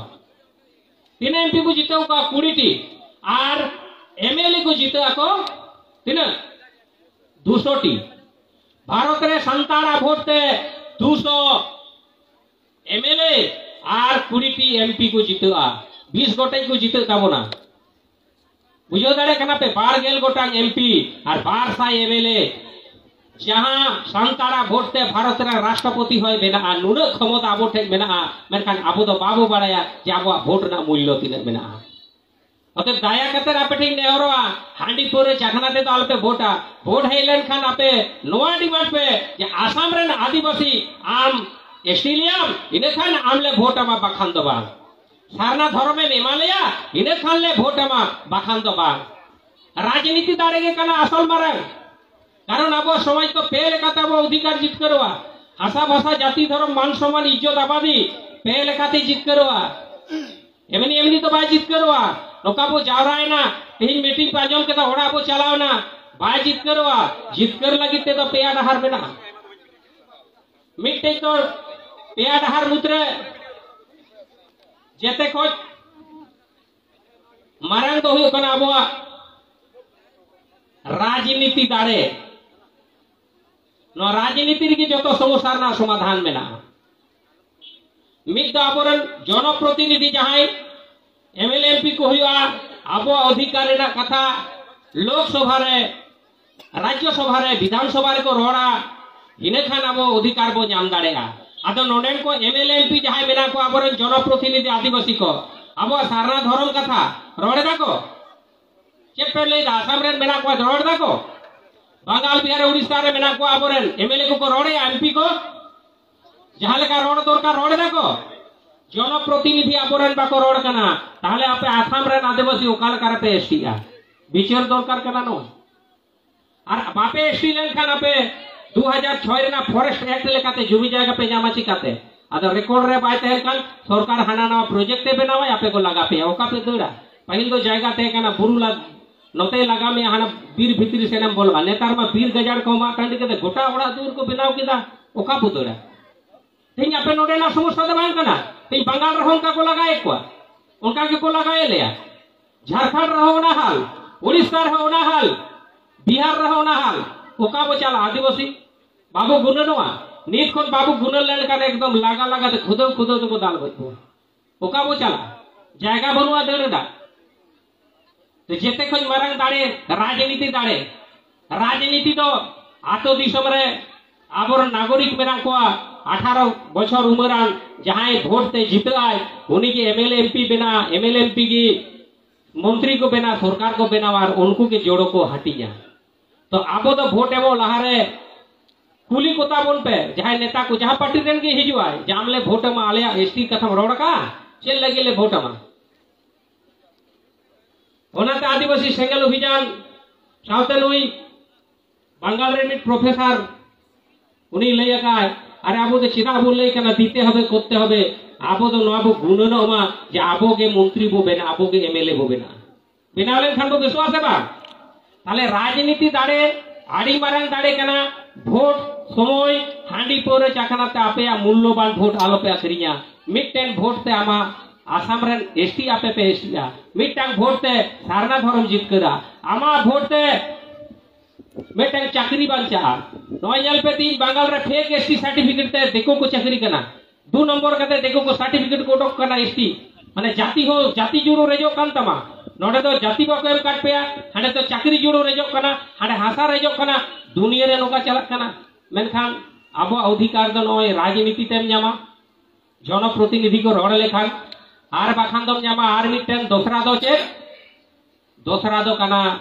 ᱛᱤᱱᱟᱹᱜ ᱮᱢ ᱯᱤ ᱵᱚ ᱡᱤᱛᱟᱹᱣ ᱠᱚᱣᱟ? ᱠᱩᱲᱤ T. R M L A ᱠᱚ ᱡᱤᱛᱟᱹᱜ ᱟᱠᱚ ᱛᱤᱱᱟᱹᱜ? ᱫᱩᱥᱚ ᱴᱤ᱾ ᱵᱷᱟᱨᱚᱛ ᱨᱮ ᱥᱟᱱᱛᱟᱲᱟᱜ ᱵᱷᱳᱴ ᱛᱮ ᱫᱩᱥᱚ ᱮᱢ ᱮᱞ ᱮ ᱟᱨ ᱠᱩᱲᱤ ᱴᱤ ᱮᱢ ᱯᱤ ᱠᱚ ᱡᱤᱛᱟᱹᱜᱼᱟ, ᱵᱤᱥ ᱜᱚᱴᱮᱡ ᱠᱚ ᱡᱤᱛᱟᱹᱜ ᱛᱟᱵᱚᱱᱟ᱾ ᱵᱩᱡᱷᱟᱹᱣ ᱫᱟᱲᱮᱭᱟᱜ ᱠᱟᱱᱟ ᱯᱮ? ᱵᱟᱨ ᱜᱮᱞ ᱜᱚᱴᱟᱝ ᱮᱢ ᱯᱤ ᱟᱨ ᱵᱟᱨ ᱥᱟᱭ ᱮᱢ ᱮᱞ ᱮ, ᱡᱟᱦᱟᱸ ᱥᱟᱱᱛᱟᱲᱟᱜ ᱵᱷᱳᱴ ᱛᱮ ᱵᱷᱟᱨᱚᱛ ᱨᱮᱱ ᱨᱟᱥᱴᱨᱚᱯᱚᱛᱤ ᱦᱚᱸᱭ ᱵᱮᱱᱟᱜᱼᱟ, ᱱᱩᱱᱟᱹᱜ ᱠᱷᱚᱢᱚᱛᱟ ᱟᱵᱚ ᱴᱷᱮᱱ ᱢᱮᱱᱟᱜᱼᱟ, ᱢᱮᱱᱠᱷᱟᱱ ᱟᱵᱚ ᱫᱚ ᱵᱟᱵᱚ ᱵᱟᱲᱟᱭᱟ ᱡᱮ ᱟᱵᱚᱣᱟᱜ ᱵᱷᱳᱴ ᱨᱮᱱᱟᱜ ᱢᱩᱞᱞᱚ ᱛᱤᱱᱟᱹᱜ ᱢᱮᱱᱟᱜᱼᱟ᱾ ᱚᱛᱚᱮᱵ ᱫᱟᱭᱟ ᱠᱟᱛᱮ ᱟᱯᱮ ᱴᱷᱮᱱ ᱱᱮᱦᱚᱨᱚᱜᱼᱟ, ᱦᱟᱺᱰᱤ ᱯᱟᱹᱣᱨᱟᱹ ᱪᱟᱠᱷᱱᱟ ᱛᱮᱫᱚ ᱟᱞᱚᱯᱮ ᱵᱷᱳᱴᱟ᱾ ᱵᱷᱳᱴ ᱦᱮᱡ ᱞᱮᱱᱠᱷᱟᱱ ᱟᱯᱮ ᱱᱚᱣᱟ ᱰᱤᱢᱟᱱᱰ ᱯᱮ ᱡᱮ ᱟᱥᱟᱢ ᱨᱮᱱ ᱟᱹᱫᱤᱵᱟᱹᱥᱤ ᱟᱢ ᱮᱥ ᱴᱤ ᱞᱮᱭᱟᱢ, ᱤᱱᱟᱹᱠᱷᱟᱱ ᱟᱢ ᱞᱮ ᱵᱷᱳᱴ ᱟᱢᱟ, ᱵᱟᱠᱷᱟᱱ ᱫᱚ ᱵᱟᱝ᱾ ᱥᱟᱨᱱᱟ ᱫᱷᱚᱨᱚᱢᱮᱢ ᱮᱢᱟ ᱞᱮᱭᱟ, ᱤᱱᱟᱹᱠᱷᱟᱱ ᱞᱮ ᱵᱷᱳᱴ ᱟᱢᱟ, ᱵᱟᱠᱷᱟᱱ ᱫᱚ ᱵᱟᱝ᱾ ᱨᱟᱡᱽᱱᱤᱛᱤ ᱫᱟᱲᱮ ᱜᱮ ᱠᱟᱱᱟ ᱟᱥᱚᱞ ᱢᱟᱨᱟᱝ᱾ ᱠᱟᱨᱚᱱ ᱟᱵᱚ ᱥᱚᱢᱟᱡᱽ ᱫᱚ ᱯᱮ ᱞᱮᱠᱟᱛᱮ ᱟᱵᱚ ᱚᱫᱷᱤᱠᱟᱨ ᱡᱤᱛᱠᱟᱹᱨᱚᱜᱼᱟ᱾ ᱦᱟᱥᱟ ᱵᱷᱟᱥᱟ, ᱡᱟᱹᱛᱤ, ᱫᱷᱚᱨᱚᱢ, ᱢᱟᱱ ᱥᱚᱢᱢᱟᱱ, ᱤᱡᱽᱡᱚᱛ, ᱟᱵᱟᱫᱤ ᱯᱮ ᱞᱮᱠᱟᱛᱮ ᱡᱤᱛᱠᱟᱹᱨᱚᱜᱼᱟ᱾ ᱮᱢᱱᱤ ᱮᱢᱱᱤ ᱫᱚ ᱵᱟᱭ ᱡᱤᱛᱠᱟᱹᱨᱚᱜᱼᱟ᱾ ᱱᱚᱝᱠᱟ ᱵᱚ ᱡᱟᱣᱨᱟᱭᱮᱱᱟ, ᱛᱮᱦᱮᱧ ᱢᱤᱴᱤᱝ ᱯᱮ ᱟᱸᱡᱚᱢ ᱠᱮᱫᱟ, ᱚᱲᱟᱜ ᱵᱚ ᱪᱟᱞᱟᱣᱱᱟ, ᱵᱟᱭ ᱡᱤᱛᱠᱟᱹᱨᱚᱜᱼᱟ᱾ ᱡᱤᱛᱠᱟᱹᱨ ᱞᱟᱹᱜᱤᱫ ᱛᱮᱫᱚ ᱯᱮᱭᱟ ᱰᱟᱦᱟᱨ ᱢᱮᱱᱟᱜᱼᱟ᱾ ᱢᱤᱫᱴᱮᱡ ᱫᱚ ᱯᱮᱭᱟ ᱰᱟᱦᱟᱨ ᱢᱩᱫᱽᱨᱮ ᱡᱮᱛᱮ ᱠᱷᱚᱡ ᱢᱟᱨᱟᱝ ᱫᱚ ᱦᱩᱭᱩᱜ ᱠᱟᱱᱟ ᱟᱵᱚᱣᱟᱜ ᱨᱟᱡᱽᱱᱤᱛᱤ ᱫᱟᱲᱮ᱾ ᱱᱚᱣᱟ ᱨᱟᱡᱽᱱᱤᱛᱤ ᱨᱮᱜᱮ ᱡᱚᱛᱚ ᱥᱚᱢᱚᱥᱥᱟ ᱨᱮᱱᱟᱜ ᱥᱚᱢᱟᱫᱷᱟᱱ ᱢᱮᱱᱟᱜᱼᱟ᱾ ᱢᱤᱫ ᱫᱚ ᱟᱵᱚᱨᱮᱱ ᱡᱚᱱᱚᱯᱨᱚᱛᱤᱱᱤᱫᱷᱤ ᱡᱟᱦᱟᱸᱭ M L A M P ᱠᱚ ᱦᱩᱭᱩᱜᱼᱟ, ᱟᱵᱚᱣᱟᱜ ᱚᱫᱷᱤᱠᱟᱨ ᱨᱮᱱᱟᱜ ᱠᱟᱛᱷᱟ ᱞᱳᱠᱥᱚᱵᱷᱟ ᱨᱮ, ᱨᱟᱡᱽᱡᱚ ᱥᱚᱵᱷᱟ ᱨᱮ, ᱵᱤᱫᱷᱟᱱ ᱥᱚᱵᱷᱟ ᱨᱮᱠᱚ ᱨᱚᱲᱟ, ᱤᱱᱟᱹᱠᱷᱟᱱ ᱟᱵᱚ ᱚᱫᱷᱤᱠᱟᱨ ᱵᱚ ᱧᱟᱢ ᱫᱟᱲᱮᱭᱟᱜᱼᱟ᱾ ᱟᱫᱚ ᱱᱚᱰᱮᱱ ᱠᱚ M L A M P ᱡᱟᱦᱟᱸᱭ ᱢᱮᱱᱟᱜ ᱠᱚᱣᱟ, ᱟᱵᱚᱨᱮᱱ ᱡᱚᱱᱚᱯᱨᱚᱛᱤᱱᱤᱫᱷᱤ ᱟᱹᱫᱤᱵᱟᱹᱥᱤ ᱠᱚ, ᱟᱵᱚᱣᱟᱜ ᱥᱟᱨᱱᱟ ᱫᱷᱚᱨᱚᱢ ᱠᱟᱛᱷᱟ ᱨᱚᱲ ᱮᱫᱟ ᱠᱚ? ᱪᱮᱫ ᱯᱮ ᱞᱟᱹᱭ ᱮᱫᱟ? ᱟᱥᱟᱢ ᱨᱮᱱ ᱢᱮᱱᱟᱜ ᱠᱚᱣᱟ, ᱨᱚᱲ ᱮᱫᱟ ᱠᱚ? ᱵᱟᱝᱜᱟᱞ, ᱵᱤᱦᱟᱨ, ᱩᱲᱤᱥᱥᱟ ᱨᱮ ᱢᱮᱱᱟᱜ ᱠᱚᱣᱟ, ᱟᱵᱚᱨᱮᱱ ᱮᱢ ᱮᱞ ᱮ ᱠᱚᱠᱚ ᱨᱚᱲᱮᱫᱼᱟ, ᱮᱢ ᱯᱤ ᱠᱚ ᱡᱟᱦᱟᱸ ᱞᱮᱠᱟ ᱨᱚᱲ ᱫᱚᱨᱠᱟᱨ ᱨᱚᱲ ᱮᱫᱟ ᱠᱚ? ᱡᱚᱱᱚᱯᱨᱚᱛᱤᱱᱤᱫᱷᱤ ᱟᱵᱚᱨᱮᱱ ᱵᱟᱠᱚ ᱨᱚᱲ ᱠᱟᱱᱟ, ᱛᱟᱦᱚᱞᱮ ᱟᱯᱮ ᱟᱥᱟᱢ ᱨᱮᱱ ᱟᱹᱫᱤᱵᱟᱹᱥᱤ ᱚᱠᱟ ᱞᱮᱠᱟ ᱨᱮᱯᱮ ᱮᱥ ᱴᱤᱜᱼᱟ? ᱵᱤᱪᱟᱹᱨ ᱫᱚᱨᱠᱟᱨ ᱠᱟᱱᱟ ᱱᱚᱣᱟ᱾ ᱟᱨ ᱵᱟᱯᱮ ᱮᱥ ᱴᱤ ᱞᱮᱱᱠᱷᱟᱱ ᱟᱯᱮ ᱫᱩ ᱦᱟᱡᱟᱨ ᱪᱷᱚᱭ ᱨᱮᱱᱟᱜ ᱯᱷᱚᱨᱮᱥᱴ ᱮᱠᱴ ᱞᱮᱠᱟᱛᱮ ᱡᱩᱢᱤ ᱡᱟᱭᱜᱟ ᱯᱮ ᱧᱟᱢᱟ ᱪᱤᱠᱟᱛᱮ? ᱟᱫᱚ ᱨᱮᱠᱚᱨᱰ ᱨᱮ ᱵᱟᱭ ᱛᱟᱦᱮᱱ ᱠᱷᱟᱱ ᱥᱚᱨᱠᱟᱨ ᱦᱟᱱᱟ ᱱᱟᱣᱟ ᱯᱨᱚᱡᱮᱠᱴ ᱮ ᱵᱮᱱᱟᱣᱟᱭ, ᱟᱯᱮ ᱠᱚ ᱞᱟᱜᱟ ᱯᱮᱭᱟ᱾ ᱚᱠᱟ ᱯᱮ ᱫᱟᱹᱲᱟ? ᱯᱟᱹᱦᱤᱞ ᱫᱚ ᱡᱟᱭᱜᱟ ᱛᱟᱦᱮᱸ ᱠᱟᱱᱟ, ᱵᱩᱨᱩ ᱞᱟ-, ᱱᱚᱛᱮ ᱞᱟᱜᱟ ᱢᱮᱭᱟ, ᱦᱟᱱᱟ ᱵᱤᱨ ᱵᱷᱤᱛᱨᱤ ᱥᱮᱱᱮᱢ ᱵᱚᱞᱚᱜᱼᱟ᱾ ᱱᱮᱛᱟᱨ ᱢᱟ ᱵᱤᱨ ᱜᱟᱡᱟᱲ ᱠᱚ ᱢᱟᱜ ᱴᱟᱺᱰᱤ ᱠᱟᱛᱮ ᱜᱚᱴᱟ ᱚᱲᱟᱜ ᱫᱩᱣᱟᱹᱨ ᱠᱚ ᱵᱮᱱᱟᱣ ᱠᱮᱫᱟ᱾ ᱚᱠᱟ ᱯᱮ ᱫᱟᱹᱲᱟ? ᱛᱮᱦᱮᱧ ᱟᱯᱮ ᱱᱚᱰᱮᱱᱟᱜ ᱥᱚᱢᱚᱥᱥᱟ ᱫᱚ ᱵᱟᱝ ᱠᱟᱱᱟ᱾ ᱛᱮᱦᱮᱧ ᱵᱟᱝᱜᱟᱞ ᱨᱮᱦᱚᱸ ᱚᱱᱠᱟ ᱠᱚ ᱞᱟᱜᱟᱭᱮᱫ ᱠᱚᱣᱟ, ᱚᱱᱠᱟ ᱜᱮᱠᱚ ᱞᱟᱜᱟᱭᱮᱫ ᱞᱮᱭᱟ᱾ ᱡᱷᱟᱲᱠᱷᱚᱸᱰ ᱨᱮᱦᱚᱸ ᱚᱱᱟ ᱦᱟᱞ, ᱩᱲᱤᱥᱥᱟ ᱨᱮᱦᱚᱸ ᱚᱱᱟ ᱦᱟᱞ, ᱵᱤᱦᱟᱨ ᱨᱮᱦᱚᱸ ᱚᱱᱟ ᱦᱟᱞ᱾ ᱚᱠᱟ ᱵᱚ ᱪᱟᱞᱟᱜᱼᱟ ᱟᱹᱫᱤᱵᱟᱹᱥᱤ? ᱵᱟᱵᱚ ᱜᱩᱱᱟᱹᱱᱚᱜᱼᱟ? ᱱᱤᱛ ᱠᱷᱚᱱ ᱵᱟᱵᱚ ᱜᱩᱱᱟᱹᱱ ᱞᱮᱱᱠᱷᱟᱱ ᱮᱠᱫᱚᱢ ᱞᱟᱜᱟ ᱞᱟᱜᱟ ᱛᱮ ᱠᱷᱩᱫᱟᱹᱣ ᱠᱷᱩᱫᱟᱹᱣ ᱛᱮᱠᱚ ᱫᱟᱞ ᱜᱚᱡ ᱵᱚᱱᱟ᱾ ᱚᱠᱟ ᱵᱚ ᱪᱟᱞᱟᱜᱼᱟ? ᱡᱟᱭᱜᱟ ᱵᱟᱹᱱᱩᱜᱼᱟ ᱫᱟᱹᱲ ᱨᱮᱱᱟᱜ᱾ ᱛᱚ ᱡᱮᱛᱮ ᱠᱷᱚᱱ ᱢᱟᱨᱟᱝ ᱫᱟᱲᱮ ᱨᱟᱡᱽᱱᱤᱛᱤ ᱫᱟᱲᱮ᱾ ᱨᱟᱡᱽᱱᱤᱛᱤ ᱫᱚ ᱟᱛᱳ ᱫᱤᱥᱚᱢ ᱨᱮ ᱟᱵᱚᱨᱮᱱ ᱱᱟᱜᱚᱨᱤᱠ ᱢᱮᱱᱟᱜ ᱠᱚᱣᱟ, ᱟᱴᱷᱟᱨᱚ ᱵᱚᱪᱷᱚᱨ ᱩᱢᱮᱨᱟᱱ ᱡᱟᱦᱟᱸᱭ ᱵᱷᱳᱴ ᱛᱮ ᱡᱤᱛᱟᱹᱜ ᱟᱭ, ᱩᱱᱤ ᱜᱮ M L A M P ᱵᱮᱱᱟᱜᱼᱟ, M L A M P ᱜᱮ ᱢᱚᱱᱛᱨᱤ ᱠᱚ ᱵᱮᱱᱟᱣᱟ, ᱥᱚᱨᱠᱟᱨ ᱠᱚ ᱵᱮᱱᱟᱣᱟ ᱟᱨ ᱩᱱᱠᱩ ᱜᱮ ᱡᱚᱲᱚ ᱠᱚ ᱦᱟᱹᱴᱤᱧᱟ᱾ ᱛᱚ ᱟᱵᱚ ᱫᱚ ᱵᱷᱳᱴ ᱮᱢᱚᱜ ᱞᱟᱦᱟᱨᱮ ᱠᱩᱞᱤ ᱠᱚᱛᱟ ᱵᱚᱱ ᱯᱮ, ᱡᱟᱦᱟᱸᱭ ᱱᱮᱛᱟ ᱠᱚ ᱡᱟᱦᱟᱸ ᱯᱟᱨᱴᱤ ᱨᱮᱱ ᱜᱮ ᱦᱤᱡᱩᱜ ᱟᱭ, ᱡᱟᱢ ᱞᱮ ᱵᱷᱳᱴ ᱮᱢᱟ, ᱟᱞᱮᱭᱟᱜ ᱮᱥ ᱴᱤ ᱠᱟᱛᱷᱟᱢ ᱨᱚᱲ ᱟᱠᱟᱫᱼᱟ, ᱪᱮᱫ ᱞᱟᱹᱜᱤᱫ ᱞᱮ ᱵᱷᱳᱴ ᱮᱢᱟ? ᱚᱱᱟᱛᱮ ᱟᱹᱫᱤᱵᱟᱹᱥᱤ ᱥᱮᱸᱜᱮᱞ ᱚᱵᱷᱤᱡᱟᱱ ᱥᱟᱶᱛᱮ ᱱᱩᱭ ᱵᱟᱝᱜᱟᱞ ᱨᱮ ᱢᱤᱫ ᱯᱨᱚᱯᱷᱮᱥᱚᱨ ᱩᱱᱤ ᱞᱟᱹᱭ ᱟᱠᱟᱫ, ᱟᱨᱮ ᱟᱵᱚ ᱫᱚ ᱪᱮᱫᱟᱜ ᱵᱚᱱ ᱞᱟᱹᱭ ᱠᱟᱱᱟ ᱫᱤᱛᱮ ᱦᱚᱵᱮ ᱠᱚᱨᱛᱮ ᱦᱚᱵᱮ? ᱟᱵᱚ ᱫᱚ ᱱᱚᱣᱟ ᱵᱚ ᱜᱩᱱᱟᱹᱱᱚᱜ ᱢᱟ ᱡᱮ ᱟᱵᱚ ᱜᱮ ᱢᱚᱱᱛᱨᱤ ᱵᱚ ᱵᱮᱱᱟ, ᱟᱵᱚ ᱜᱮ ᱮᱢ ᱮᱞ ᱮ ᱵᱚ ᱵᱮᱱᱟ᱾ ᱵᱮᱱᱟᱣ ᱞᱮᱱᱠᱷᱟᱱ ᱵᱚ ᱵᱮᱥᱚᱜᱼᱟ ᱥᱮ ᱵᱟᱝ? ᱛᱟᱦᱞᱮ ᱨᱟᱡᱽᱱᱤᱛᱤ ᱫᱟᱲᱮ ᱟᱹᱰᱤ ᱢᱟᱨᱟᱝ ᱫᱟᱲᱮ ᱠᱟᱱᱟ᱾ ᱵᱷᱳᱴ ᱥᱚᱢᱚᱭ ᱦᱟᱺᱰᱤ ᱯᱟᱹᱣᱨᱟᱹ ᱪᱟᱠᱷᱱᱟ ᱛᱮ ᱟᱯᱮᱭᱟᱜ ᱢᱩᱞᱞᱚᱵᱟᱱ ᱵᱷᱳᱴ ᱟᱞᱚᱯᱮ ᱟᱹᱠᱷᱨᱤᱧᱟ᱾ ᱢᱤᱫᱴᱮᱱ ᱵᱷᱳᱴ ᱛᱮ ᱟᱢᱟᱜ ᱟᱥᱟᱢ ᱨᱮᱱ ᱮᱥ ᱴᱤ ᱟᱯᱮ ᱯᱮ ᱮᱥ ᱴᱤᱜᱼᱟ, ᱢᱤᱫᱴᱟᱝ ᱵᱷᱳᱴ ᱛᱮ ᱥᱟᱨᱱᱟ ᱫᱷᱚᱨᱚᱢ ᱡᱤᱛᱠᱟᱹᱨᱟ, ᱟᱢᱟᱜ ᱵᱷᱳᱴ ᱛᱮ ᱢᱤᱫᱴᱟᱝ ᱪᱟᱹᱠᱨᱤ ᱵᱟᱧᱪᱟᱜᱼᱟ᱾ ᱱᱚᱜᱼᱚᱭ ᱧᱮᱞ ᱯᱮ, ᱛᱮᱦᱮᱧ ᱵᱟᱝᱜᱟᱞ ᱨᱮ ᱯᱷᱮᱠ ᱮᱥ ᱴᱤ ᱥᱟᱨᱴᱤᱯᱷᱤᱠᱮᱴ ᱛᱮ ᱫᱤᱠᱩ ᱠᱚ ᱪᱟᱹᱠᱨᱤ ᱠᱟᱱᱟ᱾ ᱫᱩ ᱱᱚᱢᱵᱚᱨ ᱠᱟᱛᱮ ᱫᱤᱠᱩ ᱠᱚ ᱥᱟᱨᱴᱤᱯᱷᱤᱠᱮᱴ ᱠᱚ ᱚᱰᱚᱠ ᱠᱟᱱᱟ ᱮᱥ ᱴᱤ᱾ ᱢᱟᱱᱮ ᱡᱟᱹᱛᱤ ᱦᱚᱸ ᱡᱟᱹᱛᱤ ᱡᱩᱲᱩ ᱨᱮᱡᱚᱜ ᱠᱟᱱ ᱛᱟᱢᱟ᱾ ᱱᱚᱰᱮ ᱫᱚ ᱡᱟᱹᱛᱤ ᱵᱟᱠᱚ ᱮᱢ ᱠᱟᱫ ᱯᱮᱭᱟ, ᱦᱟᱸᱰᱮ ᱫᱚ ᱪᱟᱹᱠᱨᱤ ᱡᱩᱲᱩ ᱨᱮᱡᱚᱜ ᱠᱟᱱᱟ, ᱦᱟᱸᱰᱮ ᱦᱟᱥᱟ ᱨᱮᱡᱚᱜ ᱠᱟᱱᱟ᱾ ᱫᱩᱱᱤᱭᱟᱹ ᱨᱮ ᱱᱚᱝᱠᱟ ᱪᱟᱞᱟᱜ ᱠᱟᱱᱟ᱾ ᱢᱮᱱᱠᱷᱟᱱ ᱟᱵᱚᱣᱟᱜ ᱚᱫᱷᱤᱠᱟᱨ ᱫᱚ ᱱᱚᱜᱼᱚᱭ ᱨᱟᱡᱽᱱᱤᱛᱤ ᱛᱮᱢ ᱧᱟᱢᱟ, ᱡᱚᱱᱚᱯᱨᱚᱛᱤᱱᱤᱫᱷᱤ ᱠᱚ ᱨᱚᱲ ᱞᱮᱠᱷᱟᱱ, ᱟᱨ ᱵᱟᱠᱷᱟᱱ ᱫᱚᱢ ᱧᱟᱢᱟ ᱟᱨ ᱢᱤᱫᱴᱮᱱ ᱫᱚᱥᱨᱟ ᱫᱚ ᱪᱮᱫ? ᱫᱚᱥᱨᱟ ᱫᱚ ᱠᱟᱱᱟ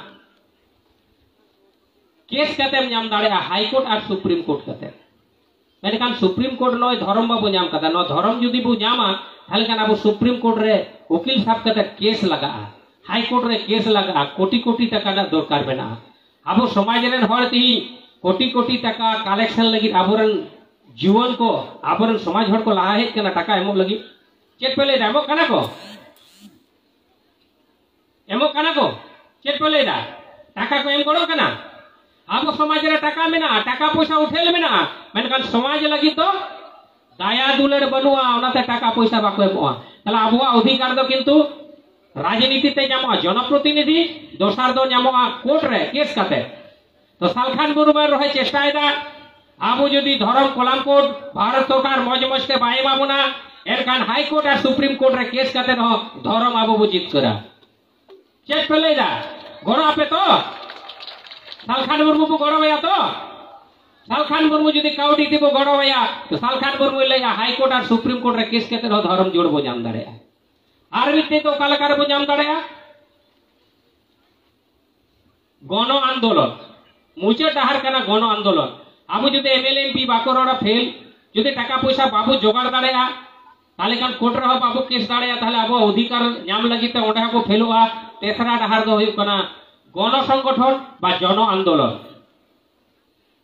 ᱠᱮᱥ ᱠᱟᱛᱮᱢ ᱧᱟᱢ ᱫᱟᱲᱮᱭᱟᱜᱼᱟ ᱦᱟᱭ ᱠᱳᱨᱴ ᱟᱨ ᱥᱩᱯᱨᱤᱢ ᱠᱳᱨᱴ ᱠᱟᱛᱮ᱾ ᱢᱮᱱᱠᱷᱟᱱ ᱥᱩᱯᱨᱤᱢ ᱠᱳᱨᱴ ᱱᱚᱜᱼᱚᱭ ᱫᱷᱚᱨᱚᱢ ᱵᱟᱵᱚ ᱧᱟᱢ ᱠᱟᱫᱟ᱾ ᱱᱚᱣᱟ ᱫᱷᱚᱨᱚᱢ ᱡᱩᱫᱤ ᱵᱚ ᱧᱟᱢᱟ, ᱛᱟᱦᱞᱮ ᱠᱷᱟᱱ ᱟᱵᱚ ᱥᱩᱯᱨᱤᱢ ᱠᱳᱨᱴ ᱨᱮ ᱩᱠᱤᱞ ᱥᱟᱵ ᱠᱟᱛᱮ ᱠᱮᱥ ᱞᱟᱜᱟᱜᱼᱟ, ᱦᱟᱭ ᱠᱳᱨᱴ ᱨᱮ ᱠᱮᱥ ᱞᱟᱜᱟᱜᱼᱟ, ᱠᱳᱴᱤ ᱠᱳᱴᱤ ᱴᱟᱠᱟ ᱨᱮᱱᱟᱜ ᱫᱚᱨᱠᱟᱨ ᱢᱮᱱᱟᱜᱼᱟ᱾ ᱟᱵᱚ ᱥᱚᱢᱟᱡᱽ ᱨᱮᱱ ᱦᱚᱲ ᱛᱮᱦᱤᱧ ᱠᱳᱴᱤ ᱠᱳᱴᱤ ᱴᱟᱠᱟ ᱠᱟᱞᱮᱠᱥᱚᱱ ᱞᱟᱹᱜᱤᱫ ᱟᱵᱚᱨᱮᱱ ᱡᱩᱣᱟᱹᱱ ᱠᱚ, ᱟᱵᱚᱨᱮᱱ ᱥᱚᱢᱟᱡᱽ ᱦᱚᱲ ᱠᱚ ᱞᱟᱦᱟ ᱦᱮᱡ ᱠᱟᱱᱟ ᱴᱟᱠᱟ ᱮᱢᱚᱜ ᱞᱟᱹᱜᱤᱫ᱾ ᱪᱮᱫ ᱯᱮ ᱞᱟᱹᱭᱫᱟ? ᱮᱢᱚᱜ ᱠᱟᱱᱟ ᱠᱚ? ᱮᱢᱚᱜ ᱠᱟᱱᱟ ᱠᱚ? ᱪᱮᱫ ᱯᱮ ᱞᱟᱹᱭᱫᱟ? ᱴᱟᱠᱟ ᱠᱚ ᱮᱢ ᱜᱚᱲᱚᱜ ᱠᱟᱱᱟ? ᱟᱵᱚ ᱥᱚᱢᱟᱡᱽ ᱨᱮ ᱴᱟᱠᱟ ᱢᱮᱱᱟᱜᱼᱟ, ᱴᱟᱠᱟ ᱯᱚᱭᱥᱟ ᱩᱴᱷᱟᱹᱞ ᱢᱮᱱᱟᱜᱼᱟ, ᱢᱮᱱᱠᱷᱟᱱ ᱥᱚᱢᱟᱡᱽ ᱞᱟᱹᱜᱤᱫ ᱫᱚ ᱫᱟᱭᱟ ᱫᱩᱞᱟᱹᱲ ᱵᱟᱹᱱᱩᱜᱼᱟ, ᱚᱱᱟᱛᱮ ᱴᱟᱠᱟ ᱯᱚᱭᱥᱟ ᱵᱟᱠᱚ ᱮᱢᱚᱜᱼᱟ᱾ ᱛᱟᱦᱞᱮ ᱟᱵᱚᱣᱟᱜ ᱚᱫᱷᱤᱠᱟᱨ ᱫᱚ ᱠᱤᱱᱛᱩ ᱨᱟᱡᱽᱱᱤᱛᱤ ᱛᱮ ᱧᱟᱢᱚᱜᱼᱟ, ᱡᱚᱱᱚᱯᱨᱚᱛᱤᱱᱤᱫᱷᱤ, ᱫᱚᱥᱟᱨ ᱫᱚ ᱧᱟᱢᱚᱜᱼᱟ ᱠᱳᱨᱴ ᱨᱮ ᱠᱮᱥ ᱠᱟᱛᱮ᱾ ᱛᱚ ᱥᱟᱞᱠᱷᱟᱱ ᱢᱩᱨᱢᱩ ᱨᱚᱦᱚᱭ ᱪᱮᱥᱴᱟᱭᱮᱫᱟ, ᱟᱵᱚ ᱡᱩᱫᱤ ᱫᱷᱚᱨᱚᱢ ᱠᱚᱞᱟᱢ ᱠᱳᱰ ᱵᱷᱟᱨᱚᱛ ᱥᱚᱨᱠᱟᱨ ᱢᱚᱡᱽ ᱢᱚᱡᱽ ᱛᱮ ᱵᱟᱭ ᱮᱢᱟ ᱵᱚᱱᱟ, ᱮᱱᱠᱷᱟᱱ ᱦᱟᱭ ᱠᱳᱨᱴ ᱟᱨ ᱥᱩᱯᱨᱤᱢ ᱠᱳᱨᱴ ᱨᱮ ᱠᱮᱥ ᱠᱟᱛᱮ ᱨᱮᱦᱚᱸ ᱫᱷᱚᱨᱚᱢ ᱟᱵᱚ ᱵᱚ ᱡᱤᱛᱠᱟᱹᱨᱟ᱾ ᱪᱮᱫ ᱯᱮ ᱞᱟᱹᱭᱫᱟ? ᱜᱚᱲᱚ ᱟᱯᱮ ᱛᱚ? ᱥᱟᱞᱠᱷᱟᱱ ᱢᱩᱨᱢᱩ ᱵᱚ ᱜᱚᱲᱚᱣᱟᱭᱟ ᱛᱚ? ᱥᱟᱞᱠᱷᱟᱱ ᱢᱩᱨᱢᱩ ᱡᱩᱫᱤ ᱠᱟᱹᱣᱰᱤ ᱛᱮᱵᱚ ᱜᱚᱲᱚᱣᱟᱭᱟ, ᱛᱚ ᱥᱟᱞᱠᱷᱟᱱ ᱢᱩᱨᱢᱩᱭ ᱞᱟᱹᱭᱟ ᱦᱟᱭ ᱠᱳᱨᱴ ᱟᱨ ᱥᱩᱯᱨᱤᱢ ᱠᱳᱨᱴ ᱨᱮ ᱠᱮᱥ ᱠᱟᱛᱮ ᱨᱮᱦᱚᱸ ᱫᱷᱚᱨᱚᱢ ᱡᱳᱲ ᱵᱚ ᱧᱟᱢ ᱫᱟᱲᱮᱭᱟᱜᱼᱟ᱾ ᱟᱨ ᱢᱤᱫᱴᱮᱡ ᱫᱚ ᱚᱠᱟ ᱞᱮᱠᱟ ᱨᱮᱵᱚ ᱧᱟᱢ ᱫᱟᱲᱮᱭᱟᱜᱼᱟ? ᱜᱚᱱᱚ ᱟᱱᱫᱳᱞᱚᱱ, ᱢᱩᱪᱟᱹᱫ ᱰᱟᱦᱟᱨ ᱠᱟᱱᱟ ᱜᱚᱱᱚ ᱟᱱᱫᱳᱞᱚᱱ᱾ ᱟᱵᱚ ᱡᱩᱫᱤ M L A M P ᱵᱟᱠᱚ ᱨᱚᱲᱟ, ᱯᱷᱮᱞ, ᱡᱩᱫᱤ ᱴᱟᱠᱟ ᱯᱚᱭᱥᱟ ᱵᱟᱵᱚ ᱡᱚᱜᱟᱲ ᱫᱟᱲᱮᱭᱟᱜᱼᱟ, ᱛᱟᱦᱚᱞᱮ ᱠᱷᱟᱱ ᱠᱳᱨᱴ ᱨᱮᱦᱚᱸ ᱵᱟᱵᱚ ᱠᱮᱥ ᱫᱟᱲᱮᱭᱟᱜᱼᱟ, ᱛᱟᱦᱚᱞᱮ ᱟᱵᱚ ᱚᱫᱷᱤᱠᱟᱨ ᱧᱟᱢ ᱞᱟᱹᱜᱤᱫ ᱛᱮ ᱚᱸᱰᱮ ᱦᱚᱸᱵᱚ ᱯᱷᱮᱞᱚᱜᱼᱟ᱾ ᱛᱮᱥᱨᱟ ᱰᱟᱦᱟᱨ ᱫᱚ ᱦᱩᱭᱩᱜ ᱠᱟᱱᱟ ᱜᱚᱱᱚ ᱥᱚᱝᱜᱚᱴᱷᱚᱱ ᱵᱟ ᱡᱚᱱᱚ ᱟᱱᱫᱳᱞᱚᱱ᱾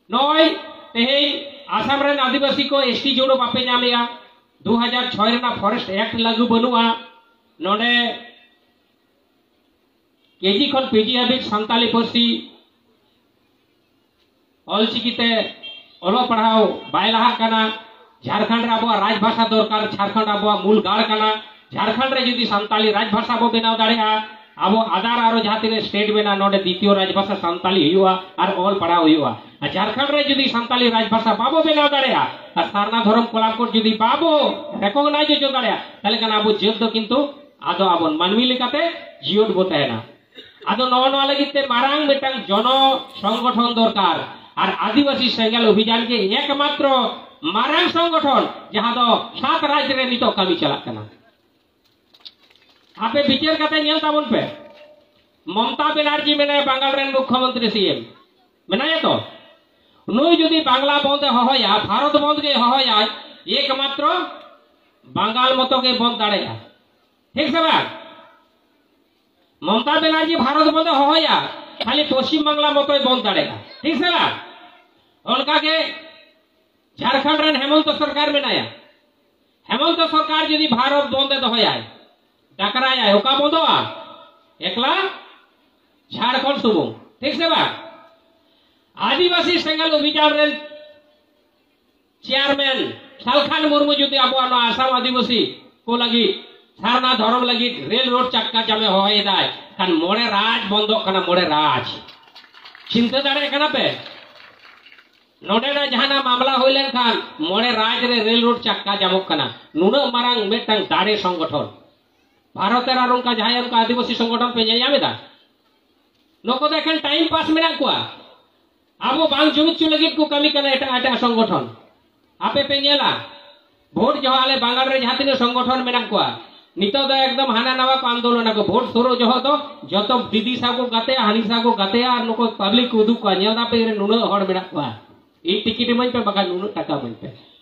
ᱱᱚᱜᱼᱚᱭ ᱛᱮᱦᱮᱧ ᱟᱥᱟᱢ ᱨᱮᱱ ᱟᱹᱫᱤᱵᱟᱹᱥᱤ ᱠᱚ ᱮᱥ ᱴᱤ ᱡᱳᱲᱳ ᱵᱟᱯᱮ ᱧᱟᱢᱮᱜᱼᱟ, ᱫᱩ ᱦᱟᱡᱟᱨ ᱪᱷᱚᱭ ᱨᱮᱱᱟᱜ ᱯᱷᱚᱨᱮᱥᱴ ᱮᱠᱴ ᱞᱟᱹᱜᱩ ᱵᱟᱹᱱᱩᱜᱼᱟ, ᱱᱚᱰᱮ ᱠᱮ ᱡᱤ ᱠᱷᱚᱱ ᱯᱤ ᱡᱤ ᱦᱟᱹᱵᱤᱡ ᱥᱟᱱᱛᱟᱞᱤ ᱯᱟᱹᱨᱥᱤ ᱚᱞᱪᱤᱠᱤ ᱛᱮ ᱚᱞᱚᱜ ᱯᱟᱲᱦᱟᱣ ᱵᱟᱭ ᱞᱟᱦᱟᱜ ᱠᱟᱱᱟ᱾ ᱡᱷᱟᱲᱠᱷᱚᱸᱰ ᱨᱮ ᱟᱵᱚᱣᱟᱜ ᱨᱟᱡᱽᱵᱷᱟᱥᱟ ᱫᱚᱨᱠᱟᱨ, ᱡᱷᱟᱲᱠᱷᱚᱸᱰ ᱟᱵᱚᱣᱟᱜ ᱢᱩᱞ ᱜᱟᱲ ᱠᱟᱱᱟ᱾ ᱡᱷᱟᱲᱠᱷᱚᱸᱰ ᱨᱮ ᱡᱩᱫᱤ ᱥᱟᱱᱛᱟᱞᱤ ᱨᱟᱡᱽᱵᱷᱟᱥᱟ ᱵᱚ ᱵᱮᱱᱟᱣ ᱫᱟᱲᱮᱭᱟᱜᱼᱟ, ᱟᱵᱚ ᱟᱫᱟᱨ ᱟᱨᱚ ᱡᱟᱦᱟᱸ ᱛᱤᱱᱟᱹᱜ ᱥᱴᱮᱴ ᱢᱮᱱᱟᱜᱼᱟ, ᱱᱚᱰᱮ ᱫᱤᱛᱤᱭᱚ ᱨᱟᱡᱽᱵᱷᱟᱥᱟ ᱥᱟᱱᱛᱟᱞᱤ ᱦᱩᱭᱩᱜᱼᱟ ᱟᱨ ᱚᱞ ᱯᱟᱲᱦᱟᱣ ᱦᱩᱭᱩᱜᱼᱟ᱾ ᱟᱨ ᱡᱷᱟᱲᱠᱷᱚᱸᱰ ᱨᱮ ᱡᱩᱫᱤ ᱥᱟᱱᱛᱟᱞᱤ ᱨᱟᱡᱽᱵᱷᱟᱥᱟ ᱵᱟᱵᱚ ᱵᱮᱱᱟᱣ ᱫᱟᱲᱮᱭᱟᱜᱼᱟ ᱟᱨ ᱥᱟᱨᱱᱟ ᱫᱷᱚᱨᱚᱢ ᱠᱚᱞᱟᱢ ᱠᱳᱰ ᱡᱩᱫᱤ ᱵᱟᱵᱚ ᱨᱮᱠᱚᱜᱱᱟᱭᱤᱡᱽ ᱦᱚᱪᱚ ᱫᱟᱲᱮᱭᱟᱜᱼᱟ, ᱛᱟᱦᱚᱞᱮ ᱠᱷᱟᱱ ᱟᱵᱚ ᱡᱟᱹᱛ ᱫᱚ ᱠᱤᱱᱛᱩ ᱟᱫᱚ ᱟᱵᱚᱱ ᱢᱟᱹᱱᱢᱤ ᱞᱮᱠᱟᱛᱮ ᱡᱤᱭᱚᱱ ᱵᱚ ᱛᱟᱦᱮᱱᱟ᱾ ᱟᱫᱚ ᱱᱚᱜᱼᱚ ᱱᱚᱣᱟ ᱞᱟᱹᱜᱤᱫ ᱛᱮ ᱢᱟᱨᱟᱝ ᱢᱤᱫᱴᱟᱝ ᱡᱚᱱᱚ ᱥᱚᱝᱜᱚᱴᱷᱚᱱ ᱫᱚᱨᱠᱟᱨ᱾ ᱟᱨ ᱟᱹᱫᱤᱵᱟᱹᱥᱤ ᱥᱮᱸᱜᱮᱞ ᱚᱵᱷᱤᱡᱟᱱ ᱜᱮ ᱮᱠᱢᱟᱛᱨᱚ ᱢᱟᱨᱟᱝ ᱥᱚᱝᱜᱚᱴᱷᱚᱱ, ᱡᱟᱦᱟᱸ ᱫᱚ ᱥᱟᱛ ᱨᱟᱡᱽ ᱨᱮ ᱱᱤᱛᱚᱜ ᱠᱟᱹᱢᱤ ᱪᱟᱞᱟᱜ ᱠᱟᱱᱟ᱾ ᱟᱯᱮ ᱵᱤᱪᱟᱹᱨ ᱠᱟᱛᱮ ᱧᱮᱞ ᱛᱟᱵᱚᱱ ᱯᱮ, ᱢᱚᱢᱛᱟ ᱵᱮᱱᱟᱨᱡᱤ ᱢᱮᱱᱟᱭᱟ ᱵᱟᱝᱜᱟᱞ ᱨᱮᱱ ᱢᱩᱠᱷᱭᱚᱢᱚᱱᱛᱨᱤ ᱥᱤ ᱮᱢ ᱢᱮᱱᱟᱭᱟ ᱛᱚ, ᱱᱩᱭ ᱡᱩᱫᱤ ᱵᱟᱝᱞᱟ ᱵᱚᱱᱫ ᱮ ᱦᱚᱦᱚᱭᱟ, ᱵᱷᱟᱨᱚᱛ ᱵᱚᱱᱫ ᱜᱮ ᱦᱚᱦᱚᱭᱟᱭ, ᱮᱠᱢᱟᱛᱨᱚ ᱵᱟᱝᱜᱟᱞ ᱢᱚᱛᱚ ᱜᱮ ᱵᱚᱱᱫ ᱫᱟᱲᱮᱭᱟᱜᱼᱟ᱾ ᱴᱷᱤᱠ ᱥᱮ ᱵᱟᱝ? ᱢᱚᱢᱛᱟ ᱵᱮᱱᱟᱨᱡᱤ ᱵᱷᱟᱨᱚᱛ ᱵᱚᱱᱫ ᱮ ᱦᱚᱦᱚᱭᱟ, ᱠᱷᱟᱹᱞᱤ ᱯᱚᱥᱪᱤᱢ ᱵᱟᱝᱞᱟ ᱢᱚᱛᱚᱭ ᱵᱚᱱᱫ ᱫᱟᱲᱮᱭᱟᱜᱼᱟ᱾ ᱴᱷᱤᱠ ᱥᱮ ᱵᱟᱝ? ᱚᱱᱠᱟᱜᱮ ᱡᱷᱟᱲᱠᱷᱚᱸᱰ ᱨᱮᱱ ᱦᱮᱢᱚᱱᱛᱚ ᱥᱚᱨᱠᱟᱨ ᱢᱮᱱᱟᱭᱟ᱾ ᱦᱮᱢᱚᱱᱛᱚ ᱥᱚᱨᱠᱟᱨ ᱡᱩᱫᱤ ᱵᱷᱟᱨᱚᱛ ᱵᱚᱱᱫ ᱮ ᱫᱚᱦᱚᱭᱟᱭ, ᱰᱟᱠᱨᱟᱭᱟᱭ, ᱚᱠᱟ ᱵᱚᱱᱫᱚᱜᱼᱟ? ᱮᱠᱞᱟ ᱡᱷᱟᱲᱠᱷᱚᱸᱰ ᱥᱩᱢᱩᱝ, ᱴᱷᱤᱠ ᱥᱮ ᱵᱟᱝ? ᱟᱹᱫᱤᱵᱟᱹᱥᱤ ᱥᱮᱸᱜᱮᱞ ᱚᱵᱷᱤᱡᱟᱱ ᱨᱮᱱ ᱪᱮᱭᱟᱨᱢᱮᱱ ᱥᱟᱞᱠᱷᱟᱱ ᱢᱩᱨᱢᱩ ᱡᱩᱫᱤ ᱟᱵᱚᱣᱟᱜ ᱱᱚᱣᱟ ᱟᱥᱟᱢ ᱟᱹᱫᱤᱵᱟᱹᱥᱤ ᱠᱚ ᱞᱟᱹᱜᱤᱫ ᱥᱟᱨᱱᱟ ᱫᱷᱚᱨᱚᱢ ᱞᱟᱹᱜᱤᱫ ᱨᱮᱞ ᱨᱳᱰ ᱪᱟᱠᱟ ᱡᱟᱢᱮ ᱦᱚᱦᱚᱭᱮᱫᱟᱭ, ᱠᱷᱟᱱ ᱢᱚᱬᱮ ᱨᱟᱡᱽ ᱵᱚᱱᱫᱚᱜ ᱠᱟᱱᱟ, ᱢᱚᱬᱮ ᱨᱟᱡᱽ᱾ ᱪᱤᱱᱛᱟᱹ ᱫᱟᱲᱮᱭᱟᱜ ᱠᱟᱱᱟ ᱯᱮ? ᱱᱚᱰᱮᱱᱟᱜ ᱡᱟᱦᱟᱱᱟᱜ ᱢᱟᱢᱞᱟ ᱦᱩᱭ ᱞᱮᱱᱠᱷᱟᱱ ᱢᱚᱬᱮ ᱨᱟᱡᱽ ᱨᱮ ᱨᱮᱞ ᱨᱳᱰ ᱪᱟᱠᱟ ᱡᱟᱢᱚᱜ ᱠᱟᱱᱟ᱾ ᱱᱩᱱᱟᱹᱜ ᱢᱟᱨᱟᱝ ᱢᱤᱫᱴᱟᱝ ᱫᱟᱲᱮ ᱥᱚᱝᱜᱚᱴᱷᱚᱱ ᱵᱷᱟᱨᱚᱛ ᱨᱮ ᱟᱨ ᱚᱱᱠᱟ ᱡᱟᱦᱟᱸᱭ ᱚᱱᱠᱟ ᱟᱹᱫᱤᱵᱟᱹᱥᱤ ᱥᱚᱝᱜᱚᱴᱷᱚᱱ ᱯᱮ ᱧᱮᱞ ᱧᱟᱢ ᱮᱫᱟ? ᱱᱩᱠᱩ ᱫᱚ ᱮᱠᱷᱮᱱ ᱴᱟᱭᱤᱢ ᱯᱟᱥ ᱢᱮᱱᱟᱜ ᱠᱚᱣᱟ᱾ ᱟᱵᱚ ᱵᱟᱝ ᱡᱩᱢᱤᱫ ᱦᱚᱪᱚ ᱞᱟᱹᱜᱤᱫ ᱠᱚ ᱠᱟᱹᱢᱤ ᱠᱟᱱᱟ ᱮᱴᱟᱜ ᱮᱴᱟᱜ ᱥᱚᱝᱜᱚᱴᱷᱚᱱ᱾ ᱟᱯᱮ ᱯᱮ ᱧᱮᱞᱟ, ᱵᱷᱳᱴ ᱡᱚᱦᱚᱜ ᱟᱞᱮ ᱵᱟᱝᱜᱟᱞ ᱨᱮ ᱡᱟᱦᱟᱸ ᱛᱤᱱᱟᱹᱜ ᱥᱚᱝᱜᱚᱴᱷᱚᱱ ᱢᱮᱱᱟᱜ ᱠᱚᱣᱟ, ᱱᱤᱛᱚᱜ ᱫᱚ ᱮᱠᱫᱚᱢ ᱦᱟᱱᱟ ᱱᱟᱣᱟ ᱠᱚ ᱟᱱᱫᱳᱞᱚᱱᱟ ᱠᱚ᱾ ᱵᱷᱳᱴ ᱥᱩᱨᱩᱜ ᱡᱚᱦᱚᱜ ᱫᱚ ᱡᱚᱛᱚ ᱫᱤᱫᱤ ᱥᱟᱶ ᱠᱚ ᱜᱟᱛᱮᱜᱼᱟ, ᱦᱟᱹᱱᱤ ᱥᱟᱶ ᱠᱚ ᱜᱟᱛᱮᱜᱼᱟ, ᱟᱨ ᱱᱩᱠᱩ ᱯᱟᱵᱽᱞᱤᱠ ᱠᱚ ᱩᱫᱩᱜ ᱠᱚᱣᱟ, "ᱧᱮᱞ ᱫᱟᱯᱮ, ᱤᱧ ᱨᱮ ᱱᱩᱱᱟᱹᱜ ᱦᱚᱲ ᱢᱮᱱᱟᱜ ᱠᱚᱣᱟ, ᱤᱧ ᱴᱤᱠᱤᱴ ᱤᱢᱟᱹᱧ ᱯᱮ, ᱵᱟᱠᱷᱟᱱ ᱱᱩᱱᱟᱹᱜ ᱴᱟᱠᱟ ᱤᱢᱟᱹᱧ ᱯᱮ᱾"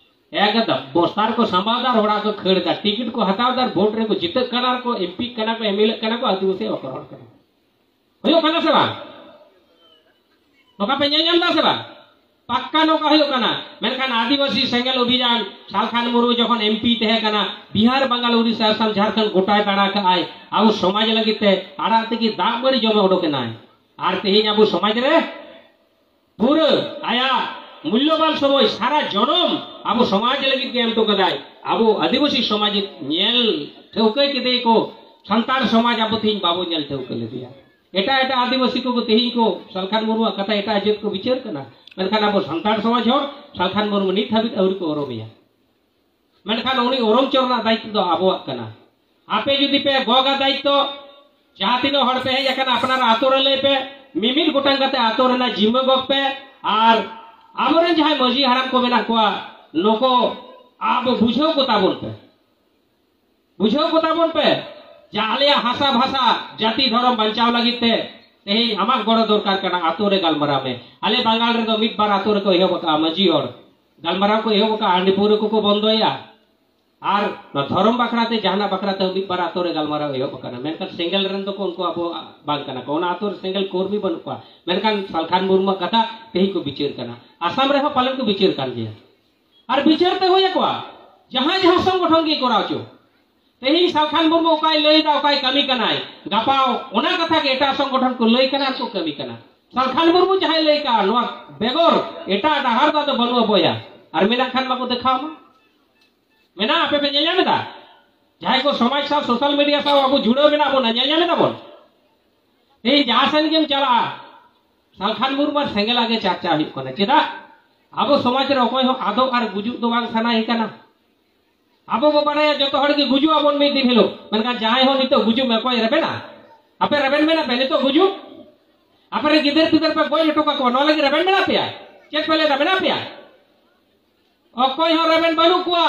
ᱮᱠᱫᱚᱢ ᱵᱚᱥᱛᱟ ᱨᱮᱠᱚ ᱥᱟᱢᱵᱟᱣ ᱫᱟ ᱟᱨ ᱚᱲᱟᱜ ᱠᱚ ᱠᱷᱟᱹᱲ ᱫᱟ, ᱴᱤᱠᱤᱴ ᱠᱚ ᱦᱟᱛᱟᱣ ᱫᱟ ᱟᱨ ᱵᱷᱳᱴ ᱨᱮᱠᱚ ᱡᱤᱛᱟᱹᱜ ᱠᱟᱱᱟ, ᱟᱨ ᱠᱚ ᱮᱢᱯᱤᱜ ᱠᱟᱱᱟ ᱠᱚ, ᱮᱢᱮᱞᱮᱜ ᱠᱟᱱᱟ ᱠᱚ, ᱟᱹᱫᱤᱵᱟᱹᱥᱤ ᱵᱟᱠᱚ ᱨᱚᱲ ᱠᱟᱱᱟ᱾ ᱦᱩᱭᱩᱜ ᱠᱟᱱᱟ ᱥᱮ ᱵᱟᱝ? ᱱᱚᱝᱠᱟ ᱯᱮ ᱧᱮᱞ ᱧᱟᱢ ᱫᱟ ᱥᱮ ᱵᱟᱝ? ᱯᱟᱠᱠᱟ ᱱᱚᱝᱠᱟ ᱦᱩᱭᱩᱜ ᱠᱟᱱᱟ᱾ ᱢᱮᱱᱠᱷᱟᱱ ᱟᱹᱫᱤᱵᱟᱹᱥᱤ ᱥᱮᱸᱜᱮᱞ ᱚᱵᱷᱤᱡᱟᱱ ᱥᱟᱞᱠᱷᱟᱱ ᱢᱩᱨᱢᱩ ᱡᱚᱠᱷᱚᱱ ᱮᱢᱯᱤ ᱛᱟᱦᱮᱸ ᱠᱟᱱᱟ, ᱵᱤᱦᱟᱨ, ᱵᱟᱝᱜᱟᱞ, ᱩᱲᱤᱥᱥᱟ, ᱟᱥᱟᱢ, ᱡᱷᱟᱲᱠᱷᱚᱸᱰ ᱜᱚᱴᱟᱭ ᱫᱟᱬᱟ ᱠᱟᱜᱼᱟᱭ ᱟᱵᱚ ᱥᱚᱢᱟᱡᱽ ᱞᱟᱹᱜᱤᱫ ᱛᱮ᱾ ᱟᱲᱟᱜ ᱛᱮᱜᱮ ᱫᱟᱜ ᱢᱟᱹᱲᱤ ᱡᱚᱢᱮ ᱩᱰᱩᱠ ᱮᱱᱟᱭ᱾ ᱟᱨ ᱛᱮᱦᱮᱧ ᱟᱵᱚ ᱥᱚᱢᱟᱡᱽ ᱨᱮ ᱯᱩᱨᱟᱹ ᱟᱭᱟᱜ ᱢᱩᱞᱞᱚᱵᱟᱱ ᱥᱚᱢᱚᱭ ᱥᱟᱨᱟ ᱡᱚᱱᱚᱢ ᱟᱵᱚ ᱥᱚᱢᱟᱡᱽ ᱞᱟᱹᱜᱤᱫ ᱜᱮ ᱮᱢ ᱦᱚᱴᱚ ᱠᱟᱫᱟᱭ᱾ ᱟᱵᱚ ᱟᱹᱫᱤᱵᱟᱹᱥᱤ ᱥᱚᱢᱟᱡᱽ ᱧᱮᱞ ᱴᱷᱟᱹᱣᱠᱟᱹ ᱠᱮᱫᱮ ᱠᱚ ᱥᱟᱱᱛᱟᱲ ᱥᱚᱢᱟᱡᱽ, ᱟᱵᱚ ᱛᱮᱦᱮᱧ ᱵᱟᱵᱚ ᱧᱮᱞ ᱴᱷᱟᱹᱣᱠᱟᱹ ᱞᱮᱫᱮᱭᱟ᱾ ᱮᱴᱟᱜ ᱮᱴᱟᱜ ᱟᱹᱫᱤᱵᱟᱹᱥᱤ ᱠᱚᱠᱚ ᱛᱮᱦᱮᱧ ᱠᱚ ᱥᱟᱞᱠᱷᱟᱱ ᱢᱩᱨᱢᱩᱣᱟᱜ ᱠᱟᱛᱷᱟ ᱮᱴᱟᱜ ᱡᱟᱹᱛ ᱠᱚ ᱵᱤᱪᱟᱹᱨ ᱠᱟᱱᱟ, ᱢᱮᱱᱠᱷᱟᱱ ᱟᱵᱚ ᱥᱟᱱᱛᱟᱲ ᱥᱚᱢᱟᱡᱽ ᱦᱚᱲ ᱥᱟᱞᱠᱷᱟᱱ ᱢᱩᱨᱢᱩ ᱱᱤᱛ ᱦᱟᱹᱵᱤᱡ ᱟᱹᱣᱨᱤ ᱠᱚ ᱩᱨᱩᱢᱮᱭᱟ᱾ ᱢᱮᱱᱠᱷᱟᱱ ᱩᱱᱤ ᱩᱨᱩᱢ ᱦᱚᱪᱚ ᱨᱮᱱᱟᱜ ᱫᱟᱭᱤᱛᱛᱚ ᱫᱚ ᱟᱵᱚᱣᱟᱜ ᱠᱟᱱᱟ᱾ ᱟᱯᱮ ᱡᱩᱫᱤ ᱯᱮ ᱜᱚᱜᱟ ᱫᱟᱭᱤᱛᱛᱚ, ᱡᱟᱦᱟᱸ ᱛᱤᱱᱟᱹᱜ ᱦᱚᱲ ᱯᱮ ᱦᱮᱡ ᱟᱠᱟᱱᱟ, ᱟᱯᱱᱟᱨᱟᱜ ᱟᱛᱳ ᱨᱮ ᱞᱟᱹᱭ ᱯᱮ, ᱢᱤᱢᱤᱫ ᱜᱚᱴᱟᱝ ᱠᱟᱛᱮ ᱟᱛᱳ ᱨᱮᱱᱟᱜ ᱡᱤᱢᱢᱟᱹ ᱜᱚᱜ ᱯᱮ᱾ ᱟᱨ ᱟᱵᱚᱨᱮᱱ ᱡᱟᱦᱟᱸᱭ ᱢᱟᱹᱡᱷᱤ ᱦᱟᱲᱟᱢ ᱠᱚ ᱢᱮᱱᱟᱜ ᱠᱚᱣᱟ, ᱱᱩᱠᱩ ᱟᱵᱚ ᱵᱩᱡᱷᱟᱹᱣ ᱠᱚ ᱛᱟᱵᱚᱱ ᱯᱮ, ᱵᱩᱡᱷᱟᱹᱣ ᱠᱚ ᱛᱟᱵᱚᱱ ᱯᱮ ᱡᱮ ᱟᱞᱮᱭᱟᱜ ᱦᱟᱥᱟ ᱵᱷᱟᱥᱟ ᱡᱟᱹᱛᱤ ᱫᱷᱚᱨᱚᱢ ᱵᱟᱧᱪᱟᱣ ᱞᱟᱹᱜᱤᱫ ᱛᱮ ᱛᱮᱦᱮᱧ ᱟᱢᱟᱜ ᱜᱚᱲᱚ ᱫᱚᱨᱠᱟᱨ ᱠᱟᱱᱟ᱾ ᱟᱛᱳ ᱨᱮ ᱜᱟᱞᱢᱟᱨᱟᱣ ᱢᱮ᱾ ᱟᱞᱮ ᱵᱟᱝᱜᱟᱞ ᱨᱮᱫᱚ ᱢᱤᱫ ᱵᱟᱨ ᱟᱛᱳ ᱨᱮᱠᱚ ᱮᱦᱚᱵ ᱟᱠᱟᱫᱼᱟ, ᱢᱟᱹᱡᱷᱤ ᱦᱚᱲ ᱜᱟᱞᱢᱟᱨᱟᱣ ᱠᱚ ᱮᱦᱚᱵ ᱟᱠᱟᱫᱼᱟ, ᱦᱟᱺᱰᱤ ᱯᱟᱹᱣᱨᱟᱹ ᱠᱚᱠᱚ ᱵᱚᱱᱫᱚᱭᱟ᱾ ᱟᱨ ᱱᱚᱣᱟ ᱫᱷᱚᱨᱚᱢ ᱵᱟᱠᱷᱨᱟ ᱛᱮ, ᱡᱟᱦᱟᱱᱟᱜ ᱵᱟᱠᱷᱨᱟ ᱛᱮ ᱢᱤᱫ ᱵᱟᱨ ᱟᱛᱳ ᱨᱮ ᱜᱟᱞᱢᱟᱨᱟᱣ ᱮᱦᱚᱵ ᱟᱠᱟᱱᱟ, ᱢᱮᱱᱠᱷᱟᱱ ᱥᱮᱸᱜᱮᱞ ᱨᱮᱱ ᱫᱚᱠᱚ ᱩᱱᱠᱩ ᱟᱵᱚ ᱵᱟᱝ ᱠᱟᱱᱟ ᱠᱚ᱾ ᱚᱱᱟ ᱟᱛᱳ ᱨᱮ ᱥᱮᱸᱜᱮᱞ ᱠᱚᱨᱢᱤ ᱵᱟᱹᱱᱩᱜ ᱠᱚᱣᱟ, ᱢᱮᱱᱠᱷᱟᱱ ᱥᱟᱞᱠᱷᱟᱱ ᱢᱩᱨᱢᱩᱣᱟᱜ ᱠᱟᱛᱷᱟ ᱛᱮᱦᱮᱧ ᱠᱚ ᱵᱤᱪᱟᱹᱨ ᱠᱟᱱᱟ᱾ ᱟᱥᱟᱢ ᱨᱮᱦᱚᱸ ᱯᱟᱞᱮᱱ ᱠᱚ ᱵᱤᱪᱟᱹᱨ ᱠᱟᱱ ᱜᱮᱭᱟ᱾ ᱟᱨ ᱵᱤᱪᱟᱹᱨ ᱛᱮ ᱦᱩᱭ ᱟᱠᱚᱣᱟ᱾ ᱡᱟᱦᱟᱸᱭ ᱡᱟᱦᱟᱸ ᱥᱚᱝᱜᱚᱴᱷᱚᱱ ᱜᱮ ᱠᱚᱨᱟᱣ ᱦᱚᱪᱚ᱾ ᱛᱮᱦᱮᱧ ᱥᱟᱞᱠᱷᱟᱱ ᱢᱩᱨᱢᱩ ᱚᱠᱟᱭ ᱞᱟᱹᱭ ᱮᱫᱟ, ᱚᱠᱟᱭ ᱠᱟᱹᱢᱤ ᱠᱟᱱᱟᱭ, ᱜᱟᱯᱟ ᱚᱱᱟ ᱠᱟᱛᱷᱟ ᱜᱮ ᱮᱴᱟᱜ ᱥᱚᱝᱜᱚᱴᱷᱚᱱ ᱠᱚ ᱞᱟᱹᱭ ᱠᱟᱱᱟ ᱟᱨ ᱠᱚ ᱠᱟᱹᱢᱤ ᱠᱟᱱᱟ᱾ ᱥᱟᱞᱠᱷᱟᱱ ᱢᱩᱨᱢᱩ ᱡᱟᱦᱟᱸᱭ ᱞᱟᱹᱭ ᱠᱟᱜᱼᱟ, ᱱᱚᱣᱟ ᱵᱮᱜᱚᱨ ᱮᱴᱟᱜ ᱰᱟᱦᱟᱨ ᱫᱚ ᱟᱫᱚ ᱵᱟᱹᱱᱩᱜᱼᱟ ᱵᱚᱭᱦᱟ᱾ ᱟᱨ ᱢᱮᱱᱟᱜ ᱠᱷᱟᱱ ᱢᱟᱠᱚ ᱫᱮᱠᱷᱟᱣ ᱢᱟ᱾ ᱢᱮᱱᱟᱜᱼᱟ, ᱟᱯᱮ ᱯᱮ ᱧᱮᱞ ᱧᱟᱢ ᱮᱫᱟ? ᱡᱟᱦᱟᱸᱭ ᱠᱚ ᱥᱚᱢᱟᱡᱽ ᱥᱟᱶ social media ᱥᱟᱶ ᱟᱵᱚ ᱡᱩᱲᱟᱹᱣ ᱢᱮᱱᱟᱜ ᱵᱚᱱᱟ, ᱧᱮᱞ ᱧᱟᱢ ᱮᱫᱟ ᱵᱚᱱ? ᱛᱮᱦᱮᱧ ᱡᱟᱦᱟᱸ ᱥᱮᱱ ᱜᱮᱢ ᱪᱟᱞᱟᱜᱼᱟ, ᱥᱟᱞᱠᱷᱟᱱ ᱢᱩᱨᱢᱩ ᱟᱨ ᱥᱮᱸᱜᱮᱞᱟᱜ ᱜᱮ ᱪᱟᱨᱪᱟ ᱦᱩᱭᱩᱜ ᱠᱟᱱᱟ᱾ ᱪᱮᱫᱟᱜ? ᱟᱵᱚ ᱥᱚᱢᱟᱡᱽ ᱨᱮ ᱚᱠᱚᱭ ᱦᱚᱸ ᱟᱫᱚᱜ ᱟᱨ ᱜᱩᱡᱩᱜ ᱫᱚ ᱵᱟᱝ ᱥᱟᱱᱟᱭᱮ ᱠᱟᱱᱟ᱾ ᱟᱵᱚ ᱵᱚ ᱵᱟᱲᱟᱭᱟ ᱡᱚᱛᱚ ᱦᱚᱲ ᱜᱮ ᱜᱩᱡᱩᱜ ᱟᱵᱚᱱ ᱢᱤᱫ ᱫᱤᱱ ᱦᱤᱞᱳᱜ, ᱢᱮᱱᱠᱷᱟᱱ ᱡᱟᱦᱟᱸᱭ ᱦᱚᱸ ᱱᱤᱛᱚᱜ ᱜᱩᱡᱩᱜ ᱢᱮ, ᱚᱠᱚᱭ ᱨᱮᱵᱮᱱᱟ? ᱟᱯᱮ ᱨᱮᱵᱮᱱ ᱢᱮᱱᱟᱜ ᱯᱮ ᱱᱤᱛᱚᱜ ᱜᱩᱡᱩᱜ? ᱟᱯᱮ ᱨᱮᱱ ᱜᱤᱫᱟᱹᱨ ᱯᱤᱫᱟᱹᱨ ᱯᱮ ᱜᱚᱡ ᱦᱚᱴᱚ ᱠᱟᱠᱚᱣᱟ, ᱱᱚᱣᱟ ᱞᱟᱹᱜᱤᱫ ᱨᱮᱵᱮᱱ ᱢᱮᱱᱟᱜ ᱯᱮᱭᱟ? ᱪᱮᱫ ᱯᱮ ᱞᱟᱹᱭᱫᱟ, ᱢᱮᱱᱟᱜ ᱯᱮᱭᱟ? ᱚᱠᱚᱭ ᱦᱚᱸ ᱨᱮᱵᱮᱱ ᱵᱟᱹᱱᱩᱜ ᱠᱚᱣᱟ᱾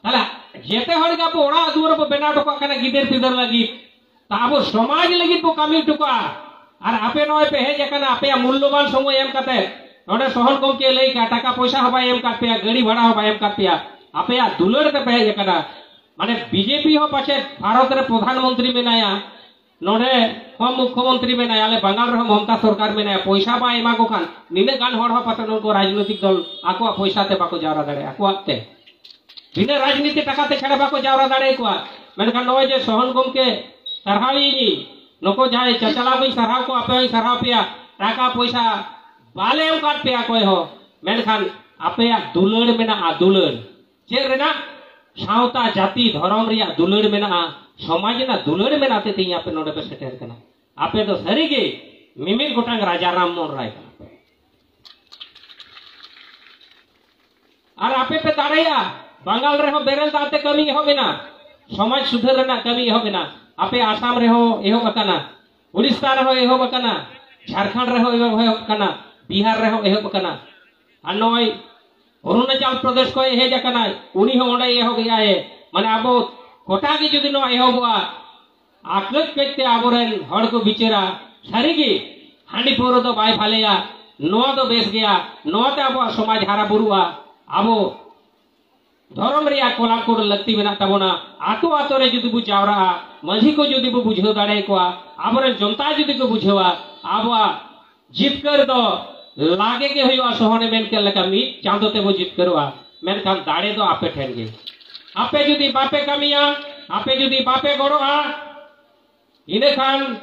ᱛᱟᱦᱞᱮ ᱡᱮᱛᱮ ᱦᱚᱲ ᱜᱮ ᱟᱵᱚ ᱚᱲᱟᱜ ᱫᱩᱣᱟᱹᱨ ᱵᱚ ᱵᱮᱱᱟᱣ ᱦᱚᱴᱚ ᱠᱟᱜ ᱠᱟᱱᱟ ᱜᱤᱫᱟᱹᱨ ᱯᱤᱫᱟᱹᱨ ᱞᱟᱹᱜᱤᱫ, ᱛᱟ ᱟᱵᱚ ᱥᱚᱢᱟᱡᱽ ᱞᱟᱹᱜᱤᱫ ᱵᱚ ᱠᱟᱹᱢᱤ ᱦᱚᱴᱚ ᱠᱟᱜᱼᱟ᱾ ᱟᱨ ᱟᱯᱮ ᱱᱚᱜᱼᱚᱭ ᱯᱮ ᱦᱮᱡ ᱟᱠᱟᱱᱟ, ᱟᱯᱮᱭᱟᱜ ᱢᱩᱞᱞᱚᱵᱟᱱ ᱥᱚᱢᱚᱭ ᱮᱢ ᱠᱟᱛᱮ, ᱱᱚᱰᱮ ᱥᱚᱦᱚᱱ ᱜᱚᱢᱠᱮ ᱞᱟᱹᱭ ᱠᱟᱜᱼᱟ, ᱴᱟᱠᱟ ᱯᱚᱭᱥᱟ ᱦᱚᱸ ᱵᱟᱭ ᱮᱢ ᱠᱟᱜ ᱯᱮᱭᱟ, ᱜᱟᱹᱰᱤ ᱵᱷᱟᱲᱟ ᱦᱚᱸ ᱵᱟᱭ ᱮᱢ ᱠᱟᱜ ᱯᱮᱭᱟ, ᱟᱯᱮᱭᱟᱜ ᱫᱩᱞᱟᱹᱲ ᱛᱮᱯᱮ ᱦᱮᱡ ᱟᱠᱟᱱᱟ᱾ ᱢᱟᱱᱮ ᱵᱤᱡᱮᱯᱤ ᱦᱚᱸ ᱯᱟᱪᱮᱫ ᱵᱷᱟᱨᱚᱛ ᱨᱮ ᱯᱨᱚᱫᱷᱟᱱ ᱢᱚᱱᱛᱨᱤ ᱢᱮᱱᱟᱭᱟ, ᱱᱚᱰᱮ ᱦᱚᱸ ᱢᱩᱠᱷᱭᱚᱢᱚᱱᱛᱨᱤ ᱢᱮᱱᱟᱭᱟ, ᱟᱞᱮ ᱵᱟᱝᱜᱟᱞ ᱨᱮᱦᱚᱸ ᱢᱚᱢᱚᱛᱟ ᱥᱚᱨᱠᱟᱨ ᱢᱮᱱᱟᱭᱟ, ᱯᱚᱭᱥᱟ ᱵᱟᱭ ᱮᱢᱟ ᱠᱚ ᱠᱷᱟᱱ ᱱᱤᱱᱟᱹᱜ ᱜᱟᱱ ᱦᱚᱲ ᱦᱚᱸ ᱯᱟᱪᱮᱫ ᱩᱱᱠᱩ ᱨᱟᱡᱽᱱᱳᱭᱛᱤᱠ ᱫᱚᱞ ᱟᱠᱚᱣᱟᱜ ᱯᱚᱭᱥᱟ ᱛᱮ ᱵᱟᱠᱚ ᱡᱟᱣᱨᱟ ᱫᱟᱲᱮᱭᱟᱜᱼᱟ, ᱟᱠᱚᱣᱟᱜ ᱛᱮ᱾ ᱵᱤᱱᱟᱹ ᱨᱟᱡᱽᱱᱤᱛᱤ ᱴᱟᱠᱟ ᱛᱮ ᱪᱷᱟᱲᱟ ᱵᱟᱠᱚ ᱡᱟᱣᱨᱟ ᱫᱟᱲᱮᱭᱟᱠᱚᱣᱟ᱾ ᱢᱮᱱᱠᱷᱟᱱ ᱱᱚᱜᱼᱚᱭ ᱡᱮ ᱥᱚᱦᱚᱱ ᱜᱚᱢᱠᱮ ᱥᱟᱨᱦᱟᱣᱤᱧ, ᱱᱩᱠᱩ ᱡᱟᱦᱟᱸᱭ ᱪᱟᱪᱟᱞᱟᱣ ᱠᱚᱧ ᱥᱟᱨᱦᱟᱣ ᱠᱚᱣᱟ, ᱟᱯᱮ ᱦᱚᱸᱧ ᱥᱟᱨᱦᱟᱣ ᱯᱮᱭᱟ, ᱴᱟᱠᱟ ᱯᱚᱭᱥᱟ ᱵᱟᱞᱮ ᱮᱢ ᱠᱟᱫ ᱯᱮᱭᱟ ᱚᱠᱚᱭ ᱦᱚᱸ, ᱢᱮᱱᱠᱷᱟᱱ ᱟᱯᱮᱭᱟᱜ ᱫᱩᱞᱟᱹᱲ ᱢᱮᱱᱟᱜᱼᱟ, ᱫᱩᱞᱟᱹᱲ᱾ ᱪᱮᱫ ᱨᱮᱱᱟᱜ? ᱥᱟᱶᱛᱟ, ᱡᱟᱹᱛᱤ, ᱫᱷᱚᱨᱚᱢ ᱨᱮᱭᱟᱜ ᱫᱩᱞᱟᱹᱲ ᱢᱮᱱᱟᱜᱼᱟ, ᱥᱚᱢᱟᱡᱽ ᱨᱮᱱᱟᱜ ᱫᱩᱞᱟᱹᱲ ᱢᱮᱱᱟᱜ ᱛᱮ ᱛᱮᱦᱮᱧ ᱟᱯᱮ ᱱᱚᱰᱮ ᱯᱮ ᱥᱮᱴᱮᱨ ᱠᱟᱱᱟ᱾ ᱟᱯᱮ ᱫᱚ ᱥᱟᱹᱨᱤᱜᱮ ᱢᱤᱢᱤᱫ ᱜᱚᱴᱟᱝ ᱨᱟᱡᱟ ᱨᱟᱢ ᱢᱳᱦᱚᱱ ᱨᱟᱭ ᱠᱟᱱᱟ ᱯᱮ᱾ ᱟᱨ ᱟᱯᱮ ᱯᱮ ᱫᱟᱲᱮᱭᱟᱜᱼᱟ᱾ ᱵᱟᱝᱜᱟᱞ ᱨᱮᱦᱚᱸ ᱵᱮᱨᱮᱞ ᱫᱟᱜ ᱛᱮ ᱠᱟᱹᱢᱤ ᱮᱦᱚᱵ ᱮᱱᱟ, ᱥᱚᱢᱟᱡᱽ ᱥᱩᱫᱷᱟᱹᱨ ᱨᱮᱱᱟᱜ ᱠᱟᱹᱢᱤ ᱮᱦᱚᱵ ᱮᱱᱟ᱾ ᱟᱯᱮ ᱟᱥᱟᱢ ᱨᱮᱦᱚᱸ ᱮᱦᱚᱵ ᱟᱠᱟᱱᱟ, ᱩᱲᱤᱥᱥᱟ ᱨᱮᱦᱚᱸ ᱮᱦᱚᱵ ᱟᱠᱟᱱᱟ, ᱡᱷᱟᱲᱠᱷᱚᱸᱰ ᱨᱮᱦᱚᱸ ᱮᱦᱚᱵ, ᱮᱦᱚᱵ ᱟᱠᱟᱱᱟ, ᱵᱤᱦᱟᱨ ᱨᱮᱦᱚᱸ ᱮᱦᱚᱵ ᱟᱠᱟᱱᱟ᱾ ᱟᱨ ᱱᱚᱜᱼᱚᱭ ᱚᱨᱩᱱᱟᱪᱚᱞ ᱯᱨᱚᱫᱮᱥ ᱠᱷᱚᱱ ᱦᱮᱡ ᱟᱠᱟᱱᱟᱭ, ᱩᱱᱤ ᱦᱚᱸ ᱚᱸᱰᱮ ᱮᱦᱚᱵ ᱮᱫᱟᱭ᱾ ᱢᱟᱱᱮ ᱟᱵᱚ ᱜᱚᱴᱟ ᱜᱮ ᱡᱩᱫᱤ ᱱᱚᱣᱟ ᱮᱦᱚᱵᱚᱜᱼᱟ, ᱟᱨ ᱠᱟᱹᱡ ᱠᱟᱹᱡ ᱛᱮ ᱟᱵᱚᱨᱮᱱ ᱦᱚᱲ ᱠᱚ ᱵᱤᱪᱟᱹᱨᱟ, ᱥᱟᱹᱨᱤᱜᱮ ᱦᱟᱺᱰᱤ ᱯᱟᱹᱣᱨᱟᱹ ᱫᱚ ᱵᱟᱭ ᱵᱷᱟᱞᱮᱭᱟ, ᱱᱚᱣᱟ ᱫᱚ ᱵᱮᱥ ᱜᱮᱭᱟ, ᱱᱚᱣᱟᱛᱮ ᱟᱵᱚᱣᱟᱜ ᱥᱚᱢᱟᱡᱽ ᱦᱟᱨᱟ ᱵᱩᱨᱩᱜᱼᱟ᱾ ᱟᱵᱚ ᱫᱷᱚᱨᱚᱢ ᱨᱮᱭᱟᱜ ᱠᱚᱞᱟᱢ ᱠᱳᱰ ᱞᱟᱹᱠᱛᱤ ᱢᱮᱱᱟᱜ ᱛᱟᱵᱚᱱᱟ᱾ ᱟᱛᱳ ᱟᱛᱳ ᱨᱮ ᱡᱩᱫᱤ ᱵᱚ ᱡᱟᱣᱨᱟᱜᱼᱟ, ᱢᱟᱹᱡᱷᱤ ᱠᱚ ᱡᱩᱫᱤ ᱵᱚ ᱵᱩᱡᱷᱟᱹᱣ ᱫᱟᱲᱮᱭᱟᱠᱚᱣᱟ, ᱟᱵᱚᱨᱮᱱ ᱡᱚᱱᱛᱟ ᱡᱩᱫᱤ ᱠᱚ ᱵᱩᱡᱷᱟᱹᱣᱟ, ᱟᱵᱚᱣᱟᱜ ᱡᱤᱛᱠᱟᱹᱨ ᱫᱚ ᱞᱟᱜᱮ ᱜᱮ ᱦᱩᱭᱩᱜᱼᱟ᱾ ᱥᱚᱦᱚᱱᱮ ᱢᱮᱱ ᱠᱮᱫ ᱞᱮᱠᱟ, ᱢᱤᱫ ᱪᱟᱸᱫᱚ ᱛᱮᱵᱚ ᱡᱤᱛᱠᱟᱹᱨᱚᱜᱼᱟ᱾ ᱢᱮᱱᱠᱷᱟᱱ ᱫᱟᱲᱮ ᱫᱚ ᱟᱯᱮ ᱴᱷᱮᱱ ᱜᱮ᱾ ᱟᱯᱮ ᱡᱩᱫᱤ ᱵᱟᱯᱮ ᱠᱟᱹᱢᱤᱭᱟ, ᱟᱯᱮ ᱡᱩᱫᱤ ᱵᱟᱯᱮ ᱜᱚᱲᱚᱜᱼᱟ, ᱤᱱᱟᱹᱠᱷᱟᱱ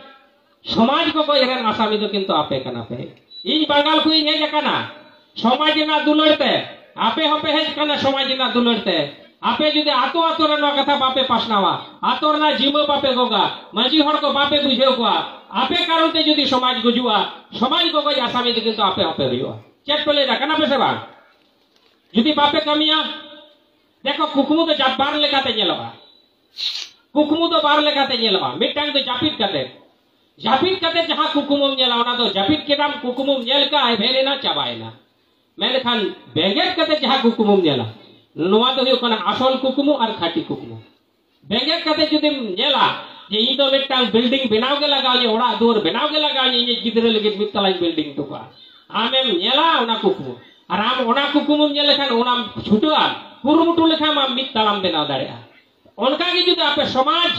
ᱥᱚᱢᱟᱡᱽ ᱜᱚᱜᱚᱡ ᱨᱮᱱ ᱟᱥᱟᱢᱤ ᱫᱚ ᱠᱤᱱᱛᱩ ᱟᱯᱮ ᱠᱟᱱᱟ ᱯᱮ᱾ ᱤᱧ ᱵᱟᱝᱜᱟᱞ ᱠᱷᱚᱱ ᱤᱧ ᱦᱮᱡ ᱟᱠᱟᱱᱟ ᱥᱚᱢᱟᱡᱽ ᱨᱮᱱᱟᱜ ᱫᱩᱞᱟᱹᱲ ᱛᱮ, ᱟᱯᱮ ᱦᱚᱸᱯᱮ ᱦᱮᱡ ᱟᱠᱟᱱᱟ ᱥᱚᱢᱟᱡᱽ ᱨᱮᱱᱟᱜ ᱫᱩᱞᱟᱹᱲ ᱛᱮ᱾ ᱟᱯᱮ ᱡᱩᱫᱤ ᱟᱛᱳ ᱟᱛᱳ ᱨᱮ ᱱᱚᱣᱟ ᱠᱟᱛᱷᱟ ᱵᱟᱯᱮ ᱯᱟᱥᱱᱟᱣᱟ, ᱟᱛᱳ ᱨᱮᱱᱟᱜ ᱡᱤᱢᱟᱹ ᱵᱟᱯᱮ ᱜᱚᱜᱟ, ᱢᱟᱹᱡᱷᱤ ᱦᱚᱲ ᱠᱚ ᱵᱟᱯᱮ ᱵᱩᱡᱷᱟᱹᱣ ᱠᱚᱣᱟ, ᱟᱯᱮ ᱠᱟᱨᱚᱱ ᱛᱮ ᱡᱩᱫᱤ ᱥᱚᱢᱟᱡᱽ ᱜᱩᱡᱩᱜᱼᱟ, ᱥᱚᱢᱟᱡᱽ ᱜᱚᱜᱚᱡ ᱟᱥᱟᱢᱤ ᱫᱚ ᱠᱤᱱᱛᱩ ᱟᱯᱮ ᱦᱚᱸᱯᱮ ᱦᱩᱭᱩᱜᱼᱟ᱾ ᱪᱮᱫ ᱯᱮ ᱞᱟᱹᱭᱫᱟ, ᱠᱟᱱᱟ ᱯᱮ ᱥᱮ ᱵᱟᱝ? ᱡᱩᱫᱤ ᱵᱟᱯᱮ ᱠᱟᱹᱢᱤᱭᱟ, ᱫᱮᱠᱷᱚ, ᱠᱩᱠᱢᱩ ᱫᱚ ᱡᱟ-, ᱵᱟᱨ ᱞᱮᱠᱟᱛᱮ ᱧᱮᱞᱚᱜᱼᱟ᱾ ᱠᱩᱠᱢᱩ ᱫᱚ ᱵᱟᱨ ᱞᱮᱠᱟᱛᱮ ᱧᱮᱞᱚᱜᱼᱟ᱾ ᱢᱤᱫᱴᱟᱝ ᱫᱚ ᱡᱟᱹᱯᱤᱫ ᱠᱟᱛᱮ, ᱡᱟᱹᱯᱤᱫ ᱠᱟᱛᱮ ᱡᱟᱦᱟᱸ ᱠᱩᱠᱢᱩᱢ ᱧᱮᱞᱟ, ᱚᱱᱟ ᱫᱚ ᱡᱟᱹᱯᱤᱫ ᱠᱮᱫᱟᱢ, ᱠᱩᱠᱢᱩᱢ ᱧᱮᱞ ᱠᱟᱜᱼᱟ, ᱮᱵᱷᱮᱱ ᱮᱱᱟ, ᱪᱟᱵᱟᱭᱮᱱᱟ᱾ ᱢᱮᱱᱠᱷᱟᱱ ᱵᱮᱸᱜᱮᱫ ᱠᱟᱛᱮ ᱡᱟᱦᱟᱸ ᱠᱩᱠᱢᱩᱢ ᱧᱮᱞᱟ, ᱱᱚᱣᱟ ᱫᱚ ᱦᱩᱭᱩᱜ ᱠᱟᱱᱟ ᱟᱥᱚᱞ ᱠᱩᱠᱢᱩ ᱟᱨ ᱠᱷᱟᱹᱴᱤ ᱠᱩᱠᱢᱩ᱾ ᱵᱮᱸᱜᱮᱫ ᱠᱟᱛᱮ ᱡᱩᱫᱤᱢ ᱧᱮᱞᱟ ᱡᱮ ᱤᱧ ᱫᱚ ᱢᱤᱫᱴᱟᱝ building ᱵᱮᱱᱟᱣ ᱜᱮ ᱞᱟᱜᱟᱣ ᱤᱧᱟᱹ, ᱚᱲᱟᱜ ᱫᱩᱣᱟᱹᱨ ᱵᱮᱱᱟᱣ ᱜᱮ ᱞᱟᱜᱟᱣ ᱤᱧᱟᱹ, ᱤᱧᱤᱡ ᱜᱤᱫᱽᱨᱟᱹ ᱞᱟᱹᱜᱤᱫ ᱢᱤᱫ ᱛᱟᱞᱟᱧ building ᱦᱚᱴᱚ ᱠᱟᱜᱼᱟ, ᱟᱢᱮᱢ ᱧᱮᱞᱟ ᱚᱱᱟ ᱠᱩᱠᱢᱩ, ᱟᱨ ᱟᱢ ᱚᱱᱟ ᱠᱩᱠᱢᱩᱢ ᱧᱮᱞ ᱞᱮᱠᱷᱟᱱ ᱚᱱᱟᱢ ᱪᱷᱩᱴᱟᱹᱜᱼᱟ, ᱠᱩᱨᱩᱢᱩᱴᱩ ᱞᱮᱠᱷᱟᱱ ᱟᱢ ᱢᱤᱫ ᱛᱟᱞᱟᱢ ᱵᱮᱱᱟᱣ ᱫᱟᱲᱮᱭᱟᱜᱼᱟ᱾ ᱚᱱᱠᱟ ᱜᱮ ᱡᱩᱫᱤ ᱟᱯᱮ ᱥᱚᱢᱟᱡᱽ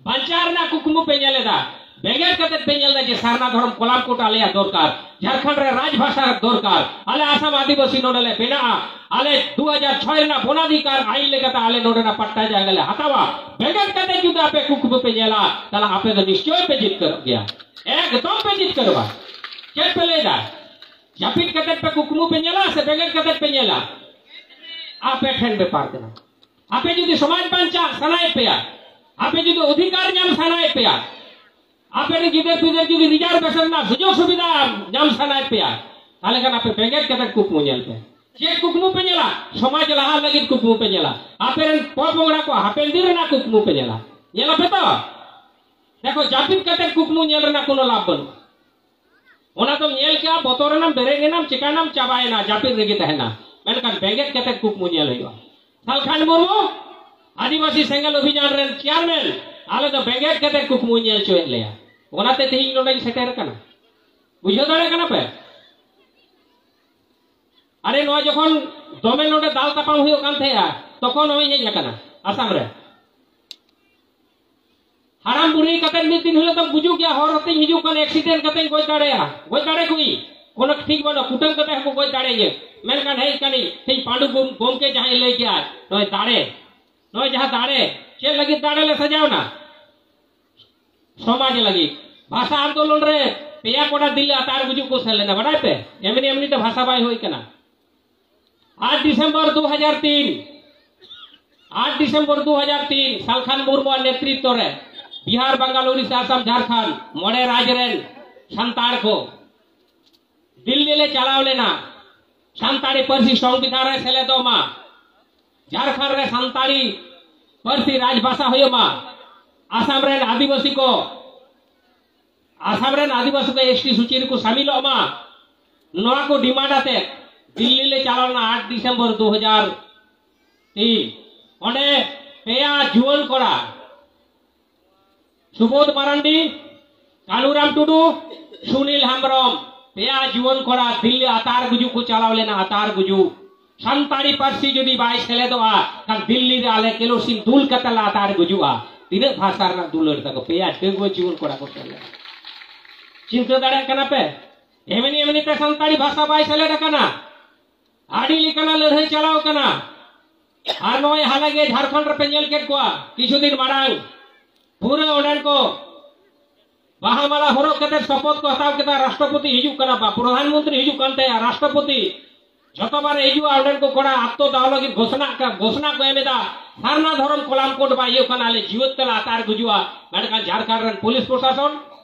ᱵᱟᱧᱪᱟᱣ ᱨᱮᱱᱟᱜ ᱠᱩᱠᱢᱩ ᱯᱮ ᱧᱮᱞ ᱮᱫᱟ, ᱵᱮᱸᱜᱮᱫ ᱠᱟᱛᱮ ᱯᱮ ᱧᱮᱞ ᱮᱫᱟ ᱡᱮ ᱥᱟᱨᱱᱟ ᱫᱷᱚᱨᱚᱢ ᱠᱚᱞᱟᱢ ᱠᱳᱰ ᱟᱞᱮᱭᱟᱜ ᱫᱚᱨᱠᱟᱨ, ᱡᱷᱟᱲᱠᱷᱚᱸᱰ ᱨᱮ ᱨᱟᱡᱽ ᱵᱷᱟᱥᱟ ᱫᱚᱨᱠᱟᱨ, ᱟᱞᱮ ᱟᱥᱟᱢ ᱟᱹᱫᱤᱵᱟᱹᱥᱤ ᱱᱚᱰᱮ ᱞᱮ ᱵᱮᱱᱟᱜᱼᱟ, ᱟᱞᱮ ᱫᱩ ᱦᱟᱡᱟᱨ ᱪᱷᱚᱭ ᱨᱮᱱᱟᱜ ᱵᱚᱱᱟᱫᱷᱤᱠᱟᱨ ᱟᱭᱤᱱ ᱞᱮᱠᱟᱛᱮ ᱟᱞᱮ ᱱᱚᱰᱮᱱᱟᱜ ᱯᱟᱴᱴᱟ ᱡᱟᱭᱜᱟ ᱞᱮ ᱦᱟᱛᱟᱣᱟ, ᱵᱮᱸᱜᱮᱫ ᱠᱟᱛᱮ ᱡᱩᱫᱤ ᱟᱯᱮ ᱠᱩᱠᱢᱩ ᱯᱮ ᱧᱮᱞᱟ, ᱛᱟᱦᱞᱮ ᱟᱯᱮ ᱫᱚ ᱱᱤᱥᱪᱚᱭ ᱯᱮ ᱡᱤᱛᱠᱟᱹᱨᱚᱜ ᱜᱮᱭᱟ, ᱮᱠᱫᱚᱢ ᱯᱮ ᱡᱤᱛᱠᱟᱹᱨᱚᱜᱼᱟ᱾ ᱪᱮᱫ ᱯᱮ ᱞᱟᱹᱭᱫᱟ? ᱡᱟᱹᱯᱤᱫ ᱠᱟᱛᱮ ᱯᱮ ᱠᱩᱠᱢᱩ ᱯᱮ ᱧᱮᱞᱟ ᱥᱮ ᱵᱮᱸᱜᱮᱫ ᱠᱟᱛᱮ ᱯᱮ ᱧᱮᱞᱟ? ᱟᱯᱮ ᱴᱷᱮᱱ ᱵᱮᱯᱟᱨ ᱠᱟᱱᱟ᱾ ᱟᱯᱮ ᱡᱩᱫᱤ ᱥᱚᱢᱟᱡᱽ ᱵᱟᱧᱪᱟᱜ ᱥᱟᱱᱟᱭᱮᱫ ᱯᱮᱭᱟ, ᱟᱯᱮ ᱡᱩᱫᱤ ᱚᱫᱷᱤᱠᱟᱨ ᱧᱟᱢ ᱥᱟᱱᱟᱭᱮᱫ ᱯᱮᱭᱟ, ᱟᱯᱮ ᱨᱮᱱ ᱜᱤᱫᱟᱹᱨ ᱯᱤᱫᱟᱹᱨ ᱡᱩᱫᱤ reservation ᱨᱮᱱᱟᱜ ᱥᱩᱡᱳᱜᱽ ᱥᱩᱵᱤᱫᱷᱟ ᱧᱟᱢ ᱥᱟᱱᱟᱭᱮᱫ ᱯᱮᱭᱟ, ᱛᱟᱦᱞᱮ ᱠᱷᱟᱱ ᱟᱯᱮ ᱵᱮᱸᱜᱮᱫ ᱠᱟᱛᱮ ᱠᱩᱠᱢᱩ ᱧᱮᱞ ᱯᱮ᱾ ᱪᱮᱫ ᱠᱩᱠᱢᱩ ᱯᱮ ᱧᱮᱞᱟ? ᱥᱚᱢᱟᱡᱽ ᱞᱟᱦᱟ ᱞᱟᱹᱜᱤᱫ ᱠᱩᱠᱢᱩ ᱯᱮ ᱧᱮᱞᱟ, ᱟᱯᱮ ᱨᱮᱱ ᱯᱚᱯᱚᱝᱲᱟ ᱠᱚ ᱦᱟᱯᱮᱱ ᱫᱤᱱ ᱨᱮᱱᱟᱜ ᱠᱩᱠᱢᱩ ᱯᱮ ᱧᱮᱞᱟ᱾ ᱧᱮᱞ ᱟᱯᱮ ᱛᱚ? ᱫᱮᱠᱷᱚ, ᱡᱟᱹᱯᱤᱫ ᱠᱟᱛᱮ ᱠᱩᱠᱢᱩ ᱧᱮᱞ ᱨᱮᱱᱟᱜ ᱠᱳᱱᱳ ᱞᱟᱵᱷ ᱵᱟᱹᱱᱩᱜᱼᱟ᱾ ᱚᱱᱟ ᱫᱚᱢ ᱧᱮᱞ ᱠᱮᱜᱼᱟ, ᱵᱚᱛᱚᱨ ᱮᱱᱟᱢ, ᱵᱮᱨᱮᱫ ᱮᱱᱟᱢ, ᱪᱤᱠᱟᱹᱭᱱᱟᱢ, ᱪᱟᱵᱟᱭᱮᱱᱟ, ᱡᱟᱹᱯᱤᱫ ᱨᱮᱜᱮ ᱛᱟᱦᱮᱱᱟ᱾ ᱢᱮᱱᱠᱷᱟᱱ ᱵᱮᱸᱜᱮᱫ ᱠᱟᱛᱮ ᱠᱩᱠᱢᱩ ᱧᱮᱞ ᱦᱩᱭᱩᱜᱼᱟ᱾ ᱥᱟᱞᱠᱷᱟᱱ ᱢᱩᱨᱢᱩ, ᱟᱹᱫᱤᱵᱟᱹᱥᱤ ᱥᱮᱸᱜᱮᱞ ᱚᱵᱷᱤᱡᱟᱱ ᱨᱮᱱ chairman, ᱟᱞᱮ ᱫᱚ ᱵᱮᱸᱜᱮᱫ ᱠᱟᱛᱮ ᱠᱩᱠᱢᱩ ᱧᱮᱞ ᱦᱚᱪᱚᱭᱮᱫ ᱞᱮᱭᱟ, ᱚᱱᱟᱛᱮ ᱛᱮᱦᱮᱧ ᱱᱚᱰᱮᱧ ᱥᱮᱴᱮᱨ ᱟᱠᱟᱱᱟ᱾ ᱵᱩᱡᱷᱟᱹᱣ ᱫᱟᱲᱮᱭᱟᱜ ᱠᱟᱱᱟ ᱯᱮ? ᱟᱨᱮ, ᱱᱚᱣᱟ ᱡᱚᱠᱷᱚᱱ ᱫᱚᱢᱮ ᱱᱚᱰᱮ ᱫᱟᱞ ᱛᱟᱯᱟᱢ ᱦᱩᱭᱩᱜ ᱠᱟᱱ ᱛᱟᱦᱮᱸᱜᱼᱟ, ᱛᱚᱠᱷᱚᱱ ᱦᱚᱸᱧ ᱦᱮᱡ ᱟᱠᱟᱱᱟ ᱟᱥᱟᱢ ᱨᱮ᱾ ᱦᱟᱲᱟᱢ ᱵᱩᱲᱦᱤ ᱠᱟᱛᱮ ᱢᱤᱫ ᱫᱤᱱ ᱦᱤᱞᱳᱜ ᱫᱚᱢ ᱜᱩᱡᱩᱜ ᱜᱮᱭᱟ, ᱦᱚᱨ ᱦᱚᱛᱮᱧ ᱦᱤᱡᱩᱜ ᱠᱟᱱᱟ, accident ᱠᱟᱛᱮᱧ ᱜᱚᱡ ᱫᱟᱲᱮᱭᱟᱜᱼᱟ, ᱜᱚᱡ ᱫᱟᱲᱮ ᱠᱚᱜᱼᱤᱧ᱾ ᱠᱳᱱᱳ ᱴᱷᱤᱠ ᱵᱟᱹᱱᱩᱜ, ᱠᱩᱴᱟᱹᱢ ᱠᱟᱛᱮ ᱦᱚᱸᱠᱚ ᱜᱚᱡ ᱫᱟᱲᱮᱭᱟᱹᱧᱟᱹ᱾ ᱢᱮᱱᱠᱷᱟᱱ ᱦᱮᱡ ᱠᱟᱹᱱᱟᱹᱧ, ᱛᱮᱦᱮᱧ ᱯᱟᱹᱰᱩ ᱜᱚᱢ-, ᱜᱚᱢᱠᱮ ᱡᱟᱦᱟᱸᱭ ᱞᱟᱹᱭ ᱠᱮᱜᱼᱟ, ᱱᱚᱜᱼᱚᱭ ᱫᱟᱲᱮ, ᱱᱚᱜᱼᱚᱭ ᱡᱟᱦᱟᱸ ᱫᱟᱲᱮ ᱞᱮ ᱥᱟᱡᱟᱣᱱᱟ, ᱥᱚᱢᱟᱡᱽ ᱞᱟᱹᱜᱤᱫ᱾ ᱵᱷᱟᱥᱟ ᱟᱱᱫᱳᱞᱚᱱ ᱨᱮ ᱯᱮᱭᱟ ᱠᱚᱲᱟ ᱫᱤᱞᱞᱤ ᱟᱛᱟᱨ ᱜᱩᱡᱩᱜ ᱠᱚ ᱥᱮᱱ ᱞᱮᱱᱟ, ᱵᱟᱰᱟᱭ ᱯᱮ? ᱮᱢᱱᱤ ᱮᱢᱱᱤ ᱛᱮ ᱵᱷᱟᱥᱟ ᱵᱟᱭ ᱦᱩᱭ ᱠᱟᱱᱟ᱾ ᱟᱴ ᱰᱤᱥᱮᱢᱵᱚᱨ ᱫᱩ ᱦᱟᱡᱟᱨ ᱛᱤᱱ, ᱟᱴ ᱰᱤᱥᱮᱢᱵᱚᱨ ᱫᱩ ᱦᱟᱡᱟᱨ ᱛᱤᱱ, ᱥᱟᱞᱠᱷᱟᱱ ᱢᱩᱨᱢᱩᱣᱟᱜ ᱱᱮᱛᱨᱤᱛᱵ ᱨᱮ ᱵᱤᱦᱟᱨ, ᱵᱟᱝᱜᱟᱞ, ᱩᱲᱤᱥᱥᱟ, ᱟᱥᱟᱢ, ᱡᱷᱟᱲᱠᱷᱚᱸᱰ ᱢᱚᱬᱮ ᱨᱟᱡᱽ ᱨᱮᱱ ᱥᱟᱱᱛᱟᱲ ᱠᱚ ᱫᱤᱞᱞᱤ ᱞᱮ ᱪᱟᱞᱟᱣ ᱞᱮᱱᱟ᱾ ᱥᱟᱱᱛᱟᱲᱤ ᱯᱟᱹᱨᱥᱤ ᱥᱚᱝᱵᱤᱫᱷᱟᱱ ᱨᱮ ᱥᱮᱞᱮᱫᱚᱜ ᱢᱟ, ᱡᱷᱟᱲᱠᱷᱚᱸᱰ ᱨᱮ ᱥᱟᱱᱛᱟᱲᱤ ᱯᱟᱹᱨᱥᱤ ᱨᱟᱡᱽ ᱵᱷᱟᱥᱟ ᱦᱩᱭᱩᱜ ᱢᱟ, ᱟᱥᱟᱢ ᱨᱮᱱ ᱟᱹᱫᱤᱵᱟᱹᱥᱤ ᱠᱚ, ᱟᱥᱟᱢ ᱨᱮᱱ ᱟᱹᱫᱤᱵᱟᱹᱥᱤ ᱠᱚ ᱮᱥ ᱴᱤ ᱥᱩᱪᱤ ᱨᱮᱠᱚ ᱥᱟᱢᱤᱞᱚᱜ ᱢᱟ, ᱱᱚᱣᱟ ᱠᱚ ᱰᱤᱢᱟᱱᱰ ᱟᱛᱮ ᱫᱤᱞᱞᱤ ᱞᱮ ᱪᱟᱞᱟᱣ ᱞᱮᱱᱟ ᱟᱴ ᱰᱤᱥᱮᱢᱵᱚᱨ ᱫᱩ ᱦᱟᱡᱟᱨ ᱛᱤᱱ᱾ ᱚᱸᱰᱮ ᱯᱮᱭᱟ ᱡᱩᱣᱟᱹᱱ ᱠᱚᱲᱟ, ᱥᱩᱵᱳᱫᱷ ᱢᱟᱨᱟᱱᱰᱤ, ᱠᱟᱞᱩᱨᱟᱢ ᱴᱩᱰᱩ, ᱥᱩᱱᱤᱞ ᱦᱮᱢᱵᱨᱚᱢ, ᱯᱮᱭᱟ ᱡᱩᱣᱟᱹᱱ ᱠᱚᱲᱟ ᱫᱤᱞᱞᱤ ᱟᱛᱟᱨ ᱜᱩᱡᱩᱜ ᱠᱚ ᱪᱟᱞᱟᱣ ᱞᱮᱱᱟ, ᱟᱛᱟᱨ ᱜᱩᱡᱩᱜ᱾ ᱥᱟᱱᱛᱟᱲᱤ ᱯᱟᱹᱨᱥᱤ ᱡᱩᱫᱤ ᱵᱟᱭ ᱥᱮᱞᱮᱫᱚᱜᱼᱟ, ᱠᱷᱟᱱ ᱫᱤᱞᱞᱤ ᱨᱮ ᱟᱞᱮ ᱠᱮᱨᱳᱥᱤᱱ ᱫᱩᱞ ᱠᱟᱛᱮ ᱞᱮ ᱟᱛᱟᱨ ᱜᱩᱡᱩᱜᱼᱟ᱾ ᱛᱤᱱᱟᱹᱜ ᱵᱷᱟᱥᱟ ᱨᱮᱱᱟᱜ ᱫᱩᱞᱟᱹᱲ ᱛᱟᱠᱚ, ᱯᱮᱭᱟ ᱰᱟᱺᱜᱩᱣᱟᱹ ᱡᱩᱣᱟᱹᱱ ᱠᱚᱲᱟ ᱠᱚ ᱥᱮᱞᱮᱫ᱾ ᱪᱤᱱᱛᱟᱹ ᱫᱟᱲᱮᱭᱟᱜ ᱠᱟᱱᱟ ᱯᱮ? ᱮᱢᱱᱤ ᱮᱢᱱᱤ ᱛᱮ ᱥᱟᱱᱛᱟᱲᱤ ᱵᱷᱟᱥᱟ ᱵᱟᱭ ᱥᱮᱞᱮᱫ ᱟᱠᱟᱱᱟ᱾ ᱟᱹᱰᱤ ᱞᱮᱠᱟᱱᱟᱜ ᱞᱟᱹᱲᱦᱟᱹᱭ ᱪᱟᱞᱟᱣ ᱠᱟᱱᱟ᱾ ᱟᱨ ᱱᱚᱜᱼᱚᱭ ᱦᱟᱞᱮ ᱜᱮ ᱡᱷᱟᱲᱠᱷᱚᱸᱰ ᱨᱮᱯᱮ ᱧᱮᱞ ᱠᱮᱫ ᱠᱚᱣᱟ, ᱠᱤᱪᱷᱩ ᱫᱤᱱ ᱢᱟᱲᱟᱝ ᱯᱩᱨᱟᱹ ᱚᱸᱰᱮᱱ ᱠᱚ ᱵᱟᱦᱟ ᱢᱟᱞᱟ ᱦᱚᱨᱚᱜ ᱠᱟᱛᱮ ᱥᱚᱯᱚᱛ ᱠᱚ ᱦᱟᱛᱟᱣ ᱠᱮᱫᱟ᱾ ᱨᱟᱥᱴᱨᱚᱯᱚᱛᱤ ᱦᱤᱡᱩᱜ ᱠᱟᱱᱟ, ᱵᱟ, ᱯᱨᱚᱫᱷᱟᱱ ᱢᱚᱱᱛᱨᱤ ᱦᱤᱡᱩᱜ ᱠᱟᱱ ᱛᱟᱭᱟ, ᱨᱟᱥᱴᱨᱚᱯᱚᱛᱤ᱾ ᱡᱚᱛᱚ ᱵᱟᱨᱮ ᱦᱤᱡᱩᱜᱼᱟ, ᱚᱸᱰᱮᱱ ᱠᱚ ᱠᱚᱲᱟ ᱟᱛᱛᱚ ᱫᱟᱣ ᱞᱟᱹᱜᱤᱫ ᱜᱷᱳᱥᱱᱟ ᱠᱟ-, ᱜᱷᱳᱥᱱᱟ ᱠᱚ ᱮᱢ ᱮᱫᱟ, ᱥᱟᱨᱱᱟ ᱫᱷᱚᱨᱚᱢ ᱠᱚᱞᱟᱢ ᱠᱳᱰ ᱵᱟᱭ ᱦᱩᱭᱩᱜ ᱠᱟᱱᱟ, ᱟᱞᱮ ᱡᱤᱣᱮᱫ ᱛᱮᱞᱮ ᱟᱛᱟᱨ ᱜᱩᱡᱩᱜᱼᱟ᱾ ᱢᱮᱱᱠᱷᱟᱱ ᱡᱷᱟᱲᱠᱷᱚᱸᱰ ᱨᱮᱱ ᱯᱩᱞᱤᱥ ᱯᱨᱚᱥᱟᱥᱚᱱ,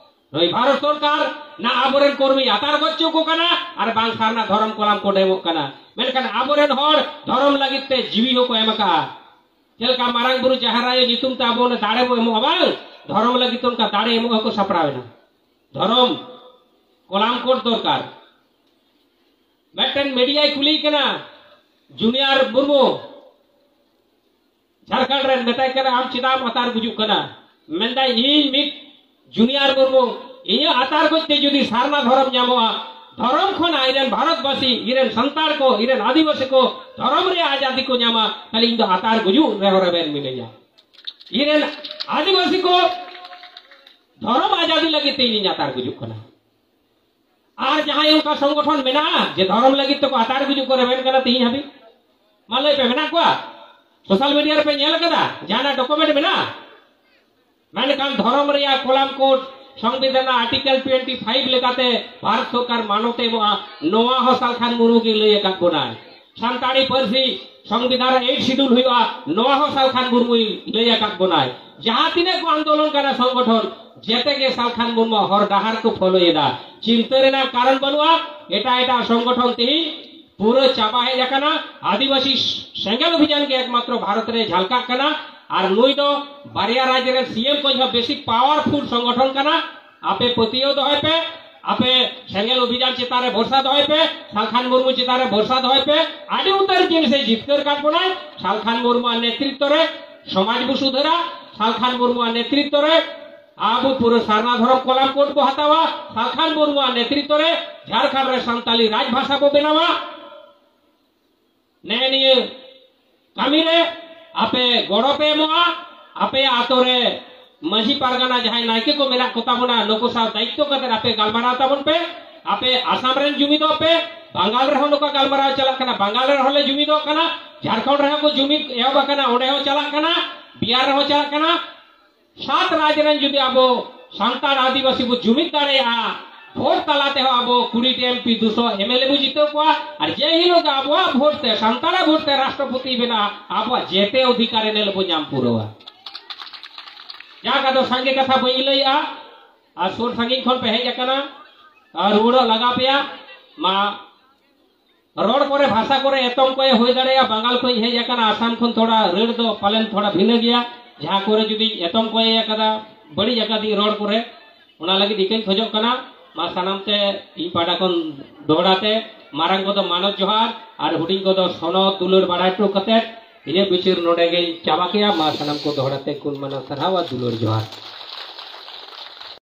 ᱱᱩᱭ ᱵᱷᱟᱨᱚᱛ ᱥᱚᱨᱠᱟᱨ ᱱᱟ ᱟᱵᱚᱨᱮᱱ ᱠᱚᱨᱢᱤ ᱟᱛᱟᱨ ᱜᱚᱡ ᱦᱚᱪᱚ ᱠᱚ ᱠᱟᱱᱟ, ᱟᱨ ᱵᱟᱝ ᱥᱟᱨᱱᱟ ᱫᱷᱚᱨᱚᱢ ᱠᱚᱞᱟᱢ ᱠᱳᱰ ᱮᱢᱚᱜ ᱠᱟᱱᱟ᱾ ᱢᱮᱱᱠᱷᱟᱱ ᱟᱵᱚᱨᱮᱱ ᱦᱚᱲ ᱫᱷᱚᱨᱚᱢ ᱞᱟᱹᱜᱤᱫ ᱛᱮ ᱡᱤᱣᱤ ᱦᱚᱸᱠᱚ ᱮᱢ ᱟᱠᱟᱫᱼᱟ᱾ ᱪᱮᱫ ᱞᱮᱠᱟ ᱢᱟᱨᱟᱝ ᱵᱩᱨᱩ ᱡᱟᱦᱮᱨ ᱟᱭᱳ ᱧᱩᱛᱩᱢ ᱛᱮ ᱟᱵᱚ ᱚᱱᱟ ᱫᱟᱲᱮ ᱵᱚ ᱮᱢᱚᱜᱼᱟ, ᱵᱟᱝ? ᱫᱷᱚᱨᱚᱢ ᱞᱟᱹᱜᱤᱫ ᱛᱮ ᱚᱱᱠᱟ ᱫᱟᱲᱮ ᱮᱢᱚᱜ ᱦᱚᱸᱠᱚ ᱥᱟᱯᱲᱟᱣ ᱮᱱᱟ᱾ ᱫᱷᱚᱨᱚᱢ ᱠᱚᱞᱟᱢ ᱠᱳᱰ ᱫᱚᱨᱠᱟᱨ᱾ ᱢᱤᱫᱴᱮᱱ ᱢᱤᱰᱤᱭᱟᱭ ᱠᱩᱞᱤᱭᱮ ᱠᱟᱱᱟ ᱡᱩᱱᱤᱭᱟᱨ ᱢᱩᱨᱢᱩ, ᱡᱷᱟᱲᱠᱷᱚᱸᱰ ᱨᱮᱱ, ᱢᱮᱛᱟᱭ ᱠᱟᱱᱟ, "ᱟᱢ ᱪᱮᱫᱟᱜ ᱮᱢ ᱟᱛᱟᱨ ᱜᱩᱡᱩᱜ ᱠᱟᱱᱟ?" ᱢᱮᱱᱫᱟᱭ, "ᱤᱧ ᱢᱤᱫ ᱡᱩᱱᱤᱭᱟᱨ ᱢᱩᱨᱢᱩ, ᱤᱧᱟᱹᱜ ᱟᱛᱟᱨ ᱜᱚᱡ ᱛᱮ ᱡᱩᱫᱤ ᱥᱟᱨᱱᱟ ᱫᱷᱚᱨᱚᱢ ᱧᱟᱢᱚᱜᱼᱟ, ᱫᱷᱚᱨᱚᱢ ᱠᱷᱚᱱ ᱤᱧ ᱨᱮᱱ ᱵᱷᱟᱨᱚᱛᱵᱟᱹᱥᱤ, ᱤᱧ ᱨᱮᱱ ᱥᱟᱱᱛᱟᱲ ᱠᱚ, ᱤᱧ ᱨᱮᱱ ᱟᱹᱫᱤᱵᱟᱹᱥᱤ ᱠᱚ ᱫᱷᱚᱨᱚᱢ ᱨᱮᱭᱟᱜ ᱟᱡᱟᱫᱤ ᱠᱚ ᱧᱟᱢᱟ, ᱛᱟᱦᱞᱮ ᱤᱧ ᱫᱚ ᱟᱛᱟᱨ ᱜᱩᱡᱩᱜ ᱨᱮᱦᱚᱸ ᱨᱮᱵᱮᱱ ᱢᱤᱱᱟᱹᱧᱟ᱾ ᱤᱧ ᱨᱮᱱ ᱟᱹᱫᱤᱵᱟᱹᱥᱤ ᱠᱚ ᱫᱷᱚᱨᱚᱢ ᱟᱡᱟᱫᱤ ᱞᱟᱹᱜᱤᱫ ᱛᱮ ᱤᱧᱤᱧ ᱟᱛᱟᱨ ᱜᱩᱡᱩᱜ ᱠᱟᱱᱟ᱾" ᱟᱨ ᱡᱟᱦᱟᱸᱭ ᱚᱱᱠᱟ ᱥᱚᱝᱜᱚᱴᱷᱚᱱ ᱢᱮᱱᱟᱜᱼᱟ ᱡᱮ ᱫᱷᱚᱨᱚᱢ ᱞᱟᱹᱜᱤᱫ ᱛᱮᱠᱚ ᱟᱛᱟᱨ ᱜᱩᱡᱩᱜ ᱠᱚ ᱨᱮᱵᱮᱱ ᱠᱟᱱᱟ ᱛᱮᱦᱤᱧ ᱦᱟᱹᱵᱤᱡ? ᱢᱟ ᱞᱟᱹᱭ ᱯᱮ, ᱢᱮᱱᱟᱜ ᱠᱚᱣᱟ? ᱥᱳᱥᱟᱞ ᱢᱤᱰᱤᱭᱟ ᱨᱮᱯᱮ ᱧᱮᱞ ᱠᱟᱫᱟ? ᱡᱟᱦᱟᱱᱟᱜ ᱰᱚᱠᱩᱢᱮᱱᱴ ᱢᱮᱱᱟᱜᱼᱟ? ᱢᱮᱱᱠᱷᱟᱱ ᱫᱷᱚᱨᱚᱢ ᱨᱮᱭᱟᱜ ᱠᱚᱞᱟᱢ ᱠᱳᱰ ᱥᱚᱝᱵᱤᱫᱷᱟᱱ ᱟᱨᱴᱤᱠᱮᱞ ᱴᱩᱭᱮᱱᱴᱤ ᱯᱷᱟᱭᱤᱵᱷ ᱞᱮᱠᱟᱛᱮ ᱵᱷᱟᱨᱚᱛ ᱥᱚᱨᱠᱟᱨ ᱢᱟᱱᱚᱛ ᱮ ᱮᱢᱚᱜᱼᱟ, ᱱᱚᱣᱟ ᱦᱚᱸ ᱥᱟᱞᱠᱷᱟᱱ ᱢᱩᱨᱢᱩ ᱜᱮ ᱞᱟᱹᱭ ᱟᱠᱟᱫ ᱵᱚᱱᱟᱭ᱾ ᱥᱟᱱᱛᱟᱲᱤ ᱯᱟᱹᱨᱥᱤ ᱥᱚᱝᱵᱤᱫᱷᱟᱱ ᱨᱮ ᱮᱭᱤᱴ ᱥᱤᱰᱩᱞ ᱦᱩᱭᱩᱜᱼᱟ, ᱱᱚᱣᱟ ᱦᱚᱸ ᱥᱟᱞᱠᱷᱟᱱ ᱢᱩᱨᱢᱩᱭ ᱞᱟᱹᱭ ᱟᱠᱟᱫ ᱵᱚᱱᱟᱭ᱾ ᱡᱟᱦᱟᱸ ᱛᱤᱱᱟᱹᱜ ᱠᱚ ᱟᱱᱫᱳᱞᱚᱱ ᱠᱟᱱᱟ ᱥᱚᱝᱜᱚᱴᱷᱚᱱ, ᱡᱮᱛᱮ ᱜᱮ ᱥᱟᱞᱠᱷᱟᱱ ᱢᱩᱨᱢᱩ ᱦᱚᱨ ᱰᱟᱦᱟᱨ ᱠᱚ ᱯᱷᱚᱞᱳᱭᱮᱫᱟ᱾ ᱪᱤᱱᱛᱟᱹ ᱨᱮᱱᱟᱜ ᱠᱟᱨᱚᱱ ᱵᱟᱹᱱᱩᱜᱼᱟ᱾ ᱮᱴᱟᱜ ᱮᱴᱟᱜ ᱥᱚᱝᱜᱚᱴᱷᱚᱱ ᱛᱮᱦᱤᱧ ᱯᱩᱨᱟᱹ ᱪᱟᱵᱟ ᱦᱮᱡ ᱟᱠᱟᱱᱟ᱾ ᱟᱹᱫᱤᱵᱟᱹᱥᱤ ᱥᱮᱸᱜᱮᱞ ᱚᱵᱷᱤᱡᱟᱱ ᱜᱮ ᱮᱠᱢᱟᱛᱨᱚ ᱵᱷᱟᱨᱚᱛ ᱨᱮ ᱡᱷᱟᱞᱠᱟᱜ ᱠᱟᱱᱟ᱾ ᱟᱨ ᱱᱩᱭ ᱫᱚ ᱵᱟᱨᱭᱟ ᱨᱟᱡᱽ ᱨᱮ ᱥᱤ ᱮᱢ ᱠᱚ ᱡᱟᱦᱟᱸ ᱵᱮᱥᱤ ᱯᱟᱣᱟᱨᱯᱷᱩᱞ ᱥᱚᱝᱜᱚᱴᱷᱚᱱ ᱠᱟᱱᱟ᱾ ᱟᱯᱮ ᱯᱟᱹᱛᱭᱟᱹᱣ ᱫᱚᱦᱚᱭ ᱯᱮ, ᱟᱯᱮ ᱥᱮᱸᱜᱮᱞ ᱚᱵᱷᱤᱡᱟᱱ ᱪᱮᱛᱟᱱ ᱨᱮ ᱵᱷᱚᱨᱥᱟ ᱫᱚᱦᱚᱭ ᱯᱮ, ᱥᱟᱞᱠᱷᱟᱱ ᱢᱩᱨᱢᱩ ᱪᱮᱛᱟᱱ ᱨᱮ ᱵᱷᱚᱨᱥᱟ ᱫᱚᱦᱚᱭ ᱯᱮ᱾ ᱟᱹᱰᱤ ᱩᱛᱟᱹᱨ ᱡᱤᱱᱤᱥᱮ ᱡᱤᱛᱠᱟᱹᱨ ᱠᱟᱫ ᱵᱚᱱᱟᱭ ᱥᱟᱞᱠᱷᱟᱱ ᱢᱩᱨᱢᱩᱣᱟᱜ ᱱᱮᱛᱨᱤᱛᱵ ᱨᱮ᱾ ᱥᱚᱢᱟᱡᱽ ᱵᱚ ᱥᱩᱫᱷᱟᱹᱨᱟ ᱥᱟᱞᱠᱷᱟᱱ ᱢᱩᱨᱢᱩᱣᱟᱜ ᱱᱮᱛᱨᱤᱛᱵ ᱨᱮ᱾ ᱟᱵᱚ ᱯᱩᱨᱟᱹ ᱥᱟᱨᱱᱟ ᱫᱷᱚᱨᱚᱢ ᱠᱚᱞᱟᱢ ᱠᱳᱰ ᱵᱚ ᱦᱟᱛᱟᱣᱟ ᱥᱟᱞᱠᱷᱟᱱ ᱢᱩᱨᱢᱩᱣᱟᱜ ᱱᱮᱛᱨᱤᱛᱵ ᱨᱮ᱾ ᱡᱷᱟᱲᱠᱷᱚᱸᱰ ᱨᱮ ᱥᱟᱱᱛᱟᱞᱤ ᱨᱟᱡᱽ ᱵᱷᱟᱥᱟ ᱵᱚ ᱵᱮᱱᱟᱣᱟ᱾ ᱱᱮᱜᱼᱮ ᱱᱤᱭᱟᱹ ᱠᱟᱹᱢᱤ ᱨᱮ ᱟᱯᱮ ᱜᱚᱲᱚ ᱯᱮ ᱮᱢᱚᱜᱼᱟ᱾ ᱟᱯᱮᱭᱟᱜ ᱟᱛᱳ ᱨᱮ ᱢᱟᱹᱡᱷᱤ ᱯᱟᱨᱜᱟᱱᱟ ᱡᱟᱦᱟᱸᱭ ᱱᱟᱭᱠᱮ ᱠᱚ ᱢᱮᱱᱟᱜ ᱠᱚ ᱛᱟᱵᱚᱱᱟ, ᱱᱩᱠᱩ ᱥᱟᱶ ᱫᱟᱭᱤᱛᱛᱚ ᱠᱟᱛᱮ ᱟᱯᱮ ᱜᱟᱞᱢᱟᱨᱟᱣ ᱛᱟᱵᱚᱱ ᱯᱮ᱾ ᱟᱯᱮ ᱟᱥᱟᱢ ᱨᱮᱱ ᱡᱩᱢᱤᱫᱚᱜ ᱯᱮ, ᱵᱟᱝᱜᱟᱞ ᱨᱮᱦᱚᱸ ᱱᱚᱝᱠᱟ ᱜᱟᱞᱢᱟᱨᱟᱣ ᱪᱟᱞᱟᱜ ᱠᱟᱱᱟ, ᱵᱟᱝᱜᱟᱞ ᱨᱮᱦᱚᱸ ᱞᱮ ᱡᱩᱢᱤᱫᱚᱜ ᱠᱟᱱᱟ, ᱡᱷᱟᱲᱠᱷᱚᱸᱰ ᱨᱮᱦᱚᱸ ᱠᱚ ᱡᱩᱢᱤᱫ ᱮᱦᱚᱵ ᱟᱠᱟᱱᱟ, ᱚᱸᱰᱮ ᱦᱚᱸ ᱪᱟᱞᱟᱜ ᱠᱟᱱᱟ, ᱵᱤᱦᱟᱨ ᱨᱮᱦᱚᱸ ᱪᱟᱞᱟᱜ ᱠᱟᱱᱟ᱾ ᱥᱟᱛ ᱨᱟᱡᱽ ᱨᱮᱱ ᱡᱩᱫᱤ ᱟᱵᱚ ᱥᱟᱱᱛᱟᱲ ᱟᱹᱫᱤᱵᱟᱹᱥᱤ ᱵᱚ ᱡᱩᱢᱤᱫ ᱫᱟᱲᱮᱭᱟᱜᱼᱟ, ᱵᱷᱳᱴ ᱛᱟᱞᱟ ᱛᱮᱦᱚᱸ ᱟᱵᱚ ᱠᱩᱲᱤ ᱴᱤ ᱮᱢ ᱯᱤ, ᱫᱩᱥᱚ ᱮᱢ ᱮᱞ ᱮ ᱵᱚ ᱡᱤᱛᱟᱹᱣ ᱠᱚᱣᱟ, ᱟᱨ ᱡᱮ ᱦᱤᱞᱳᱜ ᱟᱵᱚᱣᱟᱜ ᱵᱷᱳᱴ ᱛᱮ, ᱥᱟᱱᱛᱟᱲᱟᱜ ᱵᱷᱳᱴ ᱛᱮ ᱨᱟᱥᱴᱨᱚᱯᱚᱛᱤ ᱵᱮᱱᱟᱜᱼᱟ, ᱟᱵᱚᱣᱟᱜ ᱡᱮᱛᱮ ᱚᱫᱷᱤᱠᱟᱨ ᱮᱱ ᱦᱤᱞᱳᱜ ᱵᱚ ᱧᱟᱢ ᱯᱩᱨᱟᱹᱣᱟ᱾ ᱡᱟᱠ, ᱟᱫᱚ ᱥᱟᱸᱜᱮ ᱠᱟᱛᱷᱟ ᱵᱟᱹᱧ ᱞᱟᱹᱭᱮᱜᱼᱟ, ᱟᱨ ᱥᱩᱨ ᱥᱟᱺᱜᱤᱧ ᱠᱷᱚᱱ ᱯᱮ ᱦᱮᱡ ᱟᱠᱟᱱᱟ, ᱟᱨ ᱨᱩᱣᱟᱹᱲᱚᱜ ᱞᱟᱜᱟᱣ ᱯᱮᱭᱟ᱾ ᱢᱟ, ᱨᱚᱲ ᱠᱚᱨᱮ, ᱵᱷᱟᱥᱟ ᱠᱚᱨᱮ ᱮᱛᱚᱢ ᱠᱚᱭᱮ ᱦᱩᱭ ᱫᱟᱲᱮᱭᱟᱜᱼᱟ, ᱵᱟᱝᱜᱟᱞ ᱠᱷᱚᱱ ᱦᱮᱡ ᱟᱠᱟᱱᱟ, ᱟᱥᱟᱢ ᱠᱷᱚᱱ ᱛᱷᱚᱲᱟ ᱨᱟᱹᱲ ᱫᱚ ᱯᱟᱞᱮᱱ ᱛᱷᱚᱲᱟ ᱵᱷᱤᱱᱟᱹ ᱜᱮᱭᱟ᱾ ᱡᱟᱦᱟᱸ ᱠᱚᱨᱮ ᱡᱩᱫᱤ ᱮᱛᱚᱢ ᱠᱚᱭᱮ ᱟᱠᱟᱫᱟ, ᱵᱟᱹᱲᱤᱡ ᱟᱠᱟᱫᱤᱧ ᱨᱚᱲ ᱠᱚᱨᱮ, ᱚᱱᱟ ᱞᱟᱹᱜᱤᱫ ᱤᱠᱟᱹᱧ ᱠᱷᱚᱡᱚᱜ ᱠᱟᱱᱟ᱾ ᱢᱟ, ᱥᱟᱱᱟᱢ ᱛᱮ ᱤᱧ ᱯᱟᱦᱴᱟ ᱠᱷᱚᱱ ᱫᱚᱦᱲᱟ ᱛᱮ ᱢᱟᱨᱟᱝ ᱠᱚᱫᱚ ᱢᱟᱱᱚᱛ ᱡᱚᱦᱟᱨ ᱟᱨ ᱦᱩᱰᱤᱧ ᱠᱚᱫᱚ ᱥᱚᱱᱚᱛ ᱫᱩᱞᱟᱹᱲ ᱵᱟᱲᱟᱭ ᱦᱚᱴᱚ ᱠᱟᱛᱮ ᱤᱧᱟᱹᱜ ᱵᱤᱪᱟᱹᱨ ᱱᱚᱰᱮ ᱜᱮᱧ ᱪᱟᱵᱟ ᱠᱮᱜᱼᱟ᱾ ᱢᱟ, ᱥᱟᱱᱟᱢ ᱠᱚ ᱫᱚᱦᱲᱟ ᱛᱮ ᱠᱩᱞ ᱢᱟᱱᱟᱣ ᱥᱟᱨᱦᱟᱣ ᱟᱨ ᱫᱩᱞᱟᱹᱲ ᱡᱚᱦᱟᱨ᱾